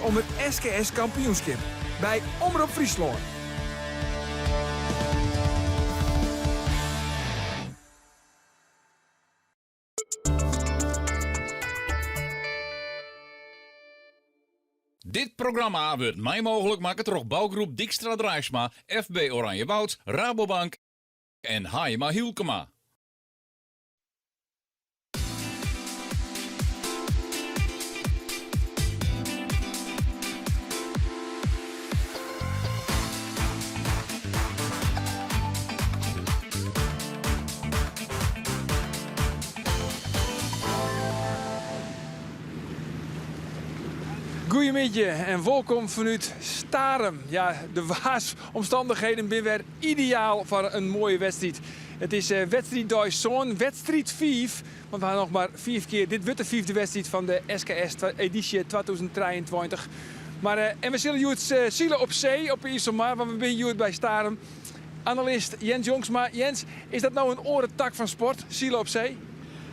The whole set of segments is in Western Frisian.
om it SKS kampioenskip by Omrop Fryslân. Dit programma wurdt mei mooglik makke troch Bouwgroep Dijkstra Draisma, FB Oranjewoud, Rabobank en Haaima Hylkema. Goeiemiddei en wolkom fanút Starum. Ja, de waarsomstannichheden binne wer ideaal foar in moaie wedstriid. It is wedstriiddei sân, wedstriid fiif, want we ha noch mar fiif kear. Dit wurdt de fiifde wedstriid fan de SKS edysje 2023. Mar en we sille hjoed sile op see op 'e Iselmar, want we binne hjoed by Starum. Analist Jens Jongsma. Jens, is dat no in oare tak fan sport, sile op see?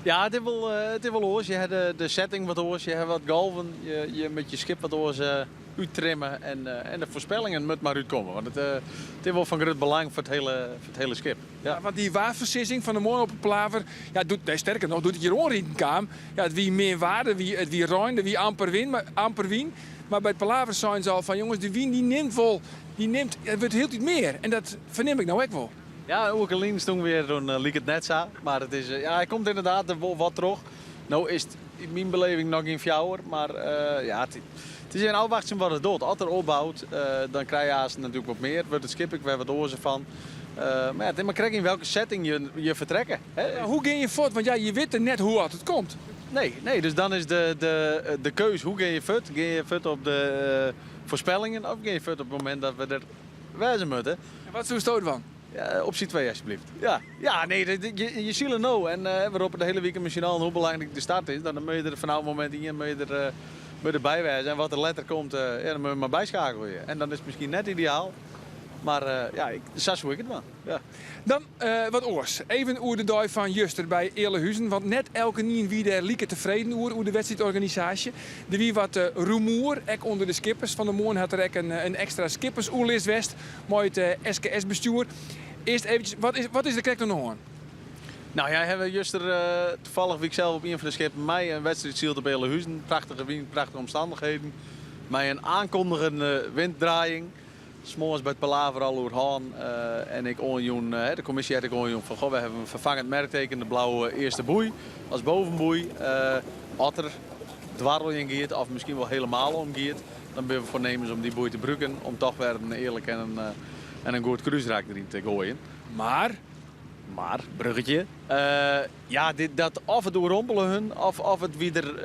Ja, it is wol, it is wol oars. Je ha de, de setting wat oars, je ha wat golven, je, je moatte je skip wat oars úttrimme en, en de foarspellingen moat mar útkomme. Want it, it is wol fan grut belang foar it hiele, foar it hiele skip. Ja, want dy waarfoarsizzing fan 'e moarn op 'e Palaver, ja, doe't, nee, sterker noch, doe't ik hjir oanriden kaam, ja, it wie min waar, der wie, it wie rein, der wie amper wyn, mar, amper wyn. Mar by it Palaver seinen se al fan, jonges, dy wyn dy nimt wol, dy nimt, it wurdt hieltyd mear. En dat fernim ik no ek wol. Ja, in oerke lyn stûn wer, doe like it net sa. Mar it is, ja, hy komt ynderdaad der wol wat troch. No is it yn myn beleving noch gjin fjouwer, mar ja, it is even ôfwachtsjen wat it docht. As er opbout, dan krije je aanst natuerlik wat mear, wurdt it skip ek wer wat oars fan. Mar ja, it is mar krekt yn welke setting je, je fertrekke. Hè. Hoe gean je fuort? Want ja, je witte net hoe at it komt. Nee, nee, dus dan is de, de, de keus hoe gean je fuort? Gean je fuort op de foarspellingen of gean je fuort op it momint dat we der wêze moatte? En wat soesto dwaan? Ja, opsje 2 alsjeblieft. Ja, ja nee, je, je sile no. En we roppe de hiele wike miskien al hoe belangryk de start is. Dan moatte je der fanôf momint ien moatte je der, moatte je derby wêze. En wat der letter komt, ja, dan moatte je mar byskeakelje. En dan is it miskien net ideaal. Mar ja, ik, sa soe ik it dwaan. Ja. Dan wat oars. Even oer de dei fan juster by Ealahuzen, want net elkenien wie dêr like tefreden oer, oer de wedstriidorganisaasje. Der wie wat rumoer, ek ûnder de skippers. Fan 'e moarn hat der ek in ekstra skippersoerlis west mei it SKS-bestjoer. Earst eventsjes, wat is, wat is der krekt oan de hân? Nou ja, hawwe juster, tafallich wie ik sels op ien fan de skippen mei in wedstriid syld op Ealahuzen. Prachtige wyn, prachtige omstannichheden. Mei in oankondigende winddraaiing. 's Moarns by it palaver al oer hân en ik oanjûn, de kommisje hat ek oanjûn fan goh, we hawwe in ferfangend merkteken, de blauwe earste boei as bovenboei. As der dwarreljen giet of miskien wol helemaal omgiet, dan binne we foarnemens om dy boei te brûken om toch wer in earlik en in goed krúsrak deryn te goaien. Mar? Mar, bruggetje, ja, dit, dat of it oerrompele hun of, of it wie der,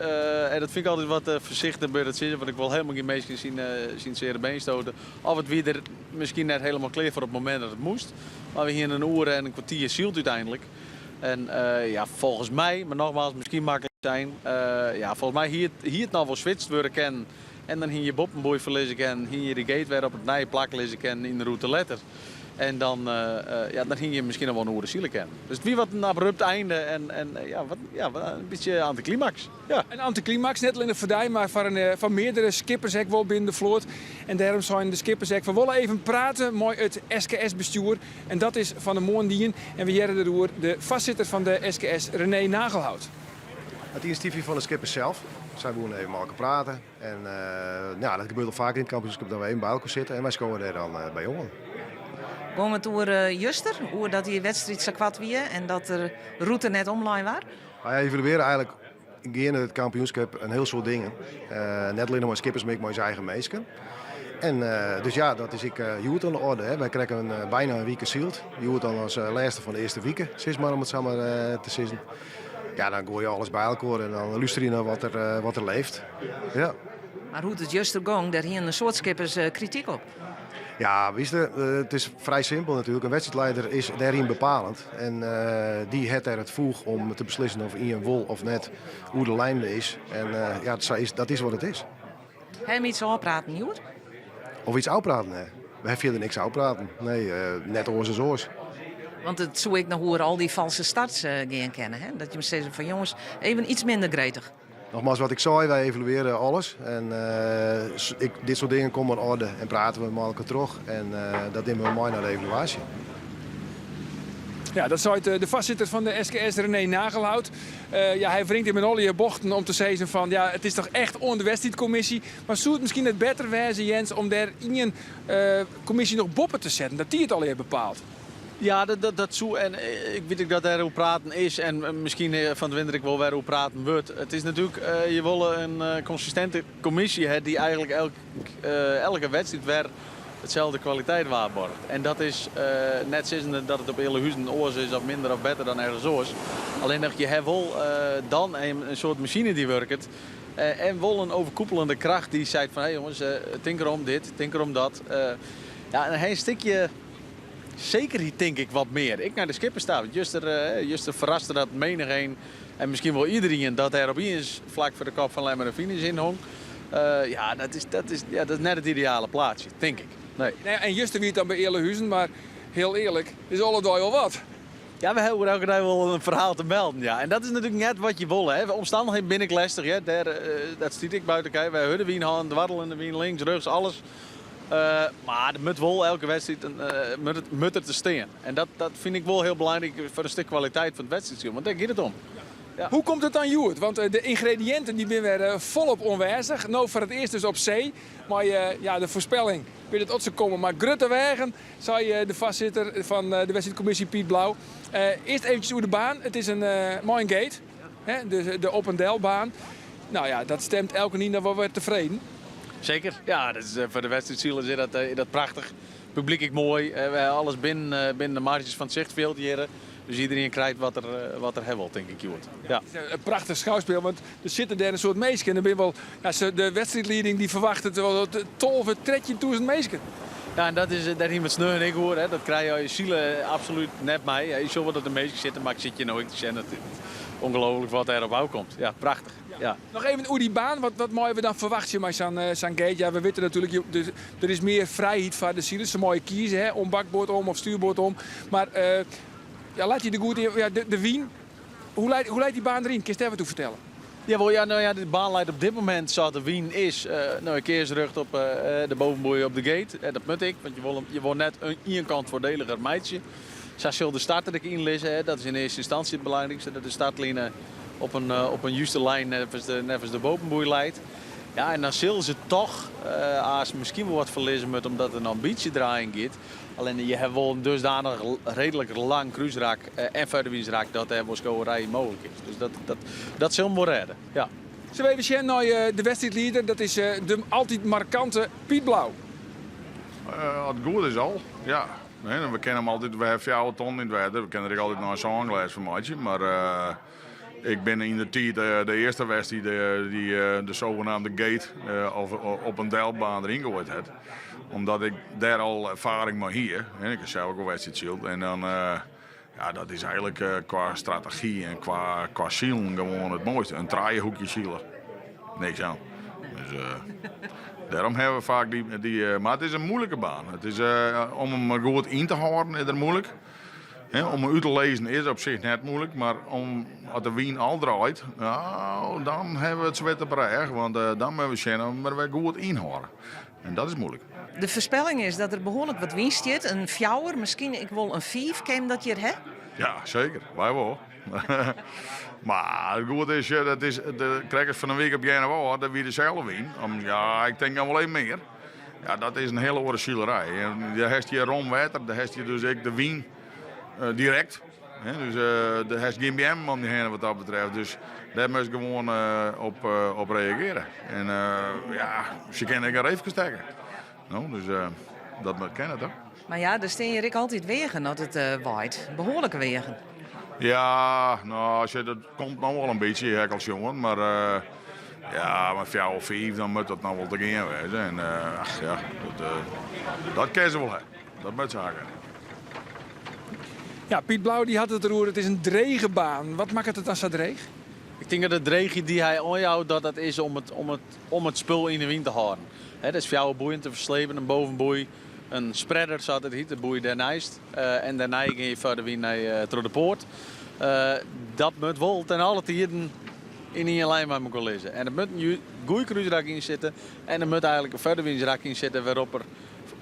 en dat fyn ik altyd wat foarsichtich by dat sizzen, want ik wol helemaal gjin minsken syn, syn seare been stote, of it wie der miskien net helemaal klear foar op it momint dat it moast. Mar we hiene in oere en in kwartier syld úteinlik. En ja, folgens my, mar nogmaals, miskien maklik sein, ja, folgens my hie it, hie it noch wol switst wurde kinnen. En dan hie je boppenboei ferlizze kinnen, hie je de gate wer op it nije plak lizze kinnen yn de rûte letter. En dan, ja, dan hie je miskien noch wol in oere sile kinnen. Dus it wie wat in abrupt einde en, en ja, wat, ja, in bytsje antyklimaks. Ja. In antyklimaks, net allinnich foar dy, mar foar, in, foar meardere skippers ek wol binnen de float. En dêrom seinen de skippers ek, we wolle even prate mei it SKS-bestjoer. En dat is fan 'e moarn dien. En we hearre deroer de foarsitter fan de SKS, René Nagelhout. It inisjatyf wie fan de skippers sels. Sy woene even mei elkoar prate. En ja, dat gebeurt al faker yn it kampioenskip dat we even by elkoar sitte en wy skowe dêr dan by oan. Gong it oer juster, oer dat dy wedstriid sa koart wie en dat de rûte net omlein waard? Wy evaluearje eigentlik geande it kampioenskip in hiel soad dingen. Net allinnich mei skippers, mar ek mei ús eigen minsken. En dus ja, dat is ek hjoed oan de orde. Hè. Wy krije in, byna in wike syld. Hjoed dan as lêste fan de earste wike, sis mar, om it sa mar te sizzen. Ja, dan goai je alles by elkoar en dan lústerje je nei wat der, wat der leeft. Ja. Mar hoe't it juster gong, dêr hienen in soad skippers krityk op. Ja, witst, it is frij simpel natuerlik. In wedstriidlieder is dêryn bepalend. En dy hat dêr it foech om te beslissen of ien wol of net oer de lijn is. En ja, dat is wat it is. Ha jim iets ôfpraten hjoed? Of iets ôfpraten ha? We ha fierder niks ôfpraten. Nee, net oars as oars. Want it soe ek noch oer al dy false starts gean kinne, hè? Dat jim sizze fan jonges, even iets minder gretich. Nogmaals wat ik sei, wy evaluearje alles. En ik, dit soart dingen komme oan orde en prate we mei elkoar troch. En dat nimme we mei nei de evaluaasje. Ja, dat seit de foarsitter fan de SKS René Nagelhout. Ja, hy wringt him yn allegear bochten om te sizzen fan ja, it is toch echt oan de wedstriidkommisje. Mar soe it miskien net better wêze, Jens, om dêr ien kommisje noch boppe te setten, dat dy it allegear bepaalt? Ja, dat soe en ik wit ek dat dêr oer praten is en miskien fan 't winter ek wol wer oer praten wurdt. It is natuerlik, je wolle in konsistinte kommisje ha dy't eigentlik elke wedstriid wer itselde kwaliteit waarborget. En dat is net sizzende dat it op Ealahuzen oars is of minder of better dan ergens oars. Allinnich je ha wol dan in soart masine dy't wurket en wol in overkoepelende kracht dy't seit fan hé jonges, tink derom dit, tink derom dat. Ja, en dan ha je in stikje sekerheid tink ik wat mear. Ek nei de skippers ta. Want juster, juster ferraste dat menigeen en miskien wol iderien dat dêr opiens flak foar de kop fan Lemmer in finish yn hong. Ja, dat is, dat is, ja, dat is net it ideale plaatsje, tink ik. Nee. Nee, en juster wie it dan by Ealahuzen, mar hiel earlik, is alle dei al wat. Ja, we hawwe oer elke dei wol in ferhaal te melden, ja. En dat is natuerlik net wat je wolle, hè. De omstannichheden binne ek lestich, hè. Dêr, dat stiet ek buiten kijf. Wy hurde wyn hân, dwarrelende wyn, links, rjochts, alles. Mar der moat wol elke wedstriid moat der te stean. En dat, dat fyn ik wol hiel belangryk foar in stik kwaliteit fan it wedstriidsilen, want dêr giet it om. Ja. Hoe komt it dan hjoed? Want de yngrediïnten dy binne wer folop oanwêzich. No foar it earst dus op see. Mei ja, de foarspelling wit it oft se komme mei grutte weagen, sei de foarsitter fan de wedstriidkommisje Piet Blauw. Earst eventsjes oer de baan. It is in mei in gate, hè, de op en delbaan. No ja, dat stemt elkenien dan wol wer tefreden. Seker, ja, dat is, foar de wedstriidsilers is dat, is dat prachtich. Publyk ek moai, we ha alles binnen, binnen de marges fan it sichtfjild hjir. Dus iderien krijt wat er, wat er ha wol, tink ik hjoed. Ja. It is in prachtich skouspul, want der sitte dêr in soad minsken. Der binne wol, ja, de wedstriidlieding dy ferwachtet wol 12, 13.000 minsken. Ja, en dat is, dêr hiene we it sneon ek oer. Hè. Dat krije je as je sile absolút net mei. Je sjogge wol dat der minsken sitte, mar ik sit hjir no ek te sjen. Dat is ongelooflik wat dêr op ôfkomt. Ja, prachtich. Ja. Noch even oer dy baan. Wat, wat meie we dan ferwachtsje mei sa'n sa'n gate? Ja, we witte natuerlik, der is mear frijheid foar de silers. Se meie kieze, hè, om bakboard om of stuurboard om. Mar ja, leit dy der goed yn? Ja, de wyn, hoe leit, hoe leit dy baan deryn? Kinst dêr wat oer fertelle? Jawol, ja, no ja, de baan leit op dit momint sa't de wyn is, no, ik kearsrjocht op de bovenboei op de gate. Dat moat ek, want je wolle, je wolle net ien kant foardeliger meitsje. Sa sil de start der ek yn lizze. Hè. Dat is yn earste ynstânsje it belangrykste, dat de startline op in, op in juste lijn neffens de, neffens de bovenboei leit. Ja, en dan sille se toch aanst miskien wol wat ferlizze moatte, omdat der noch in bytsje draaiing giet. Allinne je hawwe wol in dusdanich reedlik lang krúsrak en foarderwynsrak dat dêr wol skowerij yn mooglik is. Dus dat, dat, dat sil him wol rêde, ja. Sille we even sjen nei de wedstriidlieder. Dat is de altyd markante Piet Blauw. As it goed is al, ja. We kinne him altyd, we hawwe 4 ton yn it wetter, we kinne der ek altyd noch in sânglês fan meitsje. Mar ik bin yn de tiid de earste west dy't de zogenaamde gate of op en delbaan deryn goaid hat. Omdat ik dêr al erfaring mei hie. Ik ha sels ek al wedstriid syld. En dan, ja, dat is eigentlik kwa strategy en kwa silen gewoan it moaiste. In trijehoekje sile. Niks oan. Dus dêrom hawwe we faak dy, mar it is in moeilike baan. It is, om him goed yn te hâlden is der moeilik. Om him út te lizzen is op sich net moeilik, mar om, as de wyn al draait, nou, dan hawwe we it swit op 'e rêch, want dan moatte we sjen oft we him der wer goed ynhâlde. En dat is moeilik. De foarspelling is dat der behoarlik wat wyn stiet, in fjouwer, miskien ek wol in fiif. Kin him dat hjir ha? Ja, seker. Wy wol. Mar it goede is, dat is de krekkers fan de wike op Earnewâld, dêr wie deselde wyn. Om, ja, ik tink noch wol even mear. Ja, dat is in hiele oare silerij. Dêr hast hjir rom wetter, dêr hast hjir dus ek de wyn direkt. Dus dêr hast gjin beammen om dy hinne wat dat betreft. Dus dêr moatst gewoan op, op reagearje. En ja, se kinne ek in reefke stekke. No, dus dat kin it, hè. Mar ja, der stean hjir ek altyd weagen as it waait. Behoarlike weagen. Ja, no, sjoch, dat komt no wol in bytsje, ha ik al sjoen. Mar ja, mei fjouwer of fiif, dan moat dat no wol te gean wêze. En ach ja, dat, dat kinne se wol ha. Dat moat se ha kinne. Ja, Piet Blauw dy hat it deroer, it is in drege baan. Wat makket it dan sa dreech? Ik tink dat it drege dy't hy oanjout dat dat is om it, om it, om it spul yn de wyn te hâlden. Hè, dat is fjouwer boeien te ferslepen, in bovenboei, in spreader sa't it hyt, de boei dêrneist. En dêrnei gean je foar de wyn nei troch de poart. Dat moat wol ten alle tiden. yn ien lijn mei mekoar lizze. En der moat in goede krúsrak yn sitte en der moat eigenlik in foarderwynsrak yn sitte wêrop er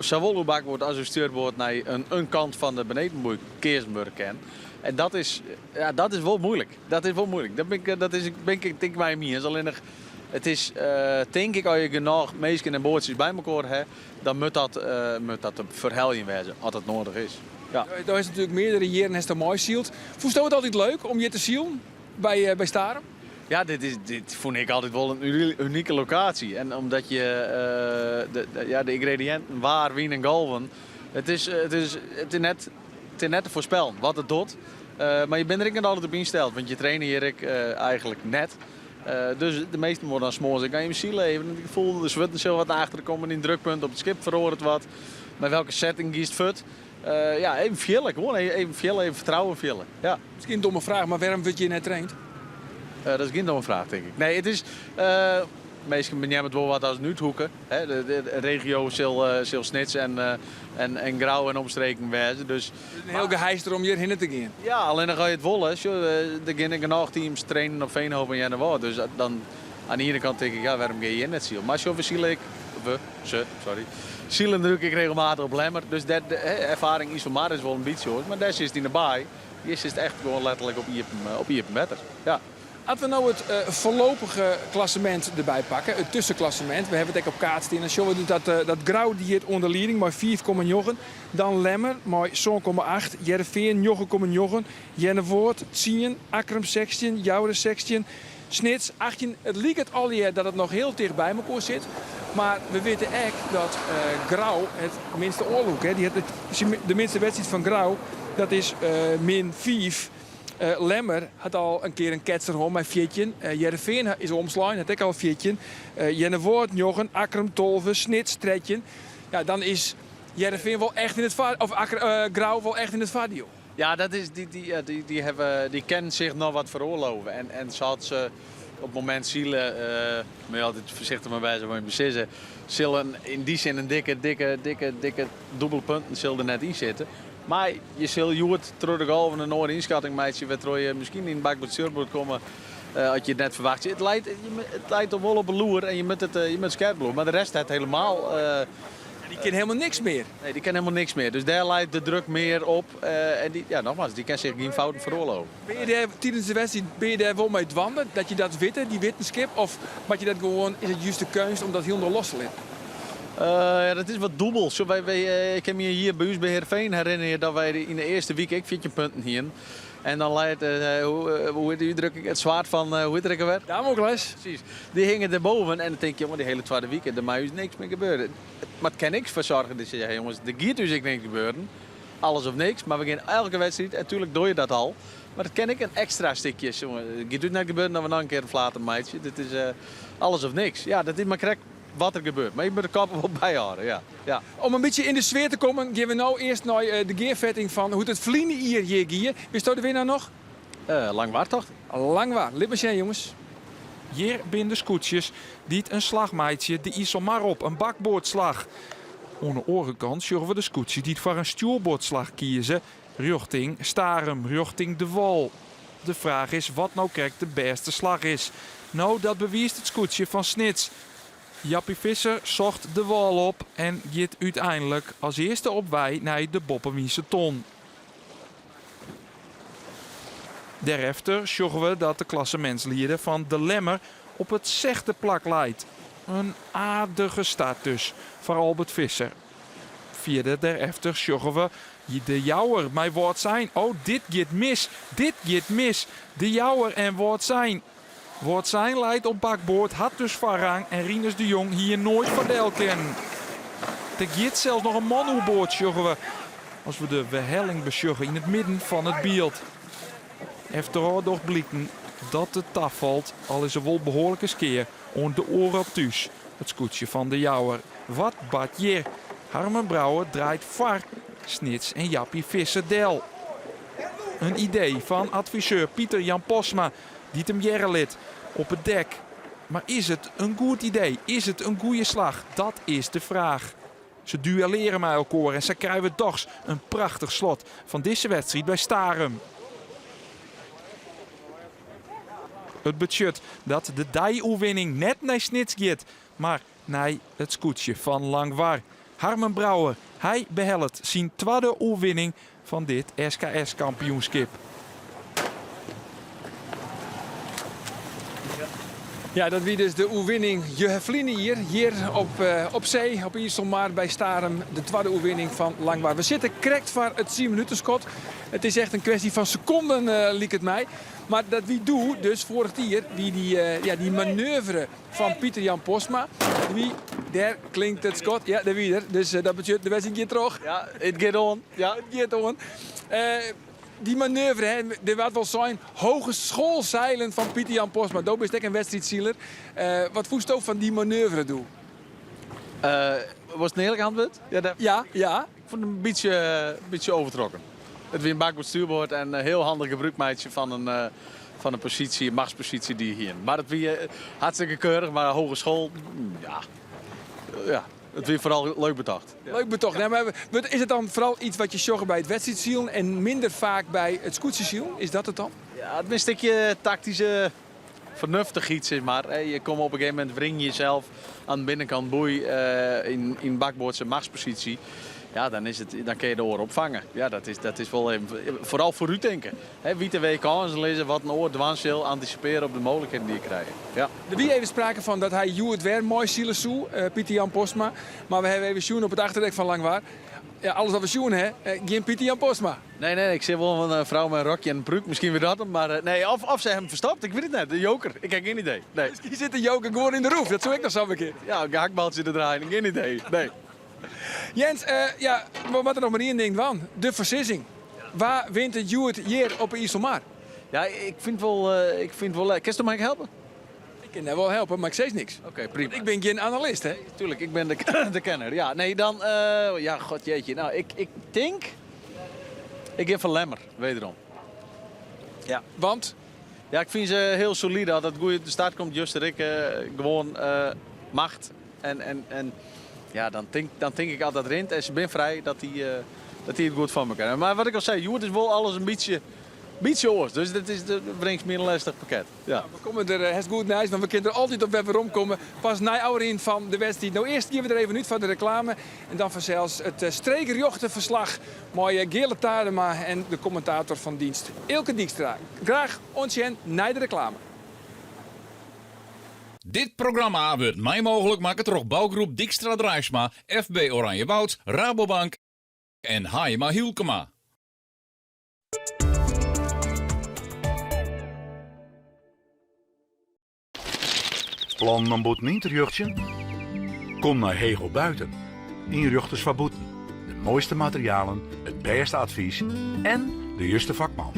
sawol oer bakboard as oer stjurboard nei in kant fan de benedenboei keazen wurde kin. En dat is, ja, dat is wol moeilik. Dat is wol moeilik. Dat bin ik, dat is, bin ik tink mei him iens. Allinnich, it is tink ik as je genôch minsken en boatsjes by mekoar ha, dan moat dat, moat dat te ferheljen wêze, as dat noadich is. Ja. Do hast natuerlik meardere jierren hast der meisyld. Fûnsto it altyd leuk om hjir te silen by, by Starum? Ja, dit, is, dit fûn ik altyd wol in unike lokaasje. En omdat je de, de, ja, de yngrediïnten waar, wyn en golven, it is, it is, it is net, it is net te foarspellen wat it docht. Mar je binne der ek net altyd op ynsteld, want je traine hjir ek eigenlik net. Dus de measten wurde dan 's moarns ek even sile, even it gefoel, de swurden sille wat nei achteren komme, dyn drukpunt op it skip feroaret wat. Mei welke setting giest fuort? Ja, even fiele, gewoan even fiele, even fertrouwen fiele. Ja. Miskien in domme fraach, mar wêrom wurdt hjir net traind? Dat is gjin domme fraach, tink ik. Nee, it is, minsken beneame it wol wat as in úthoeke. Hè, de regio sil, sil Snits en, en, en Grou en omstreken wêze. Dus, in hiel geheister om hjir hinne te gean. Ja, allinnich as je it wolle, sjoch, der geane genôch teams trainen op Veenhoop en Earnewâld. Dus dan oan de iene kant tink ik, ja, wêrom gean je hjir net silen? Mar sjoch, we sile ek, we, se, sorry, silen natuerlik ek regelmatich op Lemmer. Dus dêr, de erfaring Iselmar is wol in bytsje oars, mar dêr sitst yn de baai. Hjir sitst echt gewoan letterlik op iepen, op iepen wetter. Ja. As we no it foarlopige klassemint derby pakke, it tuskenklassemint, we hawwe it ek op kaart stean, dan sjogge we dus dat, dat Grou dy giet oan de lieding mei 5,9, dan Lemmer mei 7,8, Hearrenfean 9,9, Earnewâld 10, Akkrum 16, Joure 16, Snits 18. It liket allegear dat it noch hiel ticht by mekoar sit, mar we witte ek dat Grou it minste oanlûkt. Dy hat de minste wedstriid fan Grou, dat is min 5. Lemmer hat al in kear in ketser hân mei 14. Hearrenfean is omslein, hat ek al 14. Earnewâld 9, Akkrum 12, Snits 13. Ja, dan is Hearrenfean wol echt yn it foar, of Grou wol echt yn it foardiel. Ja, dat is, dy, dy, ja, dy, dy hawwe, dy kinne sich noch wat feroarlove. En, en sa't se op it momint sile, moatte je altyd foarsichtich mei wêze wat je besizze, sil in, yn dy sin in dikke, dikke, dikke, dikke dûbele punten sil der net yn sitte. Mar je sille hjoed troch de golven in oare ynskatting meitsje wêrtroch je miskien yn bakboard stjurboard komme as je it net ferwachtsje. It leit, it leit dan wol op 'e loer en je moatte it, je moatte skerp bliuwe. Mar de rest hat helemaal. Dy kin helemaal niks mear. Nee, dy kin helemaal niks mear. Dus dêr leit de druk mear op. En dy, ja, nogmaals, dy kin sich gjin fouten feroarlove. Binne je dêr tidens de wedstriid, binne je dêr wol mei dwaande, dat je dat witte, dy wittenskip? Of moat je dat gewoan, is it júst de keunst om dat hielendal los te litten? Ja, dat is wat dûbel. Sjoch, wy, wy, ik kin my hjir by ús by Heerenveen herinnerje dat wy yn de earste wike ek 14 punten hienen. En dan leit, hoe, hoe hjit dy útdrukking, it swaard fan, hoe hjit it ek alwer? Damocles. Presys. Dy hinge derboven en dan tink je, jonge, dy hiele twadde wike, der mei ús niks mear gebeure. Mar it kin ek foar soargje dat je sizze, jonges, der giet ús ek niks gebeuren. Alles of niks, mar we gean elke wedstriid en tuerlik doe je dat al. Mar it kin ek in ekstra stikje, jonge, it giet ús net gebeuren dat we noch in kear in flater meitsje. Dit is alles of niks. Ja, dat is mar krekt wat der gebeurt. Mar je moatte de kop der wol byhâlde, ja. Ja. Om in bytsje yn de sfear te kommen, gean we no earst nei de gearfetting fan hoe't it ferline jier hjir gie. Witsto de winner noch? Langwar, tocht ik. Langwar. Lit mar sjen, jonges. Hjir binne de skûtsjes dy't in slach meitsje de Iselmar op, in bakboardslach. Oan de oare kant sjogge we de skûtsjes dy't foar in stjoerboardslach kieze, rjochting Starum, rjochting de wâl. De fraach is wat no krekt de bêste slach is. No, dat bewiist it skûtsje fan Snits. Jappie Visser socht de wâl op en giet úteinlik as earste op wei nei de boppewynse ton. Dêrefter sjogge we dat de klassemintslieder fan De Lemmer op it sechde plak leit. In aardige start dus foar Albert Visser. Fierder dêrefter sjogge we De Jouwer mei Wâldsein. Oh, dit giet mis! Dit giet mis! De Jouwer en Wâldsein. Wâldsein leit op bakboard, hat dus foarrang en Rinus de Jong hie noait foardel kinnen. Der giet sels noch in man oerboard, sjogge we as we de werhelling besjogge yn it midden fan it byld. Efterôf docht bliken dat it tafalt, al is der wol behoarlike skea oan de Oerol thús, it skûtsje fan De Jouwer. Wat bart hjir? Harmen Brouwer draait foar Snits en Jappie Visser del. In idee fan adviseur Pieter Jan Postma, dy't him hearre lit op it dek. Mar is it in goed idee? Is it in goede slach? Dat is de fraach. Se duelleare mei elkoar en sa krije we dochs in prachtich slot fan dizze wedstriid by Starum. It betsjut dat de dei-oerwinning net nei Snits giet, mar nei it skûtsje fan Langwar. Harmen Brouwer, hy behellet syn twadde oerwinning fan dit SKS-kampioenskip. Ja, dat wie dus de oerwinning ferline jier hjir op, eh, op see, op Iselmar by Starum. De twadde oerwinning fan Langwar. We sitte krekt foar it 10 minutenskot. It is echt in kwestje fan sekonden, uh, liket my. Mar dat wie doe, dus foarich jier, wie dy, uh, ja, dy manoeuvre fan Pieter Jan Postma. Wie, dêr klinkt it skot. Ja, dêr wie er. Dus uh, dat betsjut de wedstriid giet troch. Ja, it giet oan. Ja, it giet oan. Uh, dy manoeuvre, hè, der waard wol sein, hogeschoolzeilen fan Pieter Jan Postma. Do bist ek in wedstriidsiler. Uh, wat fûnsto fan dy manoeuvre doe? Uh, was it in earlik antwurd? Ja, ja, ja. Ik fûn it in bytsje, bytsje oertrokken. It wie in bakboard stuurboard en hiel handich gebrûk meitsje fan in, uh, fan in posysje, machtsposysje dy't je hiene. Mar it wie hartstikke keurich, mar hogeschool, ja, ja, it wie foaral leuk betocht. Ja. Leuk betocht. Ja. mar is it dan foaral yts wat je sjogge by it wedstriidsilen en minder faak by it skûtsjesilen? Is dat it dan? Ja, it is in stikje taktyske fernuftichheid, sis mar. Je komme op in gegeven momint wring je jesels oan de binnenkant boei uh, yn, yn bakboardse machtsposysje. Ja, dan, is it, dan kinne je de oar opfange. Ja, dat is, dat is wol even, foaral foarúttinke. Hè, witte wêr't kânsen lizze, wat in oar dwaan sil, antisipearje op de mooglikheden dy't je krije. Ja. Der wie even sprake fan dat hy hjoed wer meisile soe, uh, Pieter Jan Postma. Mar we hawwe even sjoen op it achterdek fan Langwar. Ja, alles wat we sjoen ha, gjin Pieter Jan Postma. Nee, nee, ik seach wol in frou mei in rokje en in prúk. Miskien wie dat him, mar nee, of, of se hawwe him ferstopt, ik wit it net. De joker, ik ha gjin idee. Nee. Miskien sit de joker gewoan yn de roef, dat soe ek noch sa kinne. Ja, in gehaktbaltsje te draaien, gjin idee. Nee. Jens, uh, ja, we moatte noch mar ien ding dwaan. De foarsizzing. Wa wint it hjoed hjir op 'e Iselmar? Ja, ik fyn it wol, uh, ik fyn it wol. Kinsto my helpe? Ik kin dêr wol helpe, mar ik sis niks. Oké, okay, prima. Ik bin gjin analist, hè? Tuurlijk, ik bin de, de kenner. Ja, nee, dan... Uh, ja, god jeetje. Nou, ik, ik tink... Ik gean foar Lemmer, wederom. Ja. Want? Ja, ik fyn se hiel solide. As it goed de start komt, juster ek uh, gewoan uh, macht. En, en, en ja, dan tink, dan tink ik altyd rint en se binne frij dat dy, uh, dat dy it goed foar elkoar. Mar wat ik al sei, hjoed is wol alles in bytsje, bytsje oars. Dus dat, is, dat bringt my in lestich pakket. Ja. We komme der eh, hast goed neist, mar we kinne der altyd op wer weromkomme. Pas nei ôfrin fan de wedstriid. No, earst gean we der even út foar de reklame. En dan fansels it eh, streekrjochte ferslach mei eh, Geale Tadema en de kommentator fan dienst Eelke Dykstra. Graach oant sjen nei de reklame. Dit programma wurdt mei mooglik makke troch bougroep Dykstra Draisma, FB Oranjewoud, Rabobank en Haima Hylkema. Plannen om bûten yn te rjochtsjen? Kom nei Hegel Buiten. Ynrjochters foar bûten. De moaiste materialen, it bêste advys en de juste fakman.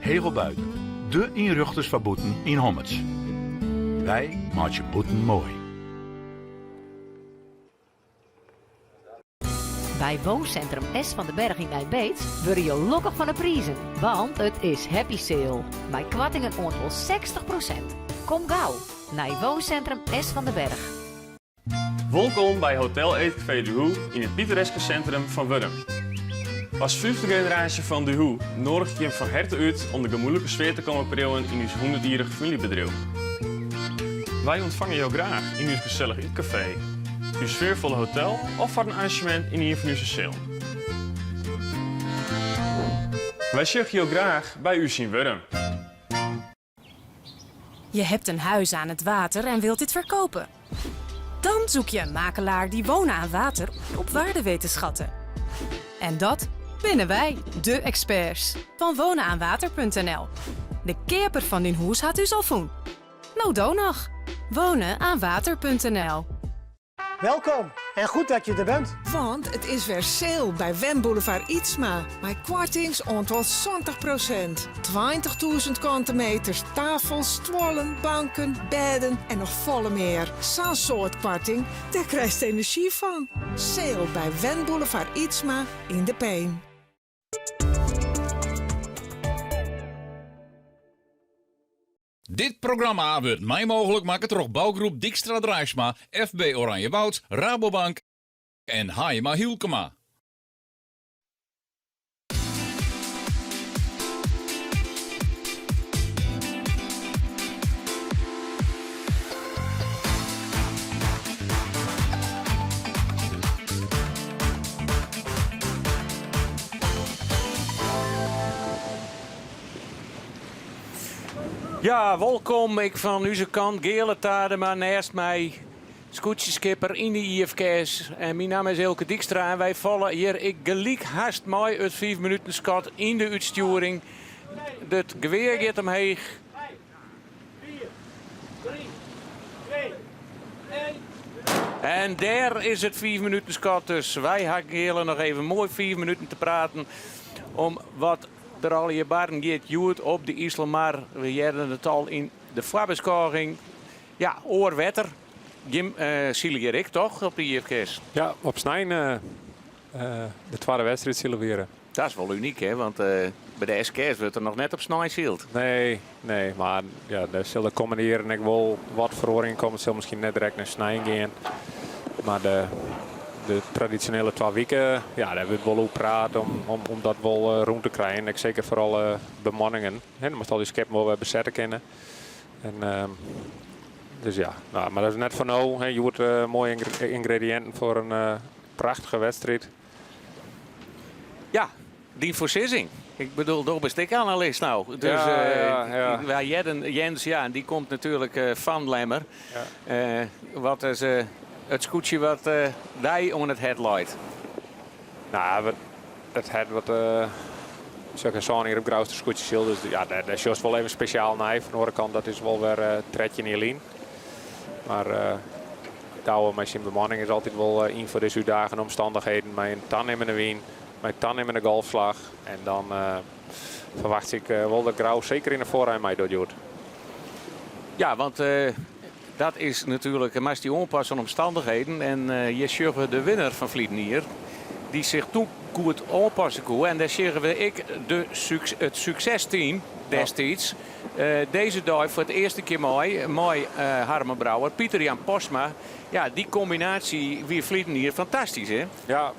Hegel Buiten, de ynrjochters foar bûten yn Hommerts. Wy meitsje bûten moai. By Wooncentrum S van den Berg yn Nij Beets wurde jo lokkich fan 'e prizen, want it is happy sale mei koartingen oant wol 60%. Kom gau nei Wooncentrum S van den Berg. Wolkom by Hotel Eetcafé Du Hoe yn it pittoreske sintrum fan Wurdum. As fyfde generaasje fan Du Hoe noadigje ik jim fan herte út om de gemoedlike sfear te kommen priuwen yn ús hûndertjierrich famyljebedriuw. Wy ûntfange jo graach yn ús gesellich ytkafee, ús sfearfolle hotel of foar in arranzjemint yn ien fan ús sealen. Wy sjogge jo graach by ús yn Wurdum. Je hebt een huis aan het water en wilt dit verkopen. Dan zoek je een makelaar die wonen aan water op waarde weet te schatten. En dat binnen wij, de experts van wonenaanwater.nl. De keaper fan dyn hûs hat ús al fûn. No do noch. Wonenaanwater.nl Welkom en goed dat je er bent. Want it is wer sale by Wenboulevard Ytsma. Mei koartings oant wol 70%. 20.000 kante meters, tafels, stuollen, banken, bêden en noch folle mear. Sa'n soad koarting, dêr krijst enerzjy fan. Sale by Wenboulevard Ytsma yn De Pein. Dit programma wurdt mei mooglik makke troch bougroep Dykstra Draisma, FB Oranjewoud, Rabobank en Haima Hylkema. Ja, wolkom ek fan ús kant, Geale Tadema neist my, skûtsjeskipper yn de IFKS. En myn namme is Eelke Dykstra en wy falle hjir ek gelyk hast mei it 5 minuten skot yn de útstjoering. It gewear giet omheech. En dêr is it 5 minuten skot, dus wy ha Geale noch even moai 5 minuten te praten om wat der allegear barren giet hjoed op de Iselmar. We hearden it al yn de foarbeskôging. Ja, oar wetter. Jim uh, sile hjir ek toch op de IFKS? Ja, op snein uh, de twadde wedstriid sile we hjir. Dat is wol unyk, hè? Want uh, by de SKS wurdt der noch net op snein syld. Nee, nee, mar ja, der sil de kommende jierren ek wol wat feroaringen komme. It sil miskien net direkt nei snein gean. Mar de, de tradisjonele twa wike, ja, dêr wurdt wol oer praat om, om, om dat wol uh, rûn te krijen. Ek seker foar alle bemanningen. Hè, dan moatst al dy skippen wol wer besette kinne. En, uh, dus ja, nou, mar dat is net foar no. Hè, hjoed uh, moaie yngrediïnten foar in uh, prachtige wedstriid. Ja, dyn foarsizzing. Ik bedoel, do bist ek analist no. Dus ja, ja, ja. wy hearden Jens, ja, en dy komt natuerlik uh, fan Lemmer. Ja. Uh, wat is uh, it skûtsje wat dy oan it hert leit? Nou, it hert wat sokke sân jier op Grouster skûtsje syld, dus ja, dêr, dêr sjochst wol even spesjaal nei. Fan de oare kant, dat is wol wer 13 jier lyn. Mar Douwe mei syn bemanning is altyd wol yn foar dizze útdagende omstannichheden. Mei in tanimmende wyn, mei tanimmende golfslach. En dan ferwachtsje ik wol dat Grou seker yn de foarein meidocht hjoed. Ja, want dat is natuerlik, moatst dy oanpasse oan omstannichheden. En hjir sjogge we de winner fan ferleden jier, dy't sich doe goed oanpasse koe. En dêr sjogge we ek de, it suksesteam destiids. Dizze dei foar it earste kear mei, mei Harmen Brouwer, Pieter Jan Postma. Ja, dy kombinaasje wie ferleden jier fantastysk, hè? Ja.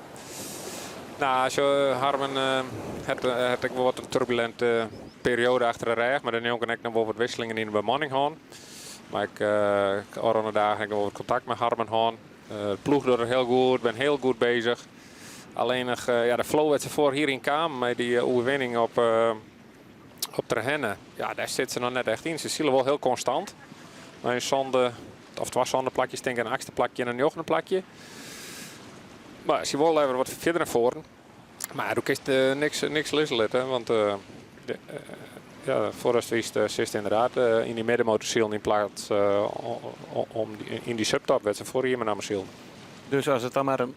Nou, sjo, Harmen hat, hat ek wol wat in turbulinte perioade achter de rêch, mar dêrnjonken ek noch wol wat wisselingen yn de bemanning hân. Mar ik, uh, ôfrûne dagen ek noch wol wat kontakt mei Harmen hân. Uh, de ploech docht it hiel goed, bin hiel goed beuzich. Allinnich, ja, de flow wêr't se foarich jier yn kamen mei dy oerwinning op, op Terherne, ja, dêr sit se noch net echt yn. Se sile wol hiel konstant. Nei in sânde, of twa sânde plakjes, tink ik, in achtste plakje en in njoggende plakje. Mar se wol leaver wat fierder nei foaren. Mar do kinst uh, niks, niks lizze litte, want uh, de, uh, ja, foardatst witst sitst ynderdaad yn dy middenmotor silen yn plak om yn dy subtop wêr't se foarich jier mei namme silen. Dus as it dan mar in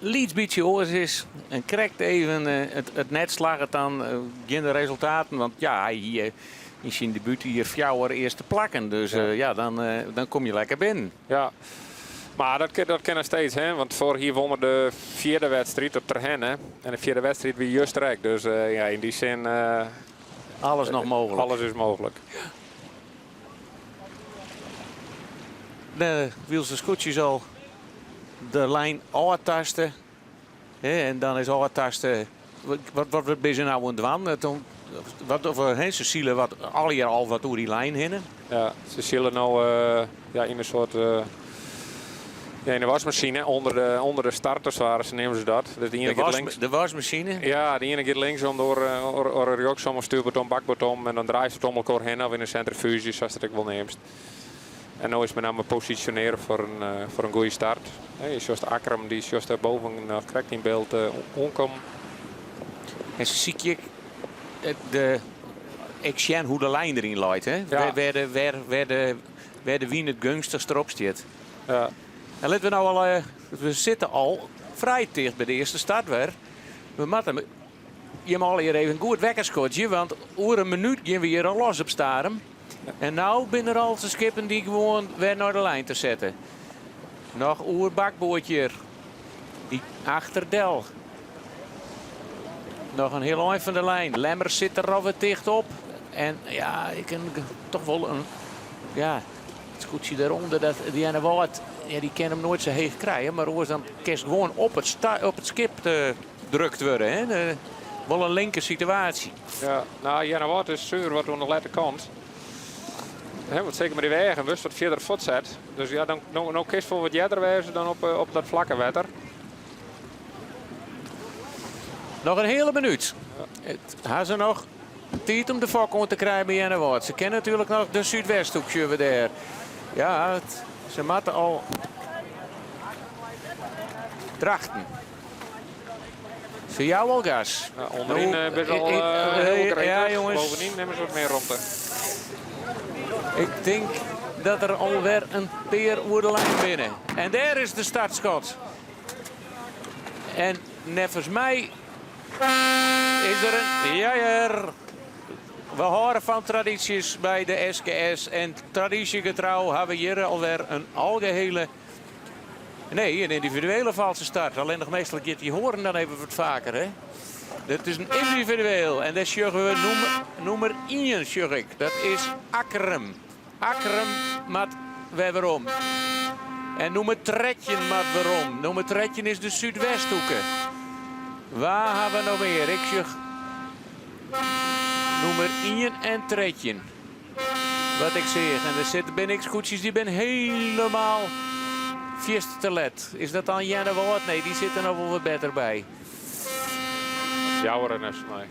lyts bytsje oars is en krekt even it, it net slagget, dan gjin de resultaten. Want ja, hy hie yn syn debútjier fjouwer earste plakken. Dus ja, ja dan, dan kom je lekker binnen. Ja, mar dat, dat kin noch steeds, hè? Want foarich jier wûn er de fjirde wedstriid op Terherne. En de fjirde wedstriid wie juster ek. Dus uh, ja, yn dy sin... Uh, alles noch mooglik. Alles is mooglik. De wylst de skûtsjes al de lijn ôftaste. En dan is ôftaste. Wat, wat, wat binne se no oan it dwaan? Wat, of, hè, se sile wat, allegear al wat oer dy lijn hinne. Ja, se sile no uh, ja, yn in soart uh, ja, yn de waskmasine ûnder de starters waren, se neame se dat. Dus de iene de, giet links. De waskmasine? Ja, de iene giet links om de oare, oare rjochtsom of stuurboard om, bakboard om en dan draait it om elkoar hinne of yn in sentrifuge, sa'tst it ek wol neamst. En no is it mei namme posisjonearje foar in, uh, foar in goede start. Hey, sjochst Akkrum, dy sjochst dêr boven noch krekt yn byld uh, oankommen. En se sykje de, ek sjen hoe de lijn deryn leit. Hè? Ja. Wêr, wêr, de, wêr, wêr, de, wêr de wyn it geunstichst derop stiet. Ja. En litte we no al, uh, we sitte al frij ticht by de earste start wer. We moatte jim allegear even goed wekker skodzje, want oer in minút gean we hjir al los op Starum. En no binne der al de skippen dy't gewoan wer nei de lijn te setten. Noch oer bakboard hjir. Dy achterdel. Noch in hiel ein fan de lijn. Lemmer sit der alwer ticht op. En ja, ik kin toch wol in. Ja, it skûtsje dêrûnder, dat dy Earnewâld, ja, dy kin him noait sa heech krije. Mar oars dan kinst gewoan op it, op it skip te drukt wurde. Hè? De, wol in linker situaasje. Ja, no, Earnewâld is suver wat oan de lette kant. Hè, want seker mei dy weagen wurdst wat fierder fuortset. Dus ja, dan, no, no kinst wol wat earder wêze dan op, op dat flakke wetter. Noch in heale minút. It, ha se noch? Tiid om de fok oan te krijen by Earnewâld. Se kinne natuerlik noch de Súdwesthoek sjogge we dêr. Ja, se moatte al Drachten. Se jouwe al gas. Ja, onderin eh, best wel eh, heel gretig. Ja, jongens. Bovendien nemen ze wat meer romte. Ik tink dat der alwer in pear oer de lijn binne. En dêr is de startskot. En neffens my is der in. Ja, hear. We hâlde fan tradysjes by de SKS. En tradysjegetrou hawwe we hjir alwer in algehele. Nee, in yndividuele falske start. Allinnich meastal giet dy hoarn dan even wat faker, hè? Dat is in yndividueel. En dêr sjogge we nûmer, nûmer 1, sjoch ik. Dat is Akkrum. Akkrum moat wer werom. En nûmer 13 moat werom. Nûmer 13 is de Súdwesthoeke. Wa hawwe we noch mear? Ik sjoch nûmer 1 en 13. Wat ik seach. En der sitte binne ek skûtsjes dy binne hielendal fierste let. Is dat dan Earnewâld? Nee, dy sit der noch wol wat better by. Jouwer neffens my.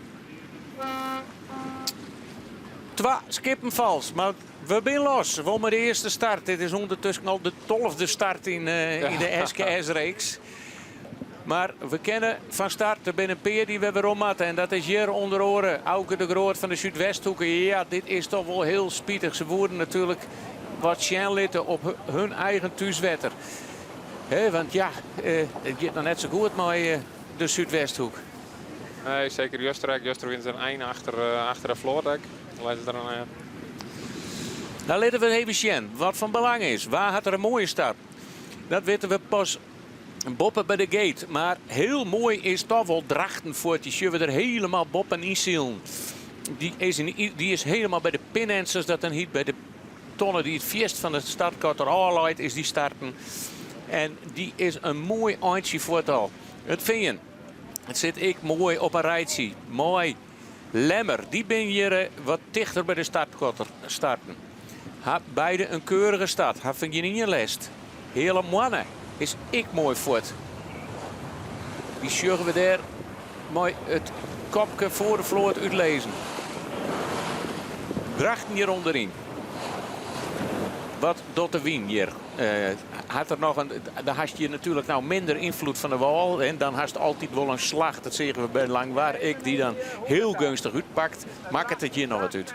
Twa skippen fals, mar we binne los. Wol mei de earste start. Dit is ûndertusken al de tolfde start yn, eh, yn de SKS-reeks. Mar we kinne fan start. Der binne in pear dy't wer werom moatte. En dat is hjir ûnder oare Auke de Groot fan de Súdwesthoeke. Ja, dit is toch wol hiel spitich. Se woenen natuerlik wat sjen litte op hun eigen thúswetter. Hè, want ja, eh, it giet noch net sa goed mei eh, de Súdwesthoek. Nee, seker juster ek. Juster wiene se in ein achter, eh, achter de float ek. Lizze der in, Dan litte we even sjen wat fan belang is. Wa hat der in moaie start? Dat witte we pas boppe by de gate. Mar hiel moai is toch wol Drachten fuort. Dy sjogge we der hielendal boppe yn silen. Dy is, yn, dy is hielendal by de pinend, sa't dat dan hjit. By de tonne dy't it fierst fan de startkotter ôfleit, is dy starten. En dy is in moai eintsje fuort al. It Fean. It sit ek moai op in rijtsje. Moai. Lemmer, dy binne hjir eh, wat tichter by de startkotter starten. Ha beide in keurige start. Ha fan gjin ien lêst. Heale Moanne is ek moai fuort. Dy sjogge we dêr mei it kopke foar de float útlizzen. Drachten hjir ûnderyn. Wat docht de wyn hjir? Eh, hat der noch in, dan hast hjir natuerlik no minder ynfloed fan de wâl. En dan hast altyd wol in slach, dat seagen we by Langwar ek, dy't dan hiel geunstich útpakt. Makket it hjir noch wat út?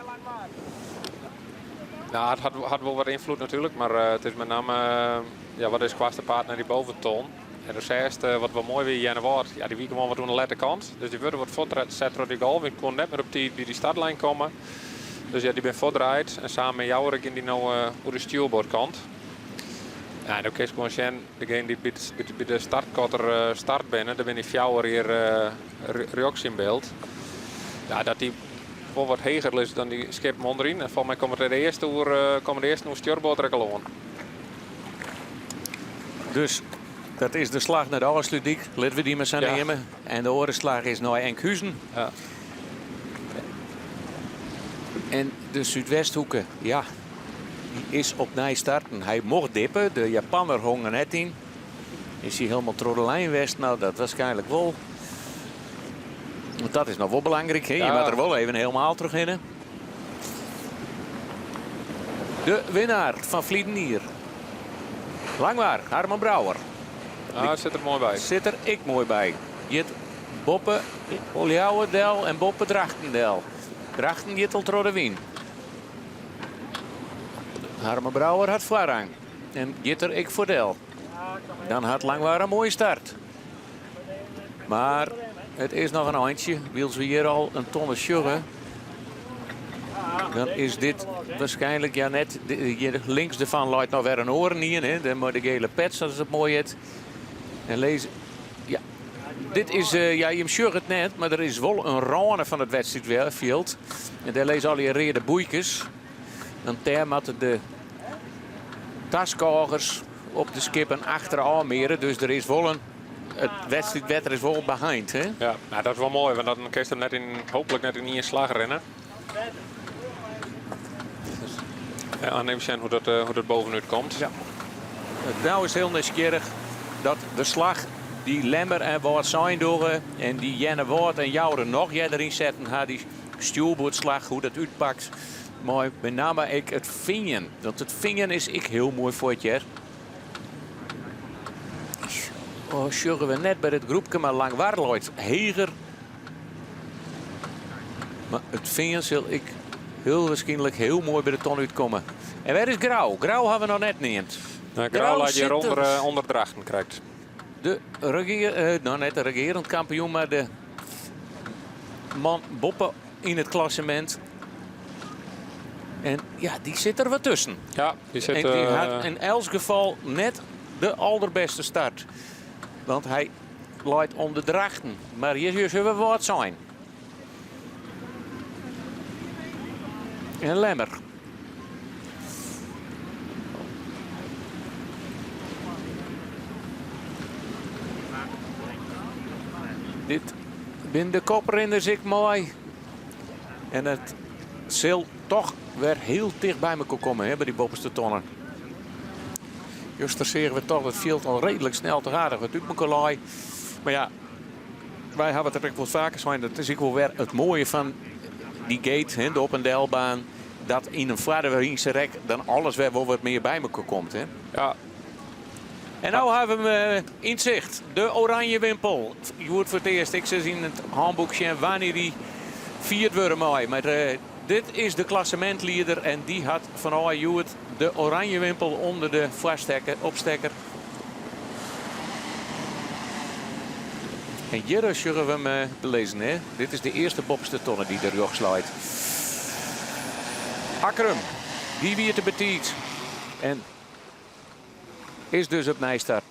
Nou, it hat, hat wol wat ynfloed natuerlik, mar eh, it is mei namme ja, wat is koartste paad nei dy boventon. En do seachst, eh, wat wol moai wie, Earnewâld, ja, dy wie gewoan wat oan de lette kant. Dus dy wurde wat fuortset troch dy golf. Dy koe net mear op tiid by dy startlijn komme. Dus ja, dy binne fuortdraaid. En samen mei Jouwer gean dy no eh, oer de stjoerboardkant. Ja, en dan kinst gewoan sjen, degene dy't by, by, by de startkotter eh, start binne, der binne dy fjouwer hjir rjochts yn byld. Ja, dat dy wol wat heger lizze dan dy skippen ûnderyn. En folgens my komme de earste oer, komme de earsten oer stjoerboard der ek al oan. Dus dat is de slach nei de Ofslútdyk, litte we dy mar sa neame. En de oare slach is nei Enkhuizen. Ja. En de Súdwesthoeke, ja, dy is opnij starten. Hy mocht dippe, de Japanner hong der net yn. Is hy hielendal troch de lijn west? No, dat waarskynlik wol. Want dat is noch wol belangryk. Hè? Je moat der wol even hielendal trochhinne. De winnaar fan ferleden jier. Langwar, Harmen Brouwer. Ah, sit der moai by. Sit der ek moai by. Giet boppe Ljouwert del en boppe Drachten del. Drachten giet al troch de wyn. Harmen Brouwer hat foarrang en giet der ek foar del. Dan hat Langwar in moaie start. Mar it is noch in eintsje, wylst we hjir al in tonne sjogge. Dan is dit waarskynlik ja net. Hjir links derfan leit noch wer in oaren ien, hè, de, mei de gele pet, sa't it moai hjit. En lês, ja, dit is, eh, ja, jim sjogge it net, mar der is wol in râne fan it wedstriidfjild. En dêr lizze allegear reade boeikes. Want dêr moatte de taskôgers op de skippen achterôf meare. Dus der is wol in. It wedstriidwetter is wol beheind. Hè? Ja, nou, dat is wol moai, want dan kinst him net yn, hooplik net yn ien slach rinne. Dus, ja, even sjen hoe't dat, eh, hoe't dat bovenút komt. Ja. No is hiel nijsgjirrich dat de slach dy't Lemmer en Wâldsein dogge en dy't Earnewâld en Joure noch earder ynsetten ha, dy. stjoerboardslach, hoe dat útpakt. Mei met name ek it fean. Want it fean is ek hiel moai fuort hear. Oh, sjogge we net by dit groepke, mar Langwar leit heger. Mar it fean sil ek hiel wierskynlik hiel moai by de ton útkomme. En wêr is Grou? Grou hawwe we noch net neamd. Nou, Grou leit hjir ûnder, eh, ûnder Drachten krekt. De regear, eh, nou net de regearend kampioen, mar de man boppe yn it klassemint. En ja, dy sit der wat tusken. Ja, dy sit, En dy eh, hat yn elts gefal net de alderbêste start. Want hy leit ûnder Drachten. Mar hjir sille we Wâldsein. En Lemmer. Dit binne de koprinners ek moai. En it sil toch wer hiel ticht by mekoar komme hè, by dy boppeste tonnen. Juster seagen we toch dat fjild al reedlik snel te aardich wat út mekoar lei. Mar ja, wy hawwe it der ek wol faker sein, dat is ek wol wer it moaie fan dy gate, hè, de op- en delbaan, dat yn in foarderwynse rek dan alles wer wol wat mear by mekoar komt. Hè. Ja. En no hawwe we him yn sicht, de Oranje Wimpel. Hjoed foar it earst, ik sis yn it hânboek sjen wannear dy fierd wurde mei. Mar dit is de klassemintlieder en dy hat fanôf hjoed de Oranje Wimpel ûnder de foarstekker, opstekker. En hjir sjogge we him eh, lizzen. Hè? Dit is de earste boppeste tonne dy't der rjochts leit. Akkrum, dy wie te betiid. En is dus opnij start.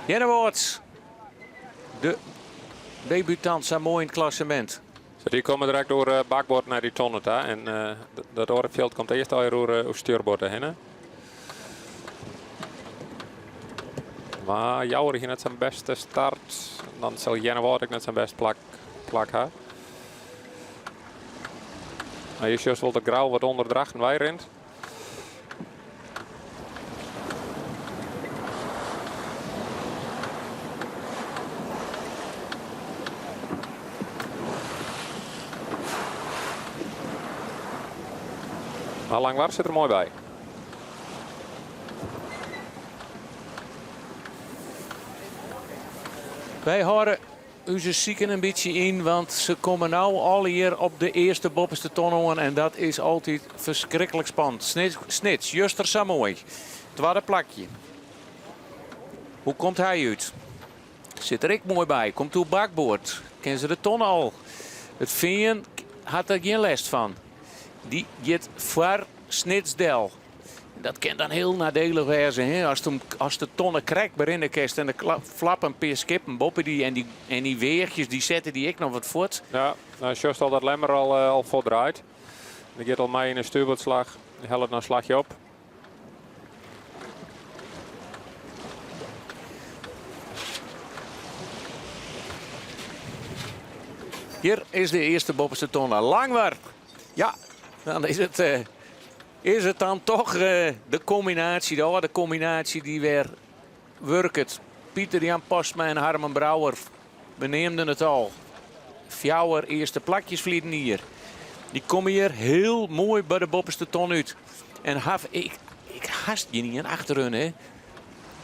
Earnewâld, de debutant sa moai yn it klassemint. So dy komme direkt oer eh, bakboard nei dy tonne ta en eh, dat oare fjild komt earst al oer, eh, oer stjoerboard hinne. Mar Jouwer hie net sa'n bêste start. Dan sil Earnewâld ek net sa'n bêst plak, plak ha. Mar je sjochst wol dat Grou wat ûnder Drachten wei rint. Mar Langwar sit der moai by. Wy hâlde Us siken in bytsje yn, want se komme no allegear op de earste boppeste ton oan en dat is altyd ferskriklik spannend. Snits, juster sa moai. Twadde plakje. Hoe komt hy út? Sit der ek moai by. Komt oer bakboard. Kin se de ton al. It Fean hat der gjin lêst fan. Dy giet foar Snits del. Dat kin dan hiel neidielich wêze, hè? Ast, him, ast de tonne krekt berinne kinst en der flappe in pear skippen boppe dy en dy, en dy weachjes dy sette dy ek noch wat fuort. Ja, dan sjochst al dat Lemmer al, eh, al fuortdraait. Dy giet al mei yn de stuurboardslach. Dy hellet noch in slachje op. Hjir is de earste boppeste tonne. Langwar. Ja, dan is it, eh, Is it dan toch de kombinaasje, de âlde kombinaasje dy't wer wurket? Pieter Jan Postma en Harmen Brouwer, we neamden it al. Fjouwer earste plakjes ferliden jier. Dy komme hjir hiel moai by de boppeste ton út. En haw ik, ik hast gjinien achter hun, hè.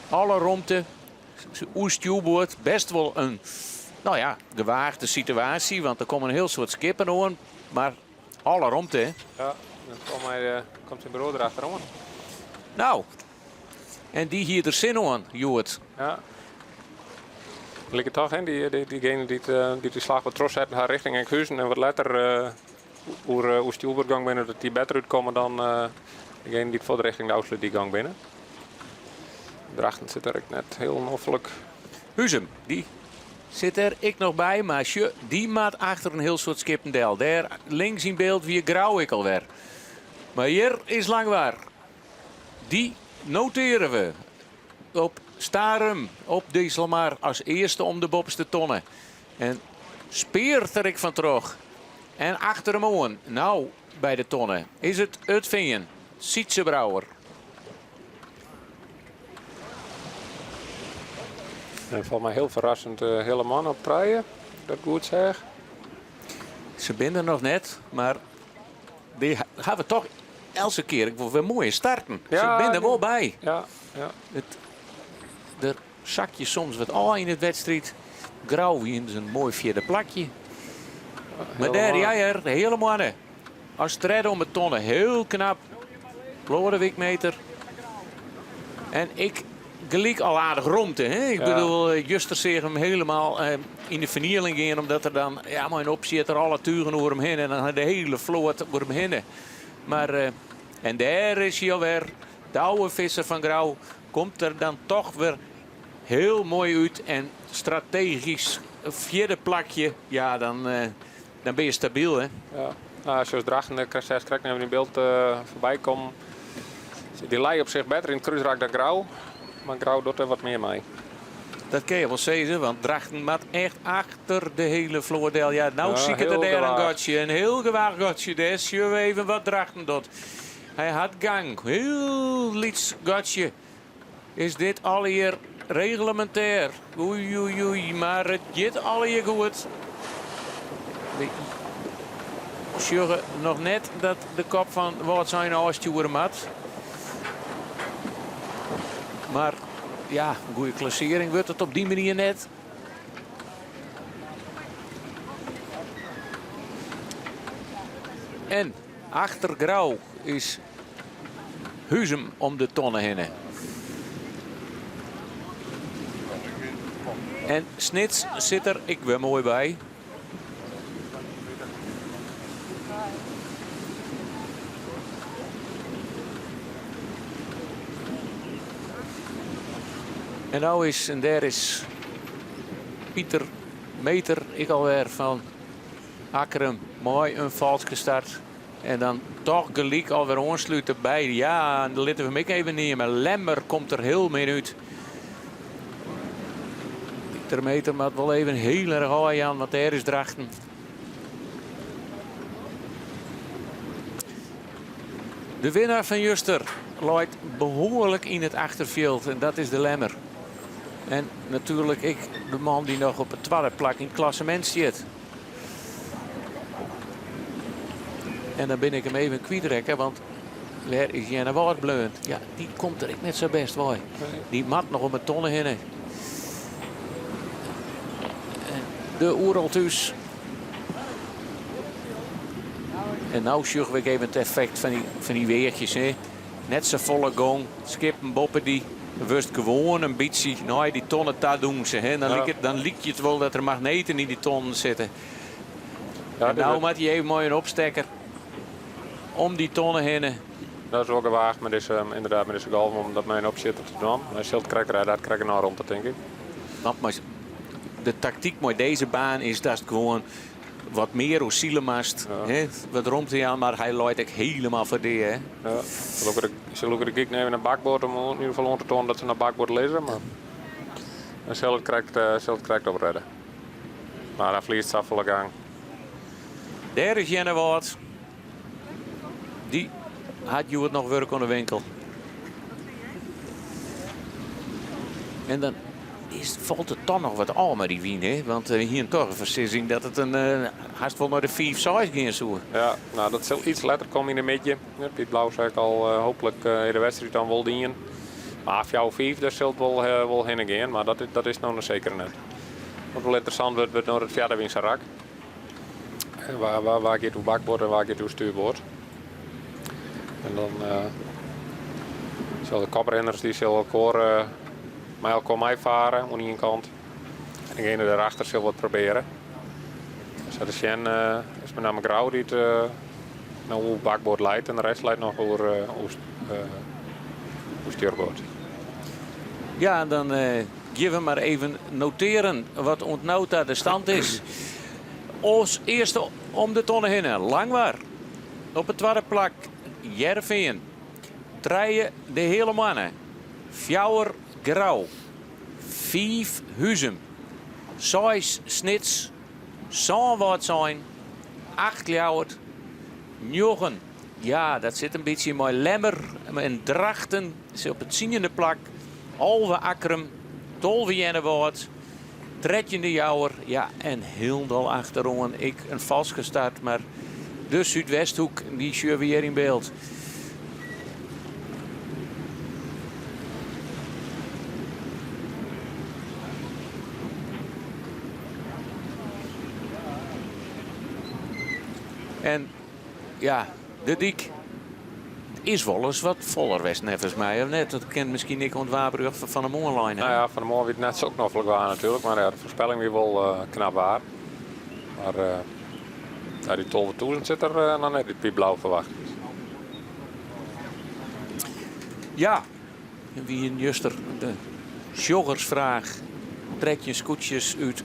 Alle romte, oer stjoerboard, bêst wol in, no ja, gewaagde situaasje, want der komme in hiel soad skippen oan, mar Alle romte, hè? Ja, dan komt, my, uh, komt syn broer derachteroan. No, en dy hie der sin oan, hjoed. Ja. Liket toch, hè, dy, dy, diegene dy't uh, dy't dy slach wat trochsetten ha richting Enkhuizen en wat letter uh, oer, uh, oer stjoerboard gong binne, dat dy better útkomme dan uh, degene dy't foar de richting de Ofslútdyk gong binne. Drachten sit der ek net hiel noflik. Huzum, dy Sit der ek noch by, mar sjoch, dy moat achter in hiel soad skippen del. Dêr links yn byld wie Grou ek alwer. Mar hjir is Langwar. Dy noteare we op Starum op de Iselmar as earste om de boppeste tonne. En speart der ek fan troch. En achter him oan, no by de tonne, is it It Fean, Sytze Brouwer. En foar my hiel ferrassend Hele Man op trije, dat goed seach. Se binne der noch net, mar dy hawwe toch eltse kear ek wol wer moaie starten. Se binne der wol by. Ja, ja. It, der sakje soms wat ôf yn it wedstriid. Grou wie in moai fjirde plakje. Mar dêr, ja hear, de Heale Moanne. As tredde om 'e tonne, hiel knap. Loadewyk Meeter. En ek gelyk al aardich romte. Hè? Ik bedoel, juster seach him helemaal yn de fernieling gean, omdat er dan ja, mei in opsjitter alle tugen oer him hinne en dan de hiele float oer him hinne. Mar, en dêr is hy alwer. Douwe Visser fan Grou komt der dan toch wer hiel moai út en strategysk fjirde plakje. Ja, dan, dan bin je stabyl, hè? Ja, nou, zoals Drachten, ik krijg krekt even in beeld voorbij komen. Die lei op zich better in het kruisrak dan Grou. Maar Grou doet er wat meer mee. Dat kin je wol sizze, want Drachten moat echt achter de hiele float del. Ja, no ja, siket er dêr in gatsje, in hiel gewaagd gatsje. Dêr sjogge we even wat Drachten docht. Hy hat gang, hiel lyts gatsje. Is dit allegear reglemintêr? Oei, oei, oei, mar it giet allegear goed. We sjogge noch net dat de kop fan Wâldsein ôfstjoere moat. Mar ja, in goede klassearring wurdt it op dy manier net. En achter Grou is Huzum om de tonne hinne. En Snits sit der ek wer moai by. En no is, en dêr is Pieter Meeter ek alwer fan Akkrum mei in falske start. En dan toch gelyk alwer oanslute by, ja, en dan litte we him ek even neame. Lemmer komt der hiel min út. Pieter Meeter moat wol even hiel erch ôfjaan, want dêr is Drachten. De winnaar fan juster leit behoarlik yn it achterfjild en dat is de Lemmer. En natuerlik ek de man dy't noch op it twadde plak yn it klassemint stiet. En dan bin ik him even kwytrekke, want wêr is Earnewâld bleaun? Ja, dy komt der ek net sa bêst wei. Dy moat noch om 'e tonne hinne. De Oeral thús. En no sjogge we even it effekt fan dy weachjes. Hè. Net sa folle gong, skippen boppe dy. Wurdst gewoan in bytsje nei dy tonne ta dûnse. Hè. Dan, liket, dan liket it wol dat der magneten yn dy tonnen sitte. Ja, en no moat hy even mei in opstekker om dy tonne hinne. Dat is wol gewaagd met dizze, ynderdaad, met dizze golven om dat mei in opsjitter te dwaan. Hy sil it krekt rêde, hat krekt genôch romte, tink ik. Want mei de taktyk mei dizze baan is datst gewoan wat mear oer sile moatst, hè, wat romte jaan, mar hy leit ek hielendal foar dea. Hè. Ja, se lûke de, se lûke de gyk even nei bakboard om yn ieder gefal oan te toanen dat se nei bakboard lizze, mar dan sil it krekt, sil it krekt oprêde. Mar dan ferliest safolle gang. Dêr is Earnewâld. Dy hat hjoed noch wurk oan de winkel. En dan is, falt it toch noch wat ôf mei dy wyn, hè? Want we hienen toch in foarsizzing dat it in, hast wol nei de 5, 6 gean soe. Ja, no, dat sil iets letter komme yn de middei. Piet Blauw sei ek al, hooplik is de wedstriid dan wol dien. Mar fjouwer, fiif, dêr sil it wol, wol hinne gean. Mar dat, dat is no noch seker net. Wat wol ynteressant wurdt, wurdt no it fjirde wynsarak. Wa, wa, wa giet oer bakboard en wa giet oer stuurboard. En dan uh, sil de koprinners dy sil elkoar, uh, mei elkoar meifarre oan ien kant. En degene dêrachter sil wat probearje. Sa te sjen uh, is met name Grou dy't uh, no oer bakboard leit en de rest leit noch oer, uh, oer, uh, oer stuurboard. Ja, dan uh, gean we mar even notearjen wat oant no ta de stand is. As earste om de tonne hinne, Langwar. Op it twadde plak Hearrenfean. Trije de Heale Moanne. Fjouwer Grou. Fiif Huzum, seis Snits, sân Wâldsein, acht Ljouwert, njoggen, ja dat sit in bytsje mei Lemmer en Drachten sit op it tsiende plak, 11 Akkrum, 12 Earnewâld, 13 De Jouwer, ja en hielendal achteroan ek in falske start, mar de Súdwesthoek dy sjogge we hjir yn byld. En ja, de dyk is wolris wat foller west neffens my, of net? Dat kin miskien ek oan it waarberjocht fan fan 'e moarn lein Nou ha. ja, fan 'e moarn wie it net sok noflik waar natuerlik, mar ja, de foarspelling wie wol knap waar. Mar ja, dy 12.000 sit der noch net út by Blauw ferwachte. Ja, wie in juster de sjoggersfraach. 13 skûtsjes út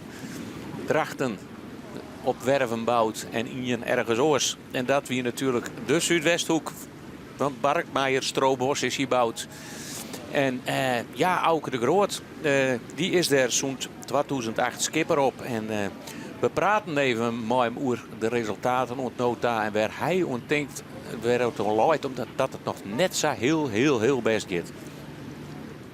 Drachten op werven boud en ien ergens oars. En dat wie natuerlik de Súdwesthoek, want Barkmeijer Stroobos is hjir boud. En eh, ja, Auke de Groot, eh, dy is dêr sûnt 2008 skipper op. En eh, we praten even mei him oer de resultaten oant no ta en wêr hy oan tinkt, wêr it oan leit, omdat dat it noch net sa hiel, hiel, hiel bêst giet.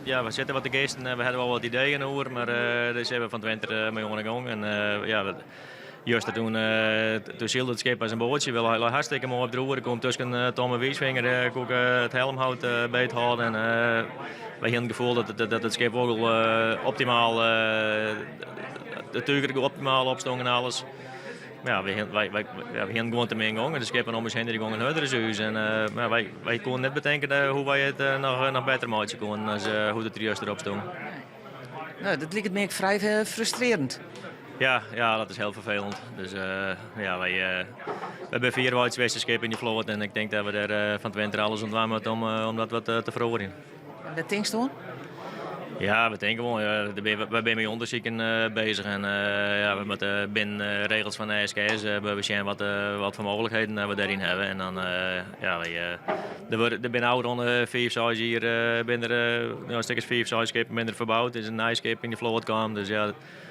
Ja, we sitte wat te geesten en we hawwe wol wat ideeën oer, mar uh, dêr sille we fan 't winter mei oan 'e gong. En uh, ja, juster toen, toen sylde it skip as in boatsje, wel lei hartstikke moai op it roer. Ik kom tusken Tom en Wiesvinger, koe ik it helmhout beet hâlde en wy hiene it gefoel dat it, dat it skip wol optimaal, de tuger optimaal opstong en alles. Mar ja, wy, wy, wy, ja, wy hiene gewoan te min gongen. De skippen om ús hinne dy gongen hurder as ús. En uh, wy, wy koene net betinke hoe wy it uh, noch, noch better meitsje koene as uh, hoe't it der juster op stong. Nou, dat liket my ek frij frustrearjend. Ja, ja, dat is hiel ferfelend. Dus ja, wy, wy binne fierwei it swierste skip yn de float en ik tink dat we dêr fan 't winter alles oan dwaan moatte om, om dat wat te feroarjen. En wêr tinkst oan? Ja, we tinke wol. Ja, wy binne mei ûndersiken bezich en ja, we moatte binnen regels fan de SKS we sjen wat, wat foar mooglikheden we dêryn hawwe. En dan, ja, wy, der, wurde, der binne ôfrûne fiif, seis jier binne der ja, in stik as fiif, seis skippen binne der ferboud. Der is in nij skip yn de float kaam, dus ja,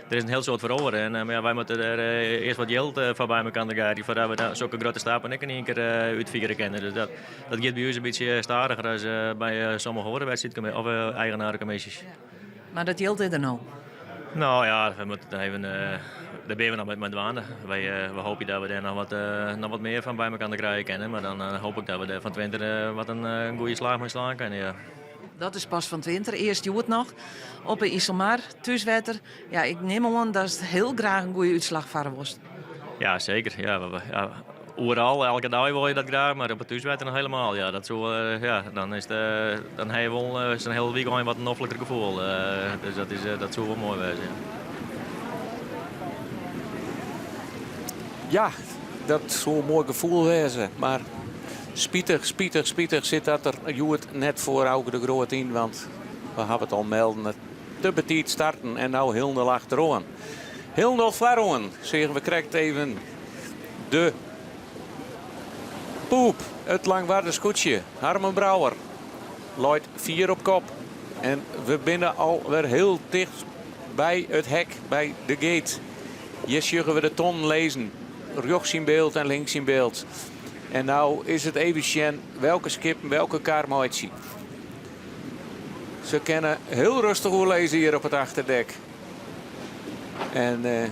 der is in hiel soad feroare. En mar ja, wy moatte der earst wat jild foar by mekoar garje foardat we sokke grutte stappen ek yn ien kear útfiere kinne. Dus dat, dat giet by ús in bytsje stadiger as by sommige oare wedstriid of eigenarekommisjes. Mar dat jild is der no? No ja, we moatte even, dêr binne we noch mei dwaande. Wy, we hoopje dat we dêr noch wat, noch wat mear fan by mekoar krije kinne. Mar dan hoop ik dat we dêr fan 't winter wat in goede slach mei slaan kinne. Ja. Dat is pas fan 't winter. Earst hjoed noch op 'e Iselmar, thúswetter. Ja, ik nim oan datst hiel graach in goede útslach farre wolst. Ja, seker. Ja, ja, oeral, elke dei wol je dat graach, mar op it thúswetter noch helemaal. Ja, dat soe, ja, dan is it, dan ha je wol sa'n hiel wykein wat in nofliker gefoel. Dus dat is, dat soe wol moai wêze. Ja. Ja, dat soe in moai gefoel wêze, mar spitich, spitich, spitich sit dat der hjoed net foar Auke de Groot yn, want we hawwe it al melden, te betiid starten en no hielendal achteroan. Hielendal foaroan seagen we krekt even de poep, it Langwarder skûtsje. Harmen Brouwer leit fier op kop en we binne al wer hiel ticht by it hek, by de gate. Hjir sjogge we de tonnen lizzen, rjochts yn byld en links yn byld. En no is it even sjen welke skippen welke kar meitsje. Se kinne hiel rêstich oerlizze hjir op it achterdek. En uh,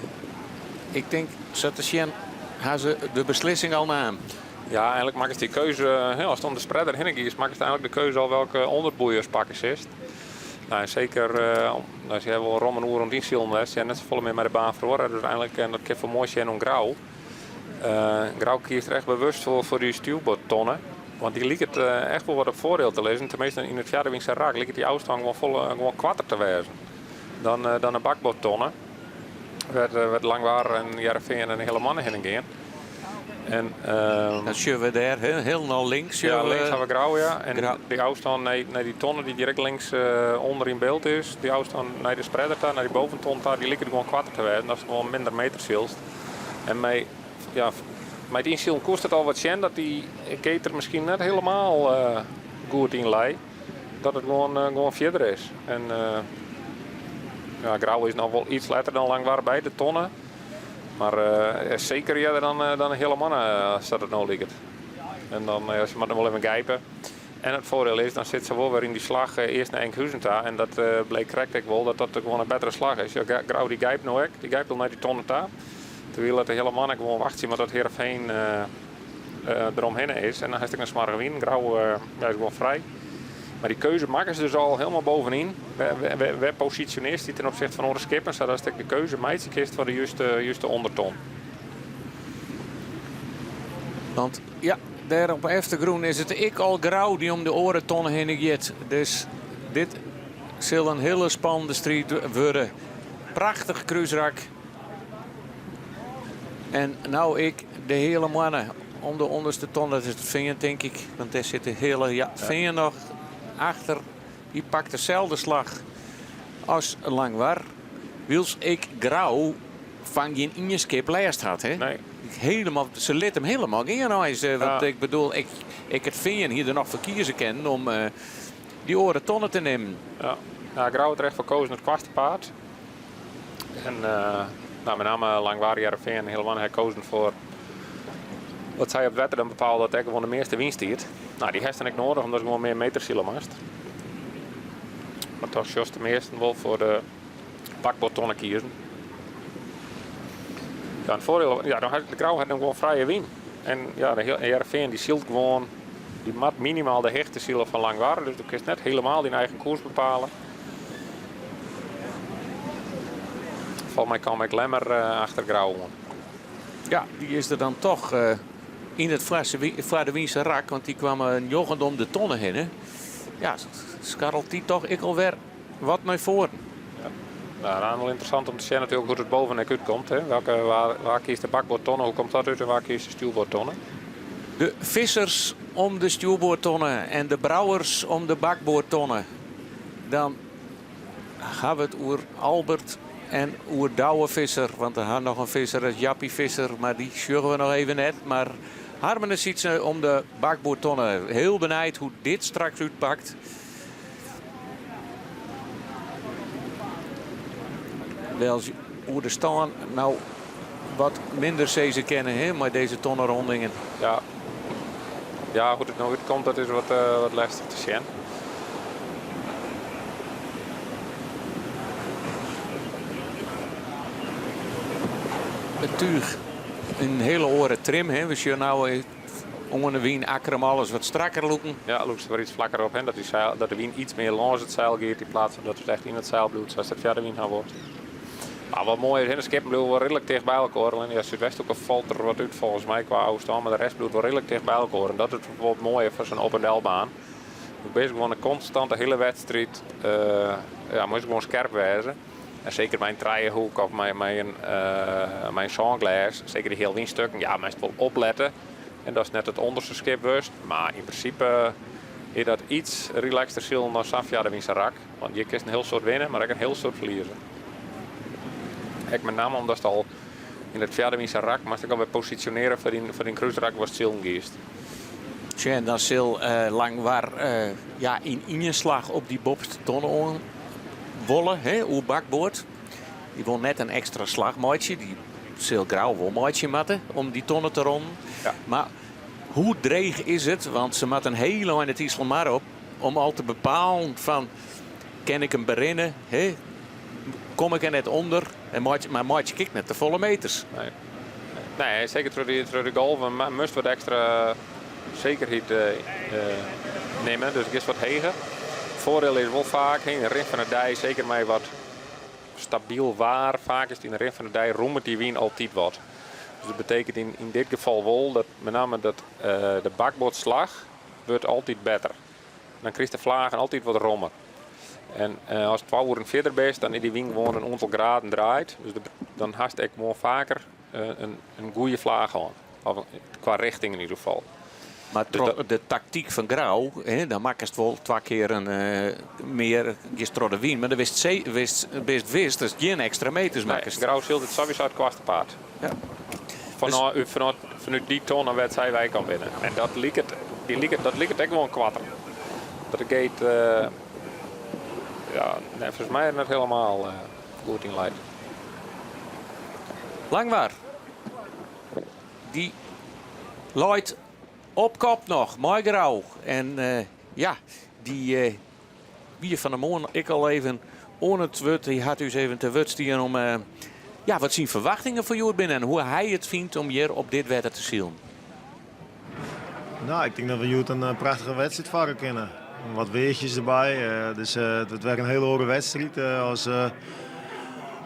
ik tink, sa te sjen, ha se de beslissing al naam. Ja, eigenlik makkest dy keuze, as it om de spreader hinne giest, makkest eigenlik de keuze al welke ûnderboeiers pakke silst. Nou, en seker, uh, se hawwe wol rom in oere oan it ynsilen west, se hawwe net safolle mear mei de baan feroare, dus eigenlik, en dat kin foar moai sjen oan Grou. Uh, Grou kiest der echt bewust foar dy stuurboardtonne. Want dy liket echt wol wat op foardiel te lizzen. Teminsten yn it foarewynse rak liket dy ôfstân gewoan folle gewoan koarter te wêzen dan, dan in bakboardtonne. Wêr't, wêr't Langwar en Hearrenfean en de hiele manne hinne gean. En, Dan sjogge we dêr hielendal links. Ja, links hawwe we Grou, ja. En dy ôfstân nei, nei dy tonne dy't direkt links ûnder yn byld is, dy ôfstân nei de spreader ta, nei dy boventon ta, dy liket gewoan koarter te wêzen. Datst gewoan minder meters sylst. En mei, ja, mei it ynsilen koest it al wat sjen dat dy gate der miskien net helemaal goed yn lei. Dat it gewoan, gewoan fierder is. En. Ja, Grou is noch wol iets letter dan Langwar by de tonne. Mar seker earder dan de Heale Moanne sa't it no liket. En dan, ja, se moatte noch wol even gijpe. En it foardiel is, dan sit se wol wer yn dy slach earst nei Enkhuizen ta. En dat bleek krekt ek wol, dat dat gewoan in bettere slach is. Ja, Grou dy gijpt no ek, dy gijpt al nei dy tonne ta. Terwyl dat de Heale Moanne gewoan wachtsje moat dat Heerenveen deromhinne is. En dan hast ek in smoarge wyn. Grou ja, is gewoan frij. Mar dy keuze makken se dus al helemaal bovenyn. Wêr posisjonearst dy ten opsichte fan oare skippen, sadatst ek de keuze meitsje kinst foar de juste ûnderton. Want ja, dêr op de eftergrûn is it ek al Grou dy't om de oare tonne hinne giet. Dus dit sil in hiele spannende striid wurde. Prachtich krúsrak. En no ek de Heale Moanne om de ûnderste ton. Dat is it Fean, tink ik. Want dêr sit de hiele ja, Fean noch achter. Dy pakt deselde slach as Langwar. Wylst ek Grou fan gjin ien skip lêst hat. Hè? Nee. Helemaal, se lit him helemaal gean eins. Want ik bedoel, ik, ik it Fean hie der noch foar kieze kinnen om dy oare tonne te nimmen. Ja, ja Grou hat der echt foar kozen it koartste paad. En nou, met name Langwar, Hearrenfean en Heale Moanne ha kozen foar dat sy op it wetter dan bepale dat ek gewoan de measte wyn stiet. Nou, dy hast dan ek noadich omdat gewoan mear meters sile moatst. Mar toch sjochst de measten wol foar de bakboardtonne kiezen. Ja, it foardiel, ja, dan hat de Grou hat dan gewoan frije wyn. En ja, de Hearrenfean dy sylt gewoan, dy moat minimaal de hichte sile fan Langwar, dus do kinst net helemaal dyn eigen koers bepale. Folgens my kaam ek Lemmer achter Grou oan. Ja, dy is der dan toch yn it foar de wynse rak, want dy kwam njoggende om de tonne hinne. Ja, skarrelt dy toch ek alwer wat nei foaren. Ja. Nou, dan wol ynteressant om te sjen natuerlik hoe't it boven ek útkomt. Hè. Welke, waar, waar kiest de bakboardtonne, hoe komt dat út en waar kiest de stjoerboardtonne? De vissers om de stjoerboardtonne en de brouwers om de bakboardtonne. Dan ha we it oer Albert en oer Douwe Visser. Want der ha noch in visser, dat is Jappie Visser. Mar dy sjogge we noch even net. Mar Harmen en Sytse om de bakboardtonne. Hiel benijd hoe't dit straks útpakt. Wels oer de stân no wat minder sizze kinne hè, mei dizze tonnerondingen. Ja. Ja, hoe't it no útkomt, dat is wat, uh, wat lestich te sjen. It túch in hiele oare trim. Hè. We sjogge no oan de wyn Akkrum alles wat strakker lûken. Ja, lûkst der wer iets flakker op. Hè? Dat, die seil, dat de wyn iets mear lâns it seil giet yn plaats fan dat it echt yn it seil bliuwt, sa't it foar de wyn ha wurdt. Mar wat moai is, de skippen bliuwe wol reedlik ticht by elkoar. Allinnich ja, Súdwesthoeke falt der wat út folgens my kwa ôfstân, mar de rest bliuwt wol reedlik ticht by elkoar. En dat is wol it moaie fan sa'n op en delbaan. Do bist gewoan in konstante hiele wedstriid, uh, ja, moatst gewoan skerp wêze. En seker mei in trijehoek of mei, mei in, uh, mei in sânglês, seker dy healwynstukken, ja, moatst wol oplette. En datst net it ûnderste skip wurdst, mar yn prinsipe is dat iets relaxter silen dan sa'n fjarderwynse rak. Want hjir kinst in hiel soad winne, mar ek in hiel soad ferlieze. Ek met name omdatst al yn it fjarderwynse rak moatst ek alwer posisjonearje foar dyn, foar dyn krúsrak watst silen giest. Tsja, en dan sil uh, Langwar uh, ja, yn ien slach op dy boppeste tonne oan wolle, hè, oer bakboard. Dy wol net in ekstra slach meitsje. Dy sil Grou wol meitsje moatte om dy tonne te ronnen. Ja. Mar hoe dreech is it, want se moatte in hiele ein it Iselmar op, om al te bepalen fan kin ik him berinne, hè? Kom ik der net ûnder en meitsje, mar meitsje ik ek net te folle meters. Nee. Nee, seker troch dy, troch de golven moatst wat ekstra sekerheid uh, nimme, dus giest wat heger. Foardiel is wol faak, yn de rin fan de dei, seker mei wat stabyl waar, faak is it yn de rin fan de dei rûmet dy wyn altyd wat. Dus dat betekent yn, yn dit gefal wol dat met name dat uh, de bakboardslach wurdt altyd better. Dan krijst de flagen altyd wat rommer. En uh, ast twa oeren fierder bist, dan is dy wyn gewoan in oantal graden draaid. Dus de, dan hast ek gewoan faker uh, in, in goede flaach oan. Of kwa richting yn ieder gefal. Mar Dus troch de taktyk fan Grou, hè, dan makkest wol twa kear in, uh, mear giest troch de wyn, mar dan wist, wist, bist wist datst gjin ekstra meters Nee, makkest. Grou sylt it sawiesa it koartste paad. Ja. Fanôf, fanôf, fanút dy tonne wêr't sy weikaam binne. En dat liket, dy liket, dat liket ek gewoan koarter. Dat giet, uh, ja, neffens my net helemaal. Uh. goed yn leit. Langwar. Dy leit op kop noch mei Grou. En ja, dy wie fan 'e moarn ek al even oan it wurd. Hy hat ús even te wurd stien om ja, wat syn ferwachtingen foar hjoed binne en hoe hy it fynt om hjir op dit wetter te silen. Nou, ik tink dat we hjoed in prachtige wedstriid farre kinne. Wat weachjes derby, dus it wurdt wer in hiele oare wedstriid as,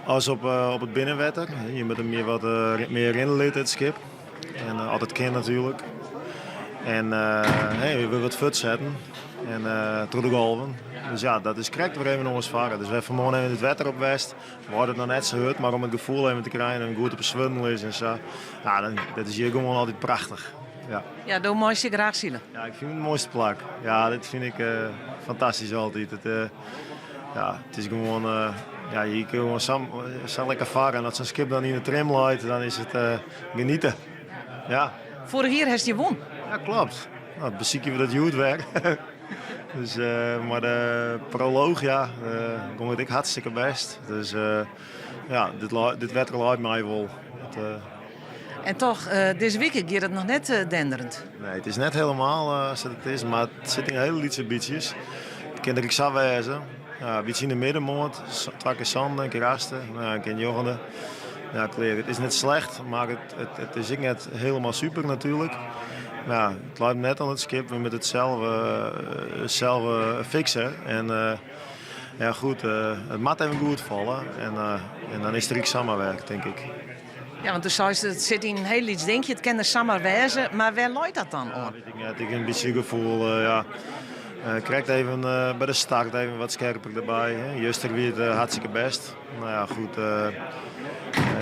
as op, op it binnenwetter. Je moatte mear wat mear rinne litte, it skip. En as it kin natuerlik. En hey, we wurde wat fuortsetten en troch de golven. Dus ja, dat is krekt wer even oars farre. Dus we hawwe fan 'e moarn even it wetter op west. We it noch net sa hurd, mar om it gefoel even te krijen en goed op 'e swurden lizze en sa. Ja, dan, dat is hjir gewoan altyd prachtich. Ja. Ja, do meist hjir graach sile. Ja, ik fyn it it moaiste plak. Ja, dit fyn ik fantastysk altyd. It, ja, it is gewoan, ja, hjir kinne gewoan sa, sa lekker farre. En as sa'n skip dan yn de trim leit, dan is it geniete. Ja. Foarich jier hast hjir wûn. Ja, kloppet. No, besykje we dat hjoed wer. Dus, mar de prolooch, ja, gong it ek hartstikke bêst. Dus ja, dit, dit wetter leit my wol. It, En toch, dizze wike giet it noch net denderend. Nee, it is net hielendal sa't it is, mar it sit yn hiele lytse bytsjes. It kin der ek sa wêze. Ja, in bytsje yn de middenmoat, twa kear sânde, in kear achtste, no, in kear njoggende. Ja, klear. It is net slecht, mar it, it, it is ek net hielendal super natuerlik. Ja, it leit net oan it skip, we moatte it sels, sels fikse. En ja, goed, it moat even goed falle en, en dan is der ek samar wer, tink ik. Ja, want do seist it sit yn in hiel lyts dinkje, it kin der samar wêze, mar wêr leit dat dan oan? Ja, wit ik net. Ik in bytsje gefoel, ja. Krekt even by de start even wat skerper derby. Hè. Juster wie it hartstikke bêst. No ja, goed.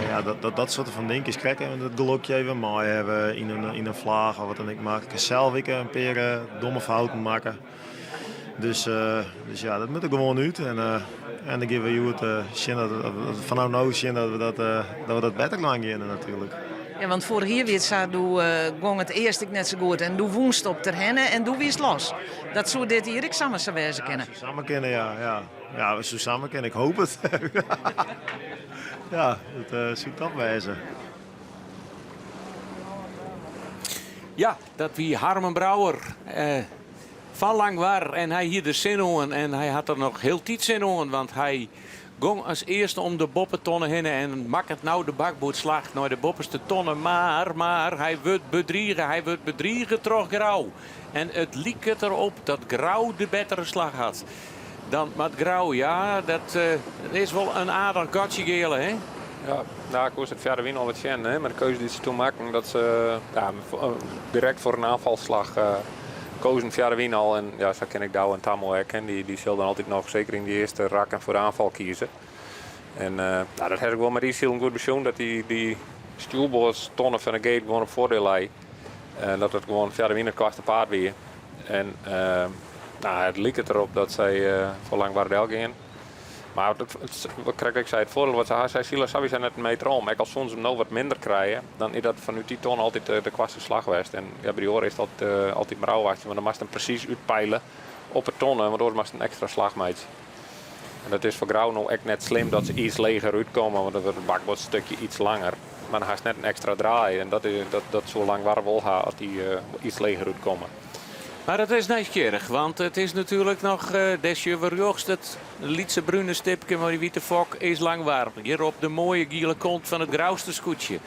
Ja, dat, dat, dat soart fan dinkjes. Krekt even dat gelokje even mei hawwe yn in flaach of wat dan ek mar. Ik ha sels ek in pear domme fouten makke. Dus, dus ja, dat moat der gewoan út. En, en dan gean we hjoed sjen dat, fanôf no sjen dat we dat, dat we dat better dwaan geane natuerlik. Ja, want foarich jier wie it sa, doe gong it earst ek net sa goed en doe wûnst op Terherne en doe wiest los. Dat soe dit jier ek samar sa wêze kinne. Ja, soe samar kinne, ja. Ja, ja soe samar kinne. Ik hoop it. ja, dat uh, soe top wêze. Ja, dat wie Harmen Brouwer. Uh, fan Langwar en hy hie der sin oan en hy hat der noch hieltyd sin oan, want hy gong as earste om de boppetonne hinne en makket no de bakboerdslach nei de boppeste tonne. Mar, mar hy wurdt bedrige, hy wurdt bedrige troch Grou. En it liket derop dat Grou de bettere slach hat. Dan moat Grou, ja, dat uh, is wol in aardich gatsje geale, hè? Ja, nou, ik koe it foar de wyn al wat sjen, hè, mar de keuze dy't se toen makken, dat se ja, direkt foar in oanfalsslach uh, kozen foar de wyn al. En ja, sa ken ik Douwe en Tammo ek. En dy, dy sil dan altyd noch, seker yn dy earste rakken, foar de oanfal kieze. En uh, nou, dat ha ik wol mei dy silen goed besjoen, dat dy, dy stjoerboardstonne fan de gate gewoan op foardiel lei. En dat it gewoan foar de wyn it koartste paad wie. En uh, nou, it liket derop dat sy uh, foar Langwar del gean. Mar it, it, wat krekt ik sei, it foardiel wat se ha, sy sile sawiesa net in meter om. Ek al soene se him no wat minder krije, dan is dat fanút dy ton altyd de, de koartste slach west. En ja, by dy oare is it altyd, uh, altyd mar ôfwachtsjen, want dan moatst him presys útpeile op 'e tonne, want oars moatst in ekstra slach meitsje. En dat is foar Grou no ek net slim dat se iets leger útkomme, want dan wurdt it bakboardstukje iets langer. Mar dan hast net in ekstra draai en dat, is, dat, dat soe Langwar wol ha as dy uh, iets leger útkomme. Mar it is nijsgjirrich, want it is natuerlik noch uh, dêr sjogge we rjochts it lytse brune stipke mei dy wite fok is Langwar. Hjir op de moaie giele kont fan it Grouster skûtsje.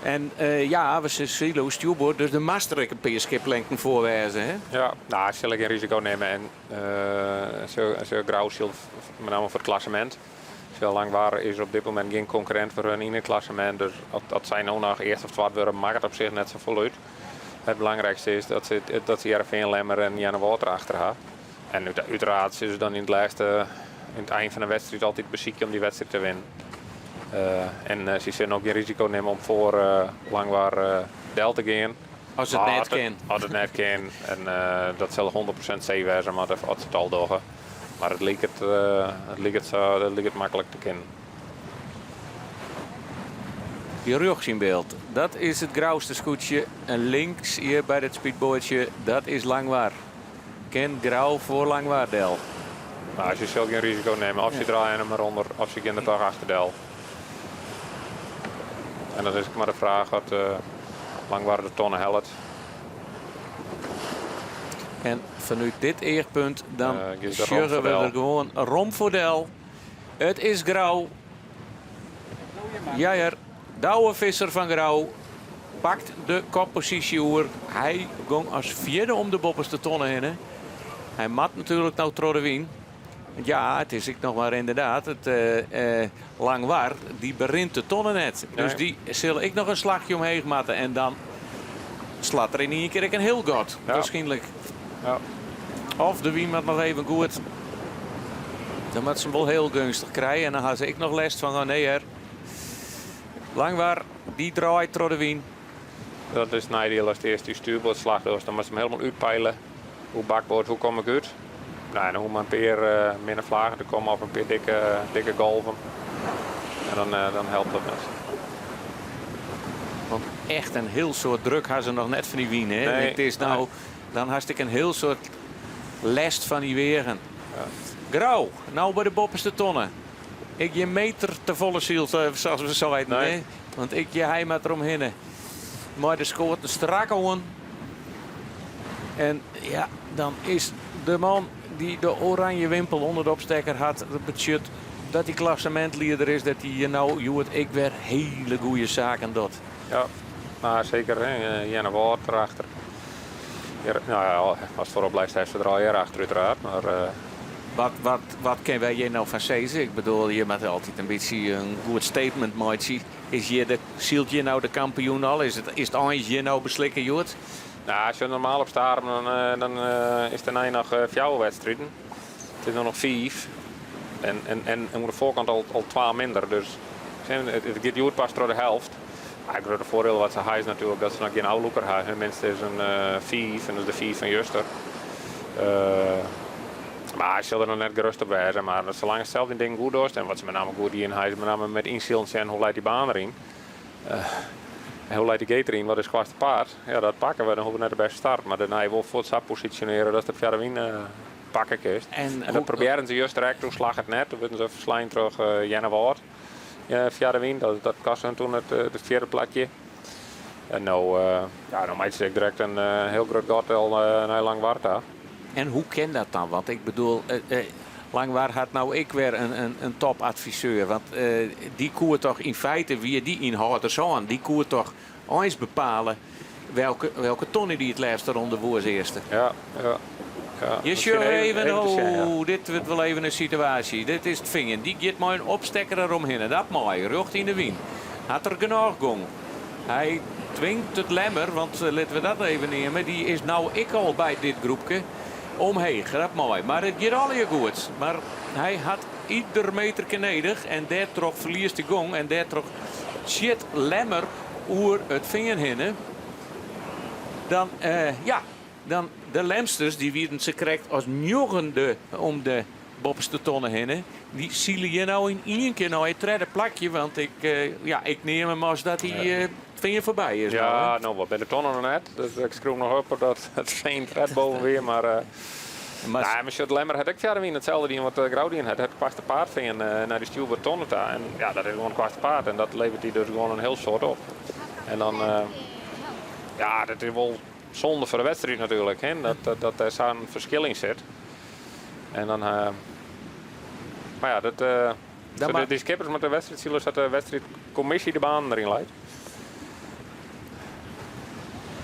En uh, ja, we sile oer stjoerboard, dus der moast der ek in pear skiplengten foar wêze. Hè? Ja, nou, sil ik gjin risiko nimme. En uh, se Grou sil benammen foar it klassemint. Sjoch, Langwar is op dit momint gjin konkurrint foar hun yn it klassemint. Dus as sy no noch earst of twad wurde, makket op sich net safolle út. It belangrykste is dat se, dat se Hearrenfean, Lemmer en Earnewâld erachter ha. En úteraard sille se dan yn it lêste, yn it ein fan de wedstriid altyd besykje om dy wedstriid te winnen. Uh, en uh, sy sille ook gjin risiko nimme om foar uh, Langwar del te gean. As it net kin. As it net kin. En dat sil 100% see wêze moatte as se it al dogge. Mar it liket, it liket, sa, it liket maklik te kinnen. Hjir rjochts yn byld, dat is it Grouster skûtsje. En links hjir by dat speedboatsje, dat is Langwar. Kin Grou foar Langwar del? Nou, se sil gjin risiko nimme. Of se draaie him derûnder, of se gean der toch achterdel. En dat is ek mar de fraach oft Langwar de tonne hellet. En fanút dit eachpunt dan sjogge we der gewoan rom foar del. It is Grou. Ja hear, Douwe Visser fan Grou pakt de kopposysje oer. Hy gong as fjirde om de boppeste tonne hinne. Hy moat natuerlik no troch de wyn. Want ja, it is ek noch mar ynderdaad it Langwar, dy berint de tonne net. Dus dy sil ek noch in slachje omheech moatte en dan slat der yn ien kear ek in hiel gat, waarskynlik. Ja. Of de wyn moat noch even goed. Dan moat se him wol hiel geunstich krije en dan ha se ek noch lêst fan, oh nee hear. Langwar, dy draait troch de wyn. Dat is it neidiel ast earst dy stuurboardslach dochst, dan moatst him hielendal útpeile. Hoe bakboard, hoe kom ik út? Nou, en dan hoege mar in pear minne flagen te kommen of in pear dikke, dikke golven. En dan, dan helpt dat net. Want echt in hiel soad druk ha se noch net fan dy wyn. Hè? Nee, It is no, nee. dan hast ek in hiel soad lêst fan dy weagen. Grou, no by de boppeste tonne. Ek gjin meter te folle syld, sa's we seiden. Nee. Hè? Want ek hy moat deromhinne. Mei de skoaten strak oan. En ja, dan is de man dy't de oranje wimpel ûnder de opstekker hat, dat betsjut dat hy klassemintlieder is, dat hy no hjoed ek wer hiele goede saken docht. Ja, mar seker, hè, Earnewâld derachter. Nou ja, ast foarop bleist, hast se der allegear achter uiteraard, mar Wat, wat, wat kinne wy hjir no fan sizze? Ik bedoel, je moatte altyd in bytsje in goed statement meitsje. Is hjir de, sylt hjir no de kampioen al? Is it, is it eins hjir no beslikke hjoed? Nou, as je normaal op Starum, dan, eh, dan eh, is dêrnei noch eh, fjouwer wedstriden. It is no noch fiif. En, en, en oan de foarkant al, al twa minder. Dus it, it giet hjoed pas troch de helft. Maar it grutte foardiel wat se ha is natuerlik dat se noch gjin ôflûker ha. Hun minste is in fiif en dat is de fiif fan juster. Mar hy sil der noch net gerust op wêze. Mar salang't ast sels dyn dingen goed dochst en wat se mei namme goed dien ha is mei namme met ynsilen sjen hoe leit dy baan deryn. En hoe leit dy gate deryn, wat is koartste paad. Ja, dat pakke we. Dan hoege we net de bêste start, mar dêrnei wol fuort sa posisjonearje datst de fjirde wyn pakke kinst. En En dat probearren se juster ek, doe slagge it net. Doe wurden se ferslein troch Earnewâld. Fjirde wyn, dat, dat koste hun toen it, it fjirde plakje. En no, ja, no meitsje se ek direkt in hiel grut gat al nei Langwar ta. En hoe kin dat dan? Want ik bedoel, Langwar hat no ek wer in, in, in topadviseur. Want dy koe toch yn feite, wie dy yn hâldershân, dy koe toch eins bepale welke, welke tonne dy it leafst derûnder woe as earste. Ja, ja. Ja, Je miskien sjogge even, even, even te sjen, ja. oh, dit wurdt wol even in situaasje. Dit is it Fean. Dy giet mei in opstekker deromhinne. Dat mei, rjocht yn de wyn. Hat er genôch gong. Hy twingt it Lemmer, want litte we dat even neame, dy is no ek al by dit groepke omheech. Dat mei. Mar it giet allegear goed. Mar hy hat ieder meterke nedich en dêrtroch ferliest de gong en dêrtroch sjit Lemmer oer it Fean hinne. Dan, ja, dan de Lemsters, dy wienen sakrekt as njoggende om de boppeste tonne hinne. Dy sile hjir no yn ien kear nei it tredde plakje, want ik, ja, ik neam him as dat hy it Fean foarby is. Ja, no, wat by de tonne noch net. Dus ik skriuw noch op dat it Fean tred boven wie, mar Mar nee, mar sjoch, Lemmer hat ek fjirde wyn itselde dien wat Grou dien hat. Hat koartste paad fearn nei de stjoerboard tonne ta. En ja, dat is gewoan koartste paad en dat leveret dy dus gewoan in hiel soad op. En dan, ja, dat is wol zonde foar de wedstriid natuerlik, hè, dat, dat, dat dêr sa'n ferskil yn sit. En dan, mar ja, dat, Dan dy, dy skippers moatte de wedstriid sile sa't de wedstriidkommisje de banen deryn leit.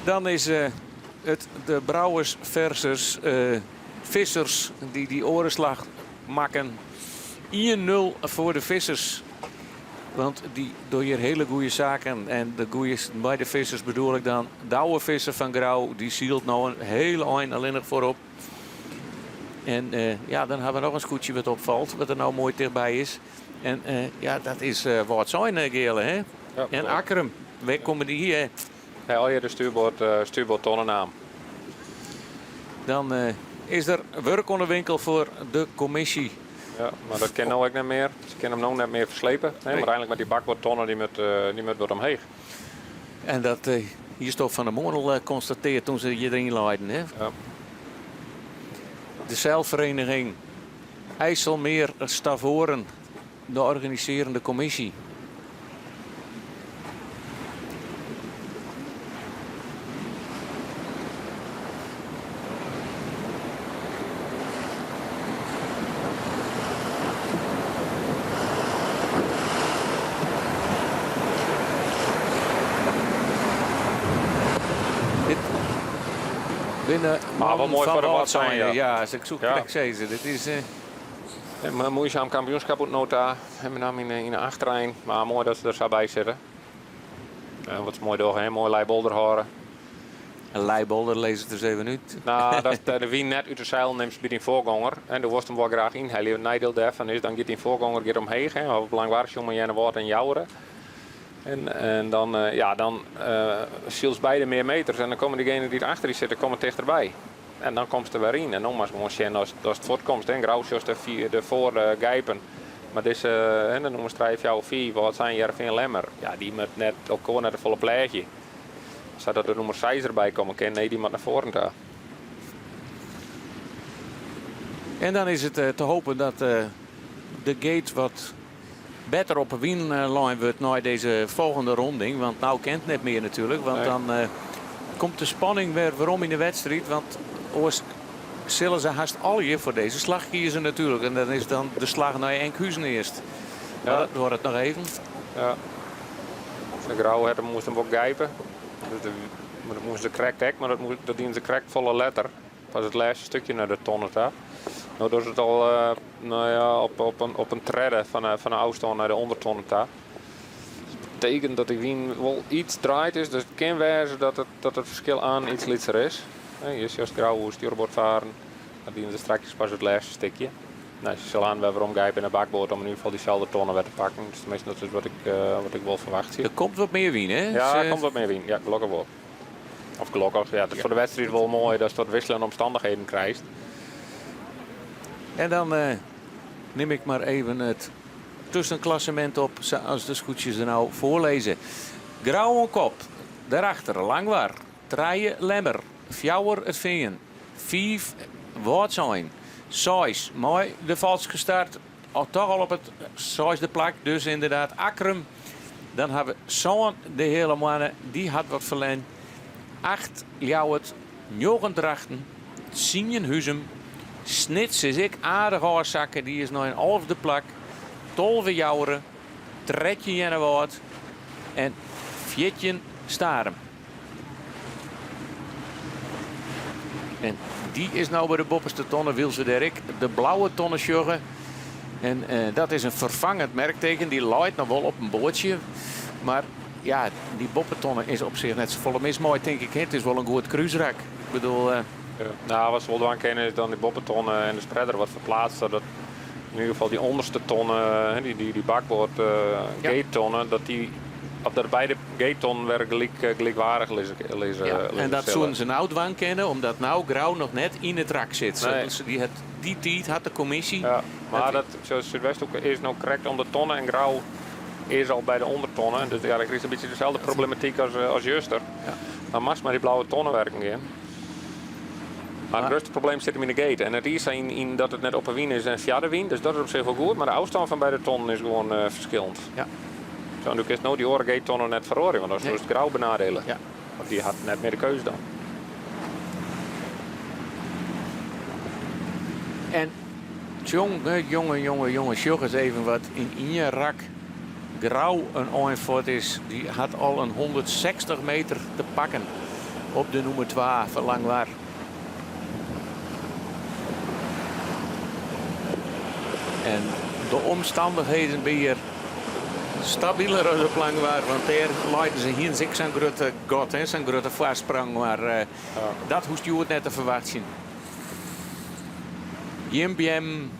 Dan is it de Brouwers versus Vissers dy't dy oare slach makken. 1-0 foar de Vissers. Want dy dogge hjir hiele goede saken. En de goede by de Vissers bedoel ik dan Douwe Visser fan Grou. Dy sylt no in hiele ein allinnich foarop. En ja, dan ha we noch in skûtsje wat opfalt, wat der no moai tichtby is. En ja, dat is Wâldsein, Geale, hè? Ja, En Akkrum, wêr komme dy hier? Ja, allegear de stuurboard, stuurboardtonnenaam. Dan is der wurk oan de winkel foar de kommisje. Ja, mar dat kin no ek net mear. Se kinne him no net mear ferslepe. Nee, mar einlik moat dy bakboardtonne dy moat, dy moat wat omheech. En dat hiesto fan 'e moarn al konstatearre toen se hjir deryn leiden. Hè? Ja. De seilfereniging. IJsselmeer Stavoren, de organisearjende kommisje. Dit binne Maar wel mooi van voor de Wâldsein. Wâldsein, ja. Ja, ik soe Ja. krekt sizze. Dit is, Een moeizaam kampioenschap oant no ta. En met name yn de achterein. Mar moai dat se der sa by sitte. Wat se moai dogge, hè? Moai leibolder hâlde. In leibolder, lis it ris even út. No, dat de wyn net út de seilen nimst by dyn foargonger. En do wolst him wol graach ynhelje. It neidiel dêrfan is, dan giet dyn foargonger giet omheech. Hè? Of Langwar sjoen mei Earnewâld en Joure. En dan, ja, dan sylst beide mear meters. En dan komme diegenen dy't achter dy sitte, komme tichterby. En dan komst der wer yn. En no moatst gewoan sjen datst fuortkomst. En Grou sjochst derfoar gijpen. Mar dizze, hè, de nûmers trije, fjouwer, fiif, Wâldsein, Hearrenfean, Lemmer, ja, dy moat net elkoar net te folle pleagje. Sadat de nûmer seis derby komme kin. Nee, dy moat nei foaren ta. En dan is it te hopen dat de gate wat better op 'e wyn lein wurdt nei dizze folgjende ronding. Want no kin it net mear natuerlik. Want Nee. dan komt de spanning wer werom yn de wedstriid. Want oars sille se hast allegear foar dizze slach kieze natuerlik. En dan is dan de slach nei Enkhuizen earst. Mar dat duorret noch even. Ja. De Grou hat moast him wol gijpe. Dus de, mar dat moast se krekt ek, mar dat, dat dienen se krekt folle letter. Pas it lêste stikje nei de tonne ta. No dogge se it al no ja, op in tredde fan de ôfstân nei de ûndertonne ta. Dat betekent dat de wyn wol iets draaid is, dus it kin wêze dat it ferskil aan iets lytser is. Hjir sjochst Grou oer stjoerboard faren. Dat dienen se strakjes pas it lêste stikje. No, se sille aan wer werom gijpe nei bakboard om yn ieder gefal dyselde tonne wer te pakken. Dus teminsten dat is wat ik wol ferwachtsje. Der komt wat mear wyn, hè? Ja, der komt wat mear wyn. Ja, gelokkich wol. Of gelokkich, ja, it is foar de wedstriid wol moai datst wat wisseljende omstannichheden krijst. En dan nim ik mar even it tuskenklassemint op, sa as de skûtsjes der no foar lizze. Grou oan kop, dêrachter Langwar, trije Lemmer, fjouwer It Fean, fiif Wâldsein, seis mei de falske start, al toch al op it seisde plak, dus ynderdaad Akkrum. Dan ha we sân de Heale Moanne, dy hat wat ferlern. Acht Ljouwert, njoggen Drachten, tsien Huzum. Snits is ek aardich ôfsakke, dy is nei in alfde plak. 12 Joure, 13 Earnewâld en 14 Starum. En dy is no by de boppeste tonne, wylst we dêr ek de blauwe tonne sjogge. En dat is in ferfangend merkteken, dy leit noch wol op in boatsje. Mar ja, dy boppetonne is op sich net safolle mis mei, tink ik. It is wol in goed krúsrak. Ik bedoel. Ja, no, wat se wol dwaan kinne is dan dy boppetonne en de spreader wat ferplaatst, sadat yn ieder gefal dy ûnderste tonne, dy bakboard gate-tonne, dat dy, of dat beide gate-tonnen wer gelykwaardich lizze Ja, en dat soenen se no dwaan kinne, omdat no Grou noch net yn it rak sit. Nee. Dus dy hat, dy tiid hat de kommisje. Ja, mar dat, zo Súdwesthoeke is no krekt om de tonne en Grou is al by de ûndertonne. Dus ja, dan krijst in bytsje deselde problematyk as juster. Dan moatst mei dy blauwe tonne werken gean. Mar it grutste probleem sit him yn de gate. En it is yn dat it net op 'e wyn is en fia de wyn. Dus dat is op sich wol goed. Mar de ôfstân fan beide tonnen is gewoan ferskillend. Ja. Zo, en do kinst no dy oare gate-tonne net feroarje, want dan soest Grou benadele. Ja. Want dy hat net mear de keuze dan. En jonge, jonge, jonge, jonge, sjoch ris even wat yn ien rak Grou in ein fuort is. Dy hat al in 160 meter te pakken op de nûmer 2 fan Langwar. En de omstannichheden binne hjir stabiler as op Langwar, want dêr leinen se hienen se ek sa'n grutte gat, sa'n grutte foarsprong, mar dat hoechst hjoed net te ferwachtsjen. Gjin beammen,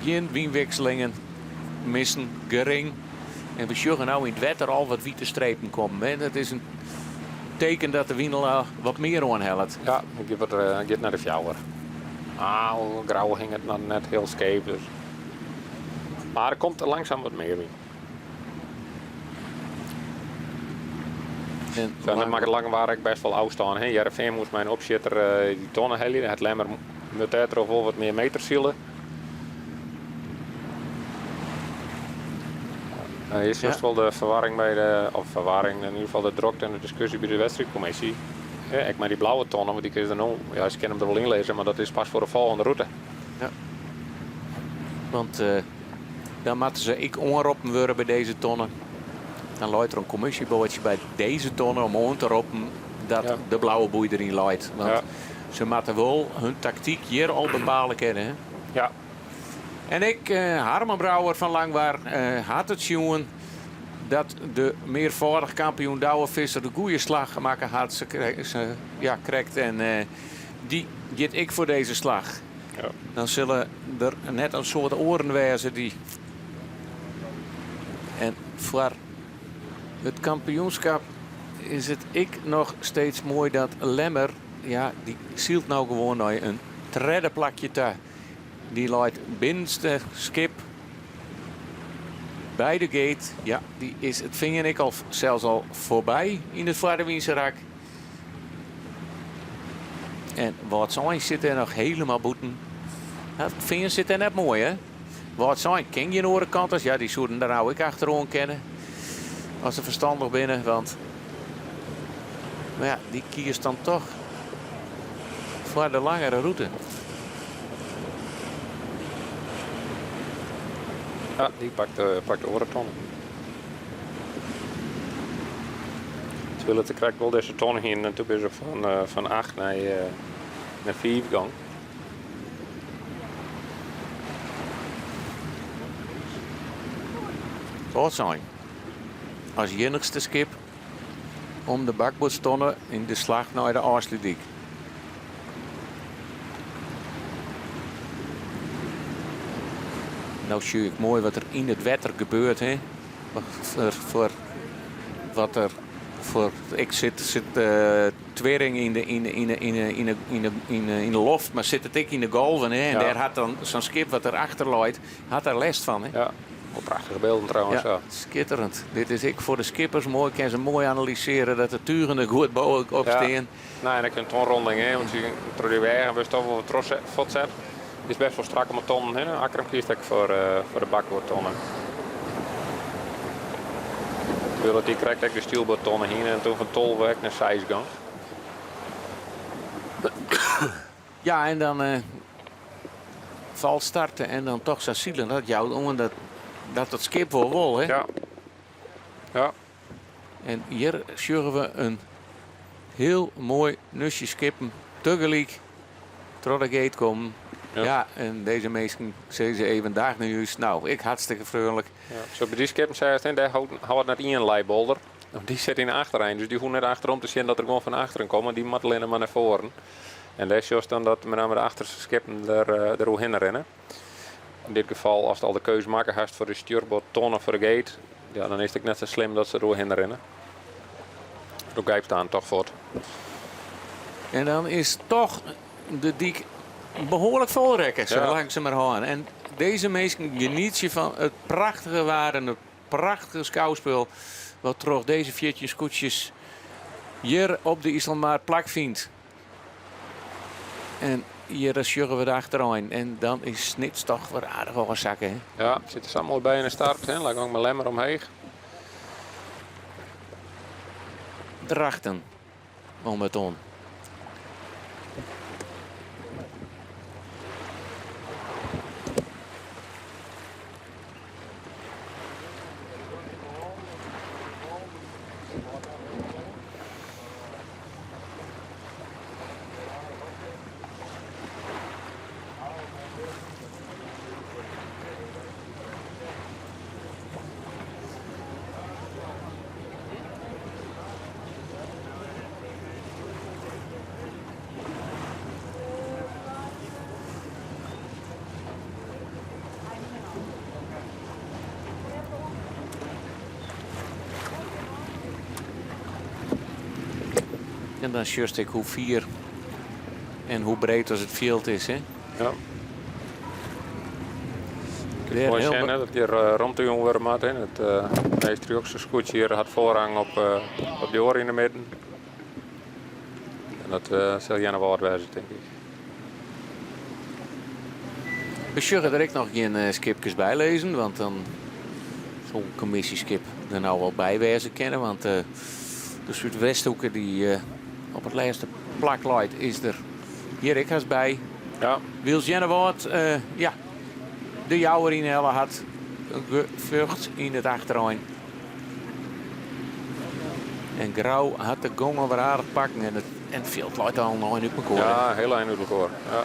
gjin wynwikselingen, missen gering. En we sjogge no yn it wetter al wat wite strepen kommen. Hè. Dat is in teken dat de wyn al wat mear oanhellet. Ja, it giet wat, giet nei de fjouwer. Ah, Grou hinget noch net hiel skeef. Dus. Mar der komt langsaam wat mear wyn. En dat makket Langwar ek bêst wol ôfstân. Hè. Hearrenfean moast mei in opsjitter dy tonne helje. Hat Lemmer Moat dêrtroch wol wat mear meters sile. Hier is wol de ferwarring by de, of ferwarring, yn ieder gefal de drokte en de diskusje by de wedstriidkommisje. Ek mei dy blauwe tonnen, want dy kinne se no, ja, se kinne him der wol yn lizze, mar dat is pas foar de folgjende rûte. Ja. Want dan moatte se ek oanroppen wurde by dizze tonnen. Dan leit der in kommisjeboatsje by dizze tonne om oan te roppen dat de blauwe boei deryn leit. Want se moatte wol hun taktyk hjir al bepale kinne. Hè? Ja. En ek Harmen Brouwer fan Langwar hat it sjoen dat de mearfâldich kampioen Douwe Visser de goede slach makke hat. Se, ja, krekt. En dy giet ek foar dizze slach. Ja. Dan sille der net in soad oaren wêze dy. En foar it kampioenskip is it ek noch steeds moai dat Lemmer, ja, dy sylt no gewoan nei in tredde plakje ta. Dy leit binnenste skip by de gate. Ja, dy is it Fean ek al sels al foarby yn it foarewynse rak. En Wâldsein sit dêr noch hielendal bûten. Ja, it Fean sit dêr net moai, hè? Wâldsein kin gjin oare kant as. Ja, dy soenen der nou ek achteroan kinne. As se ferstannich binne, want... Mar ja, dy kiest dan toch foar de langere rûte. Ja, dy pakt de, pakt de oare tonne. Terwyl it der krekt wol dizze tonne hienen en toen binne se fan, eh, fan 8 nei, eh, nei 5 gong. Wâldsein. As iennichste skip om de bakboardstonne yn de slach nei de Ofslútdyk. No sjoch ik moai wat der yn it wetter gebeurt. Hè? Foar wat der foar ik sit, sit twirring yn de, yn de, yn de, yn de, yn de, yn de, yn de, yn de loft, mar sit it ek yn de golven. Hè? En Ja. dêr hat dan sa'n skip wat der achter leit, hat der lêst fan. Hè? Ja, wol prachtige bylden trouwens. Ja, skitterend. Dit is ek foar de skippers moai. Kinne se moai analysearje dat de tugen der goed boppe Ja. stean. No, en ek in tonronding, hè, want je, troch dy weagen wurdst toch wol wat fuortset. It is bêst wol strak om 'e tonnen hinne. Akkrum kiest ek foar, foar de bakboardtonne. Terwyl dat dy krekt ek de stjoerboardtonne hiene en toen fan 12 ek nei 6 gong. Ja, en dan eh, fals starte en dan toch sa silen. Dat jout oan dat, dat it skip wol wol, hè? Ja. Ja. En hjir sjogge we in hiel moai nustje skippen tegelyk troch de gate kommen. Ja. en dizze minsken sizze even dag nei ús. No, ik hartstikke freonlik. Ja, sa by dy skippen seist, hè, dêr hâldt net ien leibolder. Want dy sit yn de achterein, dus dy hoecht net achterom te sjen dat der guon fan achteren komme. Dy moat allinne mar nei foaren. En dêr sjochst dan dat mei name de achterste skippen der, eh, der oerhinne rinne. Yn dit gefal, ast al de keus makke hast foar de stjoerboardtonne foar de gate, ja, dan is it ek net sa slim dat se der oerhinne rinne. Do gijpst dan toch fuort. En dan is toch de dyk behoarlik fol rekke, sa Ja. langsumerhân. En dizze minsken genietsje fan it prachtige waar en it prachtige skouspul wat troch dizze 14 skûtsjes hjir op de Iselmar plakfynt. En hjir sjogge we de achterein. En dan is Snits toch wer aardich ôfsakke. Hè? Ja, sit der sa moai by yn de start. Hè? Leit ook mei Lemmer omheech. Drachten om it oan. En dan sjochst ek hoe fier en hoe breed as it fjild is. Hè? Ja. Ik moai sjen dat hjir romte jûn wurde moat. Hè. It meast rjochtse skûtsje hjir hat foarrang op, op de oare yn de midden. En dat sil Earnewâld wêze, tink ik. We sjogge der ek noch gjin skipkes by lizzen, want dan soe in kommisjeskip der no wol by wêze kinne. Want de Súdwesthoeke dy't op it lêste plak leit, is der hjir ek hast by. Ja. Wylst Earnewâld ja, de Jouwer ynhelle hat, gefjocht yn it achterein. En Grou hat de gong alwer aardich pakken en it, en it fjild leit al in ein út mekoar. Ja, hiel ein út mekoar. Ja.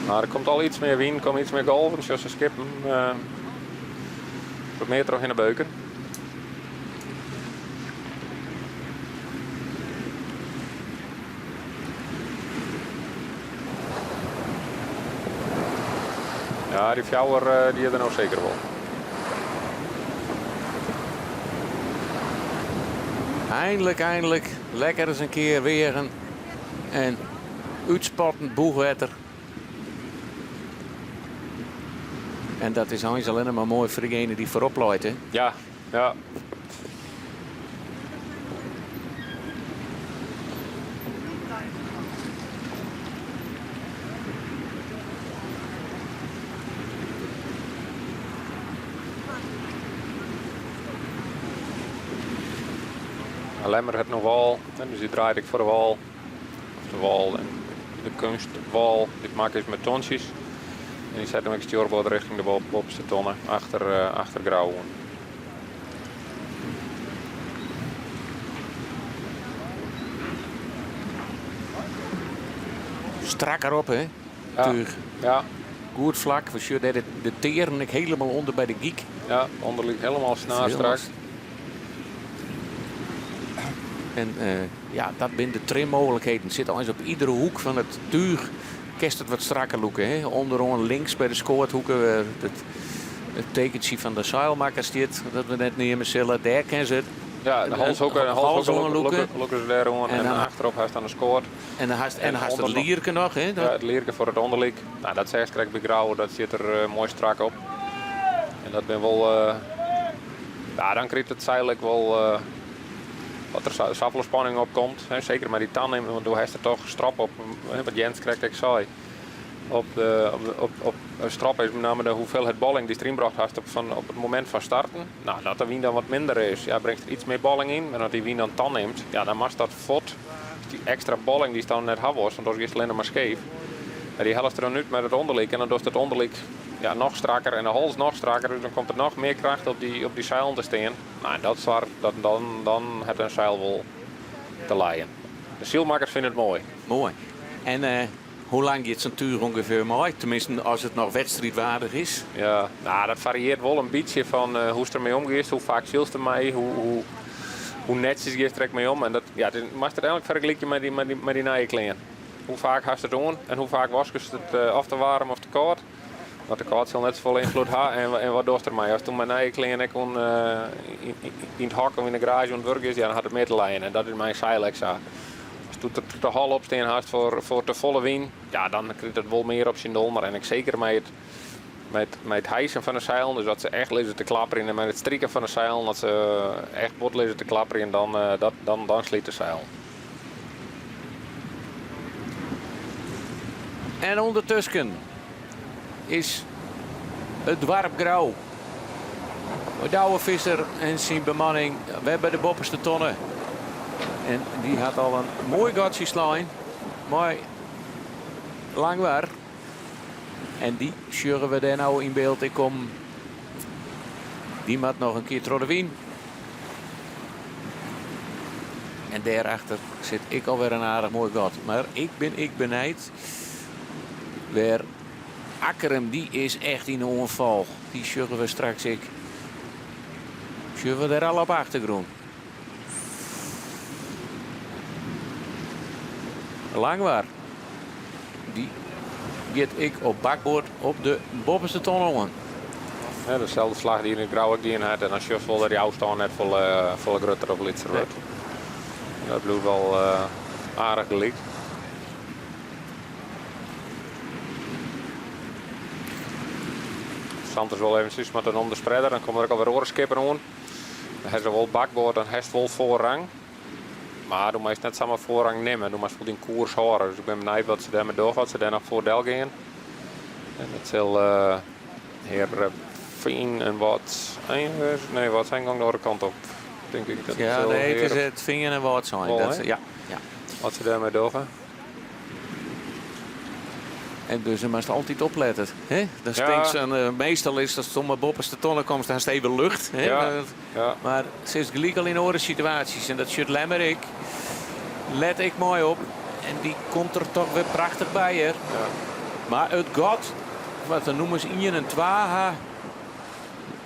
Mar der komt al iets mear wyn, komme iets mear golven, sjochst de skippen wat mear trochhinne beuken. Ja, dy fjouwer dy is der no seker wol. Eindelijk, eindelijk, lekker ris in kear weagen en útspattend bûchwetter. En dat is eins allinnich mar moai foar degene dy't foarop leit, hè? Ja, ja. Lemmer hat no wâl, dus dy draait ek foar de wâl. Of de wâl en de keunstwâl dy't makke is mei tontsjes. En dy set no ek stjoerboard rjochting de boppeste tonne achter, achter Grou oan. Strakker op, hè? Ja. Tuig. Ja. Goed flak. We sjogge dêr de tearen ek hielendal ûnder by de gyk. Ja, ûnder leit hielendal snaarstrak. En ja, dat binne de trimmooglikheden. Sit eins op iedere hoek fan it túch kinst it wat strakker lûke. Hè? Onderoan links by de skoathoeke, it tekentsje fan de seilmakker stiet, dat we net neame sille. Dêr kin se it. Ja, de halshoeke, de halshoeke lûke se dêr oan en achterop hast dan de skoat. En dan hast, en hast it lierke noch, hè? Ja, it lierke foar it ûnderlyk. Nou, dat seachst krekt by Grou, dat sit der moai strak op. En dat bin wol, ja, dan krijt it seil ek wol dat der safolle spanning op komt. Hè, seker mei dy tanimming, want do hast der toch strop op, wat Jens krekt ek sei. Op de, op, op, op strop is met name de hoeveelheid bolling dy'tst deryn brocht hast op, fan, op it momint fan starten. Nou, dat de wyn dan wat minder is, ja, bringst der iets mear bolling yn. Mar as dy wyn dan tanimt, ja, dan moatst dat fuort, dy ekstra bolling dy'tst dan net ha wolst, want oars giest allinnich mar skeef. Ja, dy hellest der dan út mei dat ûnderlyk en dan dochst it ûnderlyk ja, noch strakker en de hals noch strakker, dus dan komt der noch mear kracht op dy, op dy seilen te stean. Nou, en dat soarget dat dan, dan hat in seil wol te lijen. De sylmakkers fine it moai. Moai. En eh, hoe lang giet sa'n túch ûngefear mei? Teminsten, as it noch wedstriidwaardich is. Ja, nou, dat fariearret wol in bytsje fan uh, hoe'tst dermei omgiest, hoe faak sylst dermei, hoe, hoe, hoe netsjes giest der ek mei om. En dat, ja, it is, moatst it eigenlik fergelykje mei dy, mei dy, mei dy nije klean. Hoe faak hast it oan en hoe faak waskest it uh, of te waarm of te kâld. Want de kâld sil net safolle ynfloed ha en, en wat dochst dermei? Ast mei nije klean ek oan, uh, yn, yn it hok of yn de garaazje oan it wurk is, ja, dan hat it mear te lijen. En dat is mei in seil ek sa. Ast te, de hal opstean hast foar, foar te folle wyn, ja, dan krijt it wol mear op syn donder. En ek seker mei it, mei it, mei it hijsen fan de seilen, dus dat se echt lizze te klapperjen en mei it striken fan de seilen, dat se echt bot lizze te klapperjen, dan, dat, dan, dan slyt de seil. En ûndertusken is it doarp Grou. Douwe Visser en syn bemanning wer by de boppeste tonne. En dy hat al in moai gatsje slein mei Langwar. En dy sjogge we dêr no yn byld. Ik kom. Dy moat noch in kear troch de wyn. En dêrachter sit ek alwer in aardich moai gat. Mar ik bin ek benijd wêr Akkrum, dy is echt yn de oanfal. Dy sjogge we straks ek. Sjogge we dêr al op achtergrûn. Langwar. Dy giet ek op bakboard op de boppeste tonne oan. Ja, deselde slach dy't yn it Grou ek dien hat. En dan sjochst wol dat dy ôfstân net folle, folle grutter of lytser wurdt. Dat bliuwt wol uh, aardich gelyk. Santos wol eventsjes moat dan om de spreader, dan komme der ek alwer oare skippen oan. Dan ha se wol bakboard, dan hast wol foarrang. Mar do meist net samar foarrang nimme, do moatst wol dyn koers hâlde. Dus ik bin benijd wat se dêrmei dogge, oft se dêr noch foar del gean. En it sil Hearrenfean en Wâldsein wêze. Nee, Wâldsein gong de oare kant op, tink ik. Dat Ja, sil nee, it is Hearen- It Fean en Wâldsein. Wol, Dat, hè? ja, ja. Wat se dêrmei dogge. En dus je moatst altyd oplette. Hè? Dan Ja. stinkst en, meastal is dat om boppenste tonne komst, dan hast even lucht. Hè? Ja, ja. Mar se is gelyk al yn oare situaasjes en dat sjocht Lemmer ek. Let ik moai op. En dy komt der toch wer prachtich by hear. Ja. Mar it gat wat de nûmers ien en twa ha,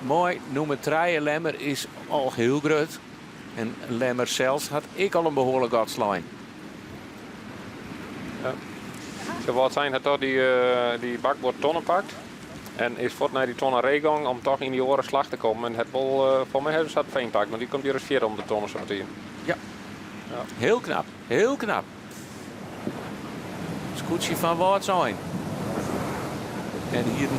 mei nûmer trije Lemmer is al hiel grut. En Lemmer sels hat ek al in behoarlik gat slein. Ja. Zo Wâldsein hat toch dy, dy bakboardtonne pakt. En is fuort nei dy tonne ree gong om toch yn dy oare slach te kommen. En hat wol, foar my hat it Fean pakt, want dy komt hjir as fjirde om de tonne sa metien. Ja. Ja. Hiel knap, hiel knap. Skûtsje fan Wâldsein. En hjir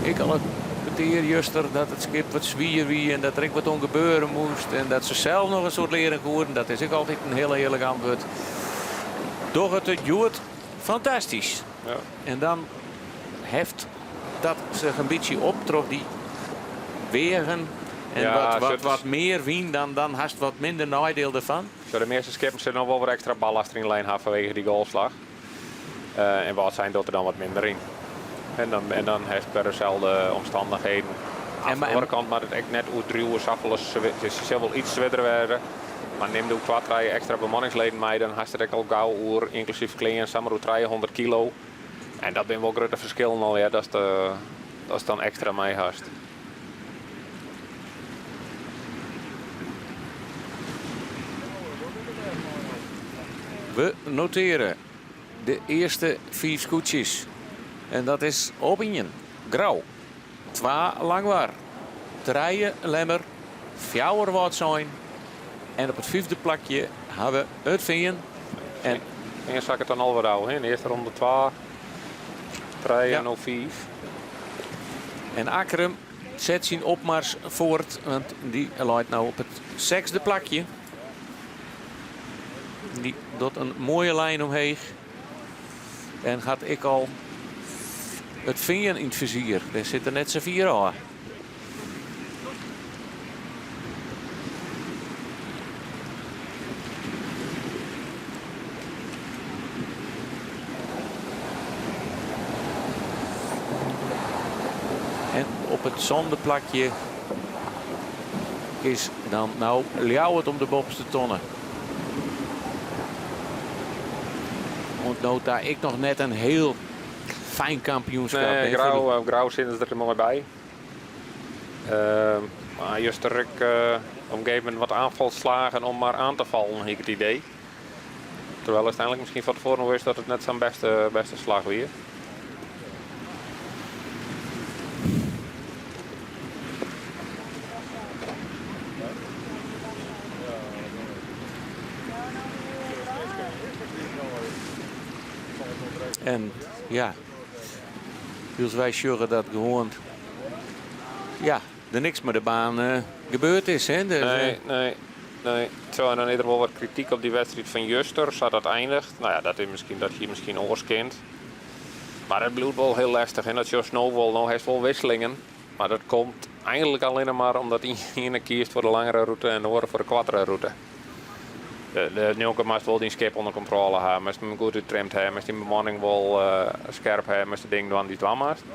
ek al it petear juster dat it skip wat swier wie en dat der ek wat oan gebeure moast en dat se sels noch in soad learen koenen. Dat is ek altyd in hiel earlik antwurd. Doch it it hjoed fantastysk. Ja. En dan heft dat sich in bytsje op troch dy weagen en Ja, wat, wat, sjocht- wat mear wyn, dan, dan hast wat minder neidiel derfan. Zo, de measte skippen sille noch wol wat ekstra ballast deryn lein ha fanwege dy golfslach. Eh, en Wâldsein docht der dan wat minder yn. En dan, en dan hast wer deselde omstannichheden. Oan de oare kant moat it ek net oerdriuwe safolle it sil wol iets swierder wêze. Mar nim do twa, trije ekstra bemanningsleden mei, dan hast it ek al gau oer, ynklusyf klean, samar oer 300 kilo. En dat binne wol grutte ferskillen al, ja, datst, datst dan ekstra mei hast. We noteare de earste fiif skûtsjes. En dat is op ien Grou, twa Langwar, trije Lemmer, fjouwer Wâldsein en op it fyfde plakje ha we It Fean. En Fean sakket dan al wat ôf, hè? De earste ronde twa, trije, Ja. no fiif. En Akkrum set syn opmars fuort, want dy leit no op it sechsde plakje. Dy docht in moaie lijn omheech. En hat ek al It Fean yn it fizier. Dêr sit er net sa fier ôf. En op it sânde plakje is dan no Ljouwert om de boppenste tonne. Oant no ta ek noch net in hiel fijn kampioenskip. Nee, Grou, eh, Grou sitte der moai by. Uh, mar juster ek uh, op in gegeven momint wat aanvalslagen om mar oan te fallen, hie ik it idee. Terwijl úteinlik miskien fan tefoaren wist dat it net sa'n bêste, bêste slach wie. En ja, wylst wy sjogge dat gewoan ja, der niks mei de baan uh, gebeurd is. Hè? Dus, nee, nee, nee. Zo, en dan is der wol wat krityk op dy wedstriid fan juster, sa't dat einiget. No ja, dat is miskien dat hie miskien oars kind. Mar it bliuwt wol hiel lestich. En dat sjochst no wol, no hast wol wisselingen. Mar dat komt eigentlik allinne mar omdat iene kiest foar de langere rûte en de oare foar de koartere rûte. De, njonken moatst wol dyn skip ûnder kontrôle ha, moatst him goed úttrimd ha, moatst dyn bemanning wol uh, skerp ha, moatst de dingen dwaan dy'tst dwaan moatst.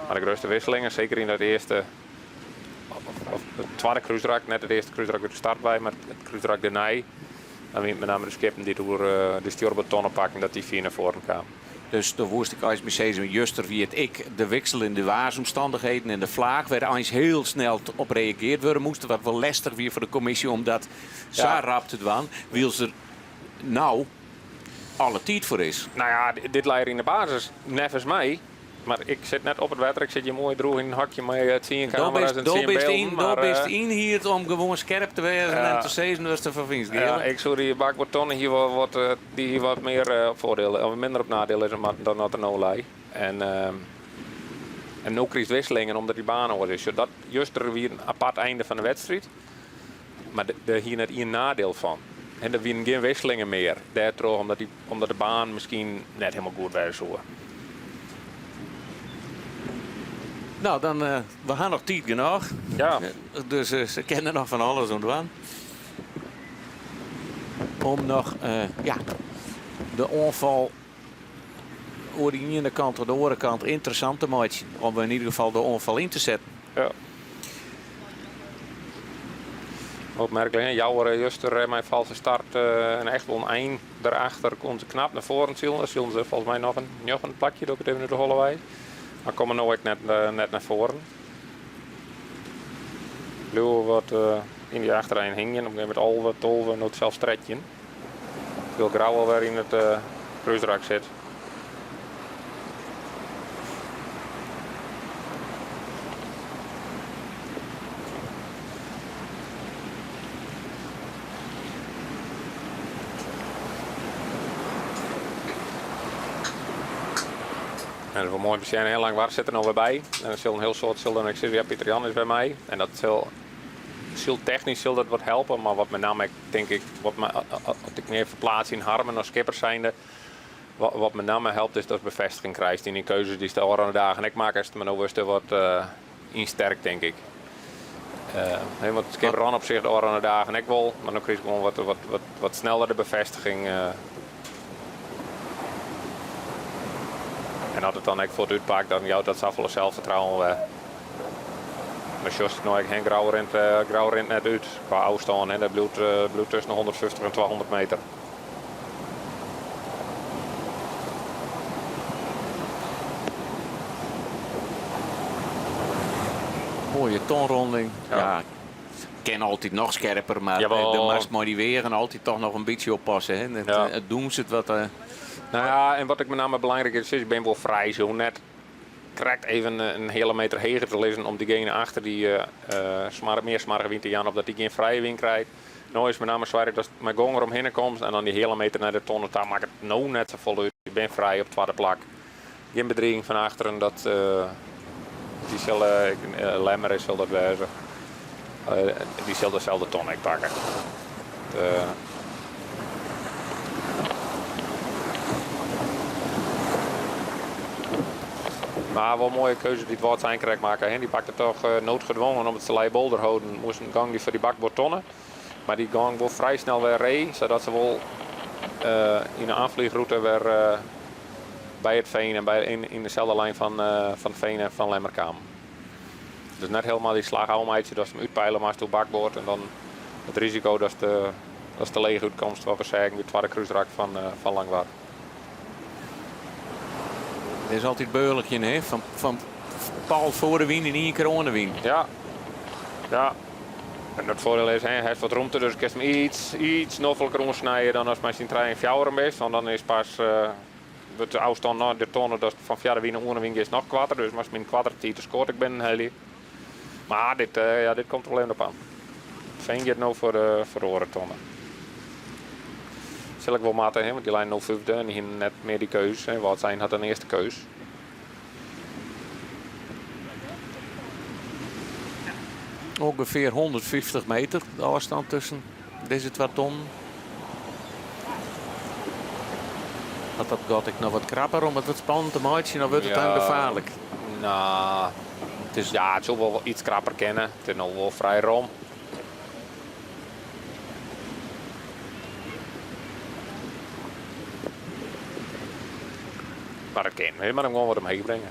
Mar de grutste wisselingen, seker yn dat earste of, it twadde krúsrak, net it earste krúsrak út de start wei, mar it krúsrak dêrnei, dan wiene it mei name de skippen dy't oer eh, de stjoerboardtonne pakken, dat dy fier nei foaren kamen. Dus do woest ek eins by sizzen, juster wie it ek de wikseljende waarsomstannichheden en de flaach wêr't eins hiel snel op reageard wurde moast, wat wol lestich wie foar de kommisje om dat sa rap te dwaan, wylst der no alle tiid foar is. No ja, dit leit yn de basis neffens my. Mar ik sit net op it wetter, ik sit hjir moai droech yn in hokje mei eh, tsien kamera's en tsien bylden. Do bist ynhierd om gewoan skerp te wêzen en te sizzen watst derfan fynst, Ja, ik soe dy bakboardtonne hier wol wat, eh, dy hie wat mear eh, op foardiel, of minder op nadiel lizze moatten dan dat er no lei. En ehm, En no krijst wisselingen omdat dy baan oars is. Dat juster wie in apart einde fan de wedstriid. Mar dêr hie net ien nadiel fan. En der wienen gjin wisselingen mear dêrtroch omdat, dy, omdat de baan miskien net hielendal goed wêze soe. No, dan, uh, we ha noch tiid genôch. Ja. Dus uh, se kinne noch fan alles oan dwaan. Om noch uh, ja, de oanfal oer de iene kant of de oare kant ynteressant te meitsjen. Om yn ieder gefal de oanfal yn te setten. Ja. Opmerklik, Jouwer juster mei falske start en echt wol in ein derachter komt se knap nei foaren silen. Dan silen se folgens my noch in njoggende plakje, doch ik it even út de holle wei. Mar komme no ek net, net nei foaren. Bliuwe wat yn dy achterein hingjen. Op in gegeven momint 11, 12, no sels 13. Terwyl Grou alwer yn it krúsrak sit. En dat is wol moai om te sjen, hè, Langwar sit der no wer by. En dan sil in hiel soad sil dan ek sizze, ja, Pieter Jan is wer mei. En dat sil, sil technysk sil dat wat helpe, mar wat met name ek, tink ik, wat me, as ik my ferpleats yn Harmen as skipper zijnde, wat, wat met name helpt is dat befêstiging krijst yn dyn keuzes dy'tst de ôfrûne dagen ek makkest, mar no wurdst der wat uh, yn sterkt, tink ik. Uh, want skipper ran op sich de ôfrûne dagen ek wol, mar no krijst gewoan wat, wat, wat, wat sneller de befêstiging. Uh, en as it dan ek fuort útpakt, dan jout dat safolle selsfertrouwen wer. Mar sjochst no ek, Henk Grou rint, Grou rint net út kwa ôfstân. Hè. Dat bliuwt, bliuwt tusken de 150 en 200 meter. Moaie tonronding. Ja. ja kin altyd noch skerper, mar do moatst mei dy weagen altyd toch noch in bytsje oppasse. Hè? It, ja. it dûnset wat. Uh... Nou ja, en wat ik met name belangryk is, is ik bin wol frij zo net krekt even in heale meter heger te lizzen om diegene achter dy uh, mear smoarge wyn te jaan of dat dy gjin frije wyn krijt. No is met name swier datst mei gong eromhinne komst en dan dy heale meter nei de tonne ta makket it no net safolle út. Ik bin frij op twadde plak. Gjin bedriging fan achteren dat uh, dy sil uh, Lemmer is sil dat wêze. Uh, dy sil deselde ton ek pakke. Uh, mar wol moaie keuze dy't Wâldsein krekt makke. Dy pakte toch noodgedwongen om it se bolder holden. Moasten gong dy foar dy bakboardtonne. Mar dy gong wol frij snel wer ree, sadat se wol yn de aanvliegroute wer by it Veen en by, yn, yn deselde lijn fan, fan Veen en fan Lemmer kamen. Dus net hielendal dy slach ôfmeitsje datst him útpeile moatst oer bakboard en dan it risiko datst de, datst te leech útkomst wat we seagen by it twadde krúsrak fan, fan Langwar. It is altyd beulikjen, hè? Fan, fan pal foar de wyn yn ien kear oan de wyn. Ja, ja. En it foardiel is, hè, hast wat romte, dus kinst him iets, iets nofliker oansnije dan ast mei syn trijen fjouweren bist. Want dan is pas uh, wurdt de ôfstân nei de tonne datst fan foar de wyn oan de wyn giest noch koarter. Dus moatst yn koartere tiid de skoat ek binnen helje. Mar dit, uh, ja, dit komt der wol even op oan. Veen giet no foar de, foar de oare tonne. Sil ek wol moatte, hè, want dy leine no fyfde en dy hiene net mear dy keus. Hè. Wâldsein hat in earste keus. Ungefear 150 meter de ôfstân tusken dizze twa tonnen. Hat dat gat ek noch wat krapper om it wat spannend te meitsjen of wurdt it dan gefaarlik? No, it is, ja, it soe wol iets krapper kinne. It is no wol frij rom. Mar dat kin. Je moatte him gewoan wat omheech bringe.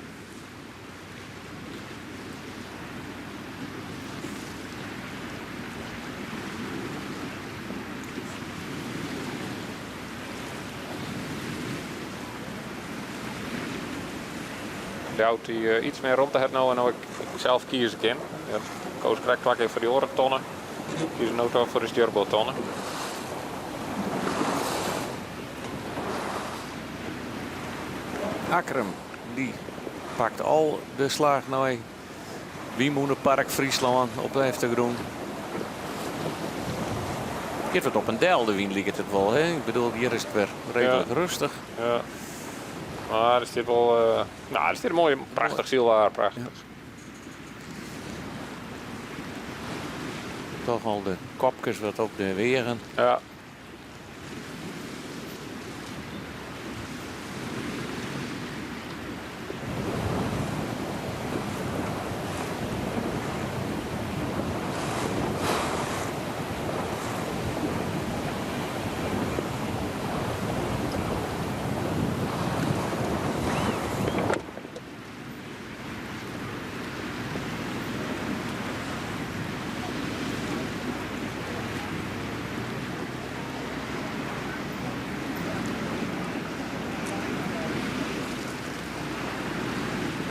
Ljouwert dy't eh, iets mear romte hat no en no ek sels kieze kin. Ja, koos krekt twa kear foar dy oare tonne. Kieze no toch foar de stjurboardtonne. Akkrum dy pakt al de slach nei Wynmûnepark Fryslân op de eftergrûn. Giet wat op en del de wyn liket it wol. Hè? Ik bedoel, hjir is it wer reedlik Ja. rêstich. Ja. Mar der stiet wol, no, der stiet in moai, prachtich sylwaar, prachtich. Toch al de kopkes wat op de weagen. Ja.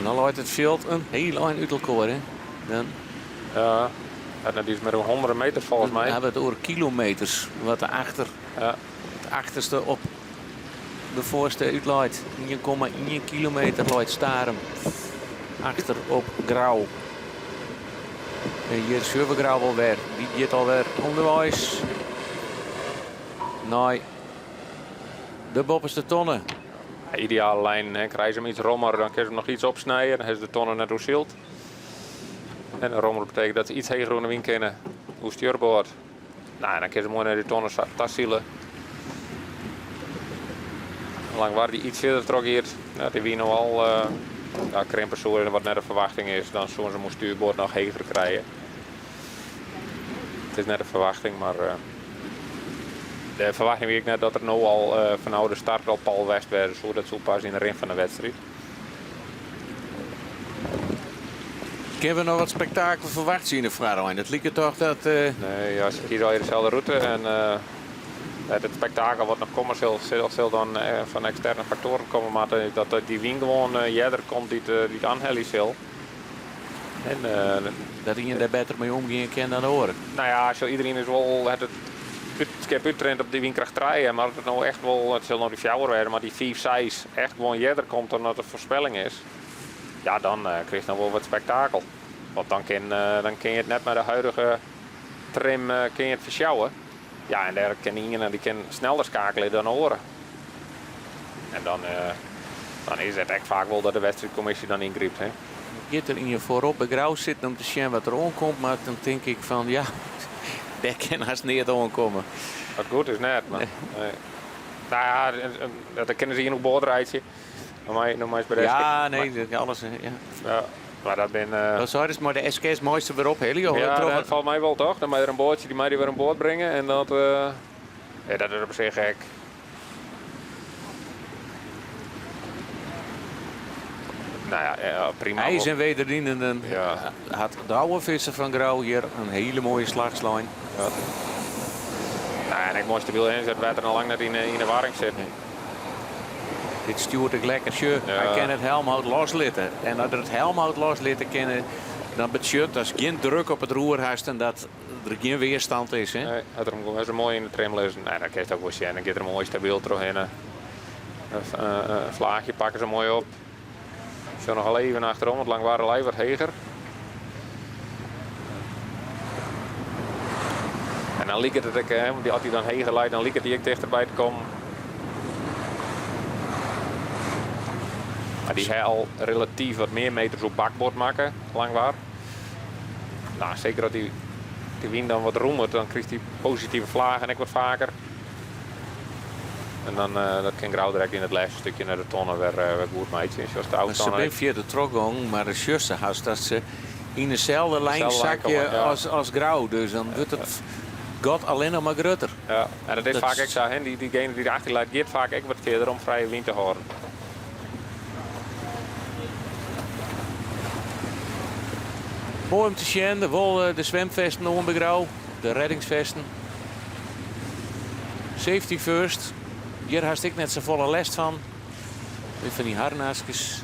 En dan leit it fjild in hiel ein út elkoar. Hè? Dan Ja, dat is mar 100 meter folgens my. Dan hawwe we it oer kilometers wat de achter, ja. it achterste op de foarste útleit. 1,1 kilometer leit Starum achter op Grou. En hjir sjogge we Grou alwer. Dy giet alwer ûnderweis nei de boppeste tonne. Ideale lijn, hè. Krije se him iets rommer, dan kinne se him noch iets opsnije. Dan ha se de tonne net oersyld. En in rommer betekent dat se iets heger oan de wyn kinne oer stjurboard. Nou, en dan kinne se moai nei dy tonne tasile. Langwar dy iets fierder troch giet, dat dy wyn no al ja, krimpe soe, wat net de ferwachting is, dan soene se him oer stuurboard noch heger krije. It is net de ferwachting, mar de ferwachting wie ek net dat er no al fanôf de start al pal west wêze soe. Dat soe pas yn de rin fan de wedstriid. Kinne we noch wat spektakel ferwachtsje yn de foarein? It liket toch dat. Nee, ja, se kieze allegear deselde rûte en it spektakel wat noch komme sil, sil dan fan eksterne faktoaren komme moatte. Dat dy wyn gewoan earder komt dy't oanhelje sil. En, dat ien dêr better mei omgean kin dan de oare. No ja, so iderien is wol hat it skip úttraind op dy wynkracht trije, mar as it no echt wol, it sil no dy fjouwer wêze, mar dy fiif, seis echt gewoan earder komt dan dat de foarspelling is, ja dan krijst noch wol wat spektakel. Want dan kin, dan kin je it net mei de huidige trim kin je it fersjouwe. Ja, en dêr kin ien dy kin sneller skeakelje dan de oare. En dan, dan is it ek faak wol dat de wedstriidkommisje dan yngrypt. Hè. Giet der ien foarop by Grou sitten om te sjen wat der oankomt, mar dan tink ik fan ja, dêr kin hast neat oankomme. Wat goed is net, mar nee. Nou ja, dat kinne se ien oer board reitsje. No mei, no mei by de Ja, nee, alles. Ja. Ja, mar dat bin. Wat sei mar de SKS meist wer ophelje? Ja, dat falt my wol toch? Dan mei der in boatsje, dy mei dy wer oan board bringe en dat, ja, dat is op sich ek. Nou ja, ja, prima. IJs en wederdienenden ja. hat Douwe Visser fan Grou hjir in hiele moaie slach slein. Ja. Nou, en ek moai stabyl is it wetter noch lang net yn de warring sit. Nee. Dit stjoert ek lekker. Sjoch, Ja. hy kin it helmhout loslitte. En as er it helmhout loslitte kin, dan betsjut dat gjin druk op it roer hast en dat der gjin weerstand is. Hè? Nee, hat er him gewoan moai yn de trim lizzen. Nee, dat kinst ek wol sjen. Dan giet er moai stabyl trochhinne. In flaachje pakke se moai op. Sjoch noch al even achterom, want Langwar lei wat heger. En dan liket it ek, hè, want as hy dan heger leit, dan liket hy ek tichterby te kommen. Mar dy ha al relatyf wat mear meters op bakboard makke, Langwar. Nou, seker as dy, dy wyn dan wat rommert, dan krijst dy positive flagen ek wat faker. En dan uh, dat kin Grou direkt yn it lêste stikje nei de tonne wer, uh, wer goed meitsje. Sjochst de Se binne fierder trochgongen, mar de sjochst hast dat se yn deselde lijn sakje ja. as, as Grou. Dus dan wurdt it gat allinnich mar grutter. Ja, en dat is faak ek sa. Hè? Diegene dy't erachter leit, giet faak ek wat fierder om frije wyn te hâlden. Moai om te sjen, wol eh, de swimfesten oan by Grou, de reddingsfesten. Safety first. Hjir hast ek net safolle lêst fan. Fan dy harnaskes.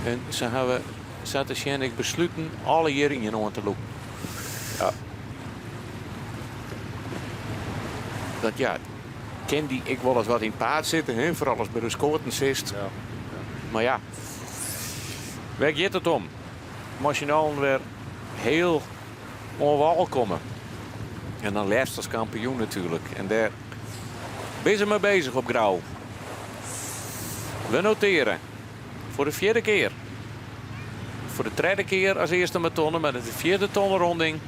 En se hawwe sa te sjen ek besluten allegear ien oan te lûken. Ja. Dat ja, kin dy ek wolris wat yn it paad sitte, hè? Foaral as by de skoaten sitst. Ja. Mar ja, wêr giet it om? Mei syn allen wer hiel oan wâl komme. En dan leafst as kampioen natuerlik. En dêr binne se mei bezich op Grou. We noteare foar de fjirde kear. Foar de tredde kear as earste mei tonne, mar de fjirde tonneronding.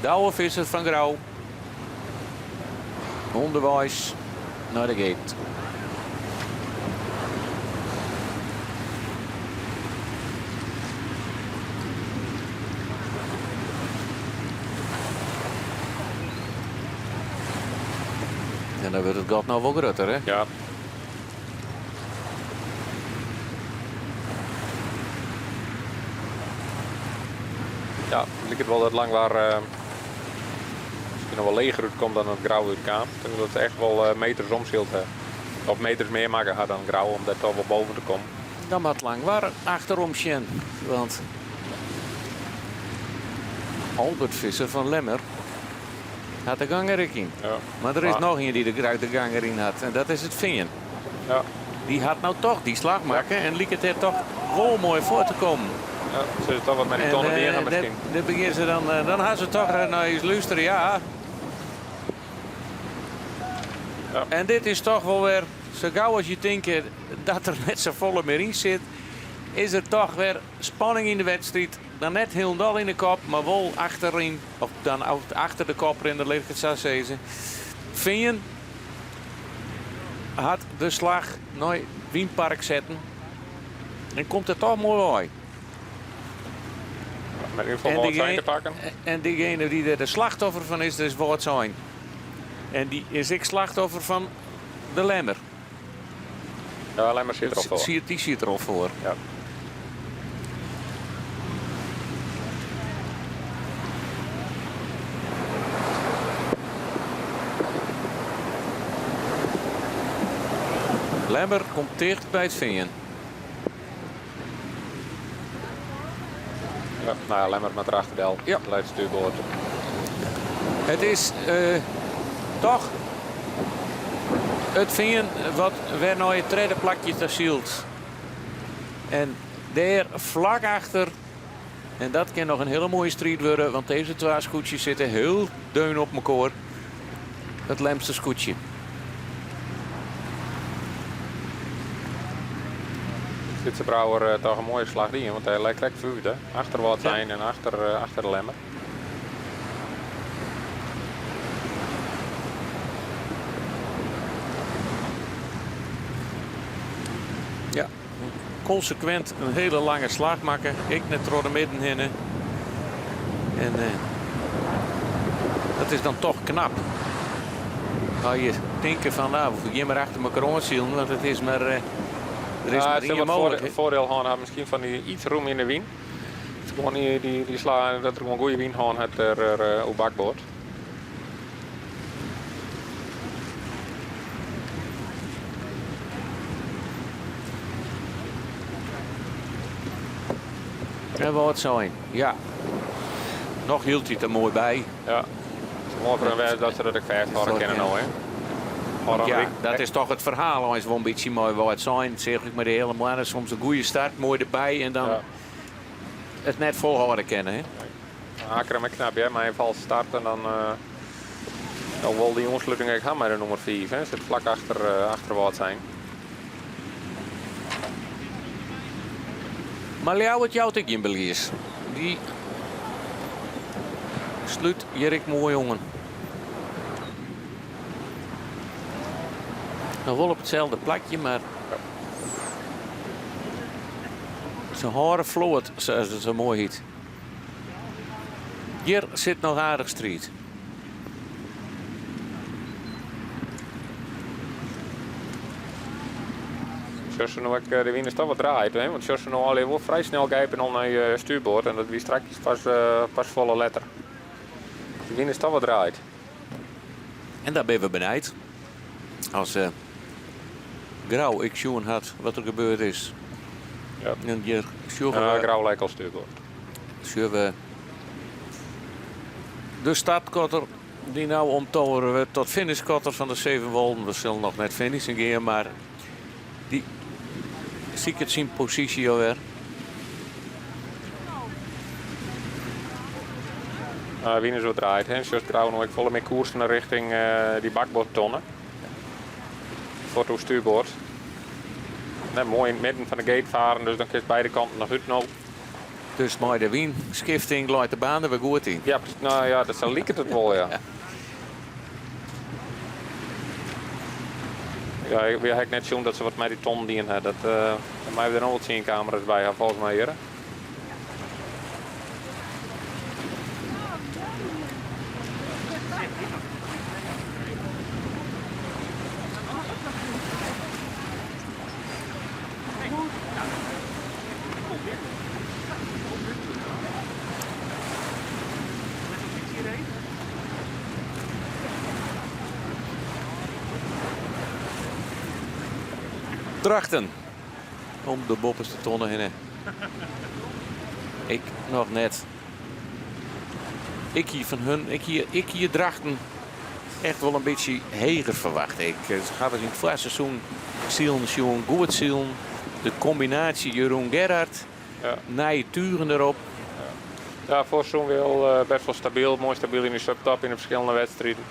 Douwe Visser fan Grou. Underweis nei de gate. En dan wurdt it gat no wol grutter, hè? Ja. Ja, it liket wol dat Langwar uh, miskien noch wol leger útkomt dan dat Grou útkaam. Ik tink dat se echt wol uh, meters omsyld ha. Of meters mear makke ha dan Grou om dêr toch wol boven te kommen. Dan moat Langwar achterom sjen, want Albert Visser fan Lemmer hat de gong der ek yn. Ja. Mar der is noch ien dy't de, de gong deryn hat en dat is it Fean. Ja. Dy hat no toch dy slach makke en liket dêr toch wol moai foar te kommen. Ja, se toch wat mei dy tonne dien ha miskien. Dêr begjinne se dan, dan ha se toch nei ús lústere, ja. Ja. En dit is toch wol wer, sa gau as je tinke dat der net safolle mear yn sit, is der toch wer spanning yn de wedstriid. Dan net hielendal yn de kop, mar wol achteryn, of dan achter de koprinner, lit ik it sa sizze. Fean hat de slach nei Wynpark setten en komt der toch moai wei. Met in ieder geval Wâldsein te pakken. En diegene dy't der de slachtoffer fan is, dat is Wâldsein. En dy is ek slachtoffer fan de Lemmer. Ja, Lemmer sit der al foar. Dy sit der al foar. Ja. Lemmer komt ticht by it Fean. Ja, nou ja, Lemmer moat der achter del. Ja. Leit stuurboard. It is uh, toch it Fean wat wer nei it tredde plakje ta sylt. En dêr flak achter, en dat kin noch in hiele moaie striid wurde, want dizze twa skûtsjes sitte hiel deun op mekoar. It Lemster skûtsje. Sytze Brouwer eh, toch in moaie slach dien, want hy leit krekt fyfde. Achter Wâldsein en achter, eh, achter de Lemmer. Ja, konsekwint in hiele lange slach makke. Ek net troch de midden hinne. En eh, dat is dan toch knap. As je tinke fan, nou, we gean mar achter mekoar oansilen, want it is mar, eh, der is Ja, mar it sil ien wat mooglik. foardiel hân ha, miskien fan dy iets rûm yn de wyn. Dat gewoan dy, dy, dy sla, dat er gewoan goede wyn hân hat er, er, eh, oer bakboard. En Wâldsein, ja. Noch hieltyd der moai by. Ja, it is moai foar in wêze dat se dat ek fêsthâlde kinne no, hè. Want ja, dat is toch it ferhaal eins wol in bytsje mei Wâldsein. Seach ik mei de hiele moanne soms in goede start, moai derby en dan it net folhâlde kinne, hè. Akkrum ek knap hear, mei in falske start en dan no wol dy oansluting ek ha mei de nûmer 5. Hè. Sit flak achter, achter Wâldsein. Mar Ljouwert jout ek gjin belies. Dy slút hjir ek moai oan. Noch wol op itselde plakje, mar se hâlde float, sa as it sa moai hyt. Hjir sit noch aardich striid. Sjochst no ek de wyn is toch wat draaid, hè? Want sjochst no allegear wol frij snel gijpen al nei stuurboard en dat wie straks pas, pas folle letter. De wyn is toch wat draaid. En dêr binne we benijd. As uh, Grou ek sjoen hat wat der gebeurd is. Ja. En hjir sjogge Ja, we... Grou lijkt al stuurboard. Sjogge we de startkotter dy't no omtovere wurdt tot finishkotter fan de Sevenwolden. We sille noch net finishen gean, mar dy siket syn posysje alwer. De wyn is wat draaid. Hè. Sjochst Grou no ek folle mear koersen richting dy bakboardtonne. Fuort oer stuurboard. Net moai yn it midden fan de gate faren, dus dan kinst beide kanten noch út no. Dus mei de wynskifting leit de baan der wer goed yn? Ja, no ja, dat sa liket it wol, ja. Ja, ik ha ek net sjoen dat se wat mei dy tonnen dien ha. Dat, uh, meie we der noch wol tsien kamera's by ha, folgens my hjir. Drachten om de boppeste tonne hinne. Ik noch net. Ik hie fan hun, ik hie, ik hie Drachten echt wol in bytsje heger ferwachte. Ik eh, haw it yn it foarseizoen silen sjoen, goed silen. De kombinaasje Jeroen Gerhard, ja. nije tugen derop. Ja, ja foarseizoen wel eh, best wol stabyl, moai stabyl yn de subtop yn de ferskillende wedstriden.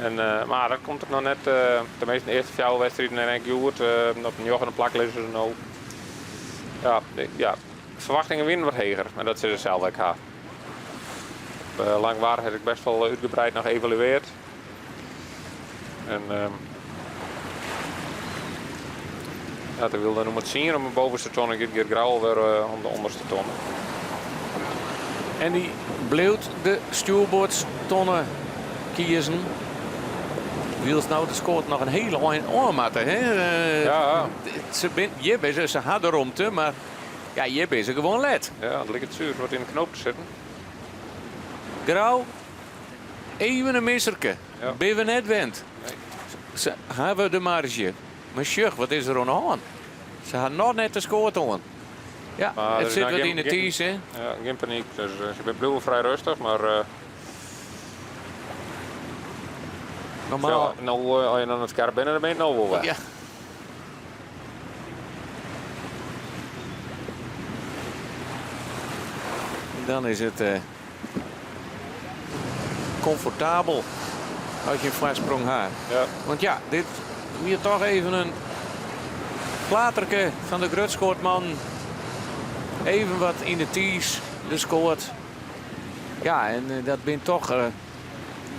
En, uh, mar dat komt der noch net, uh, teminsten de earste fjouwer wedstriden en ek hjoed, uh, op de njoggende plak lizze se no. Ja, ja, ferwachtingen wienen wat heger, mar dat sizze se sels ek ha. Op uh, Langwar ha ik best wol útgebreid noch evaluearre. En ja, der wilde nûmer 10 om de bovenste tonne, giet Geert Grou wer om de ûnderste tonne. En dy bliuwt de stjoerboardstonne kiezen. Wylst no de skoat noch in hiele ein oan moatte. Hè? Ja. Se bin, hjir binne se, se ha de romte, mar ja, hjir binne se gewoan let. Ja, it liket suver wat yn de knoop te sitten. Grou, even in misserke. Ja. Binne we net wend. Se hawwe de marge. Mar sjoch, wat is der oan de hân? Se ha noch net de skoat oan. Ja, Mar it er is sit noch wat gjin- yn de gjin- tiis, hè? Ja, gjin panyk. Dus se bliuwe frij rêstich, mar Normaal. Ja, no, as je dan it skerp binne, dan bin je it no wol wer. Ja. Dan is it komfortabel as je in foarsprong ha. Ja. Want ja, dit wie toch even in flaterke fan de grutskoatman. Even wat yn de tiis, de skoat. Ja, en dat binne toch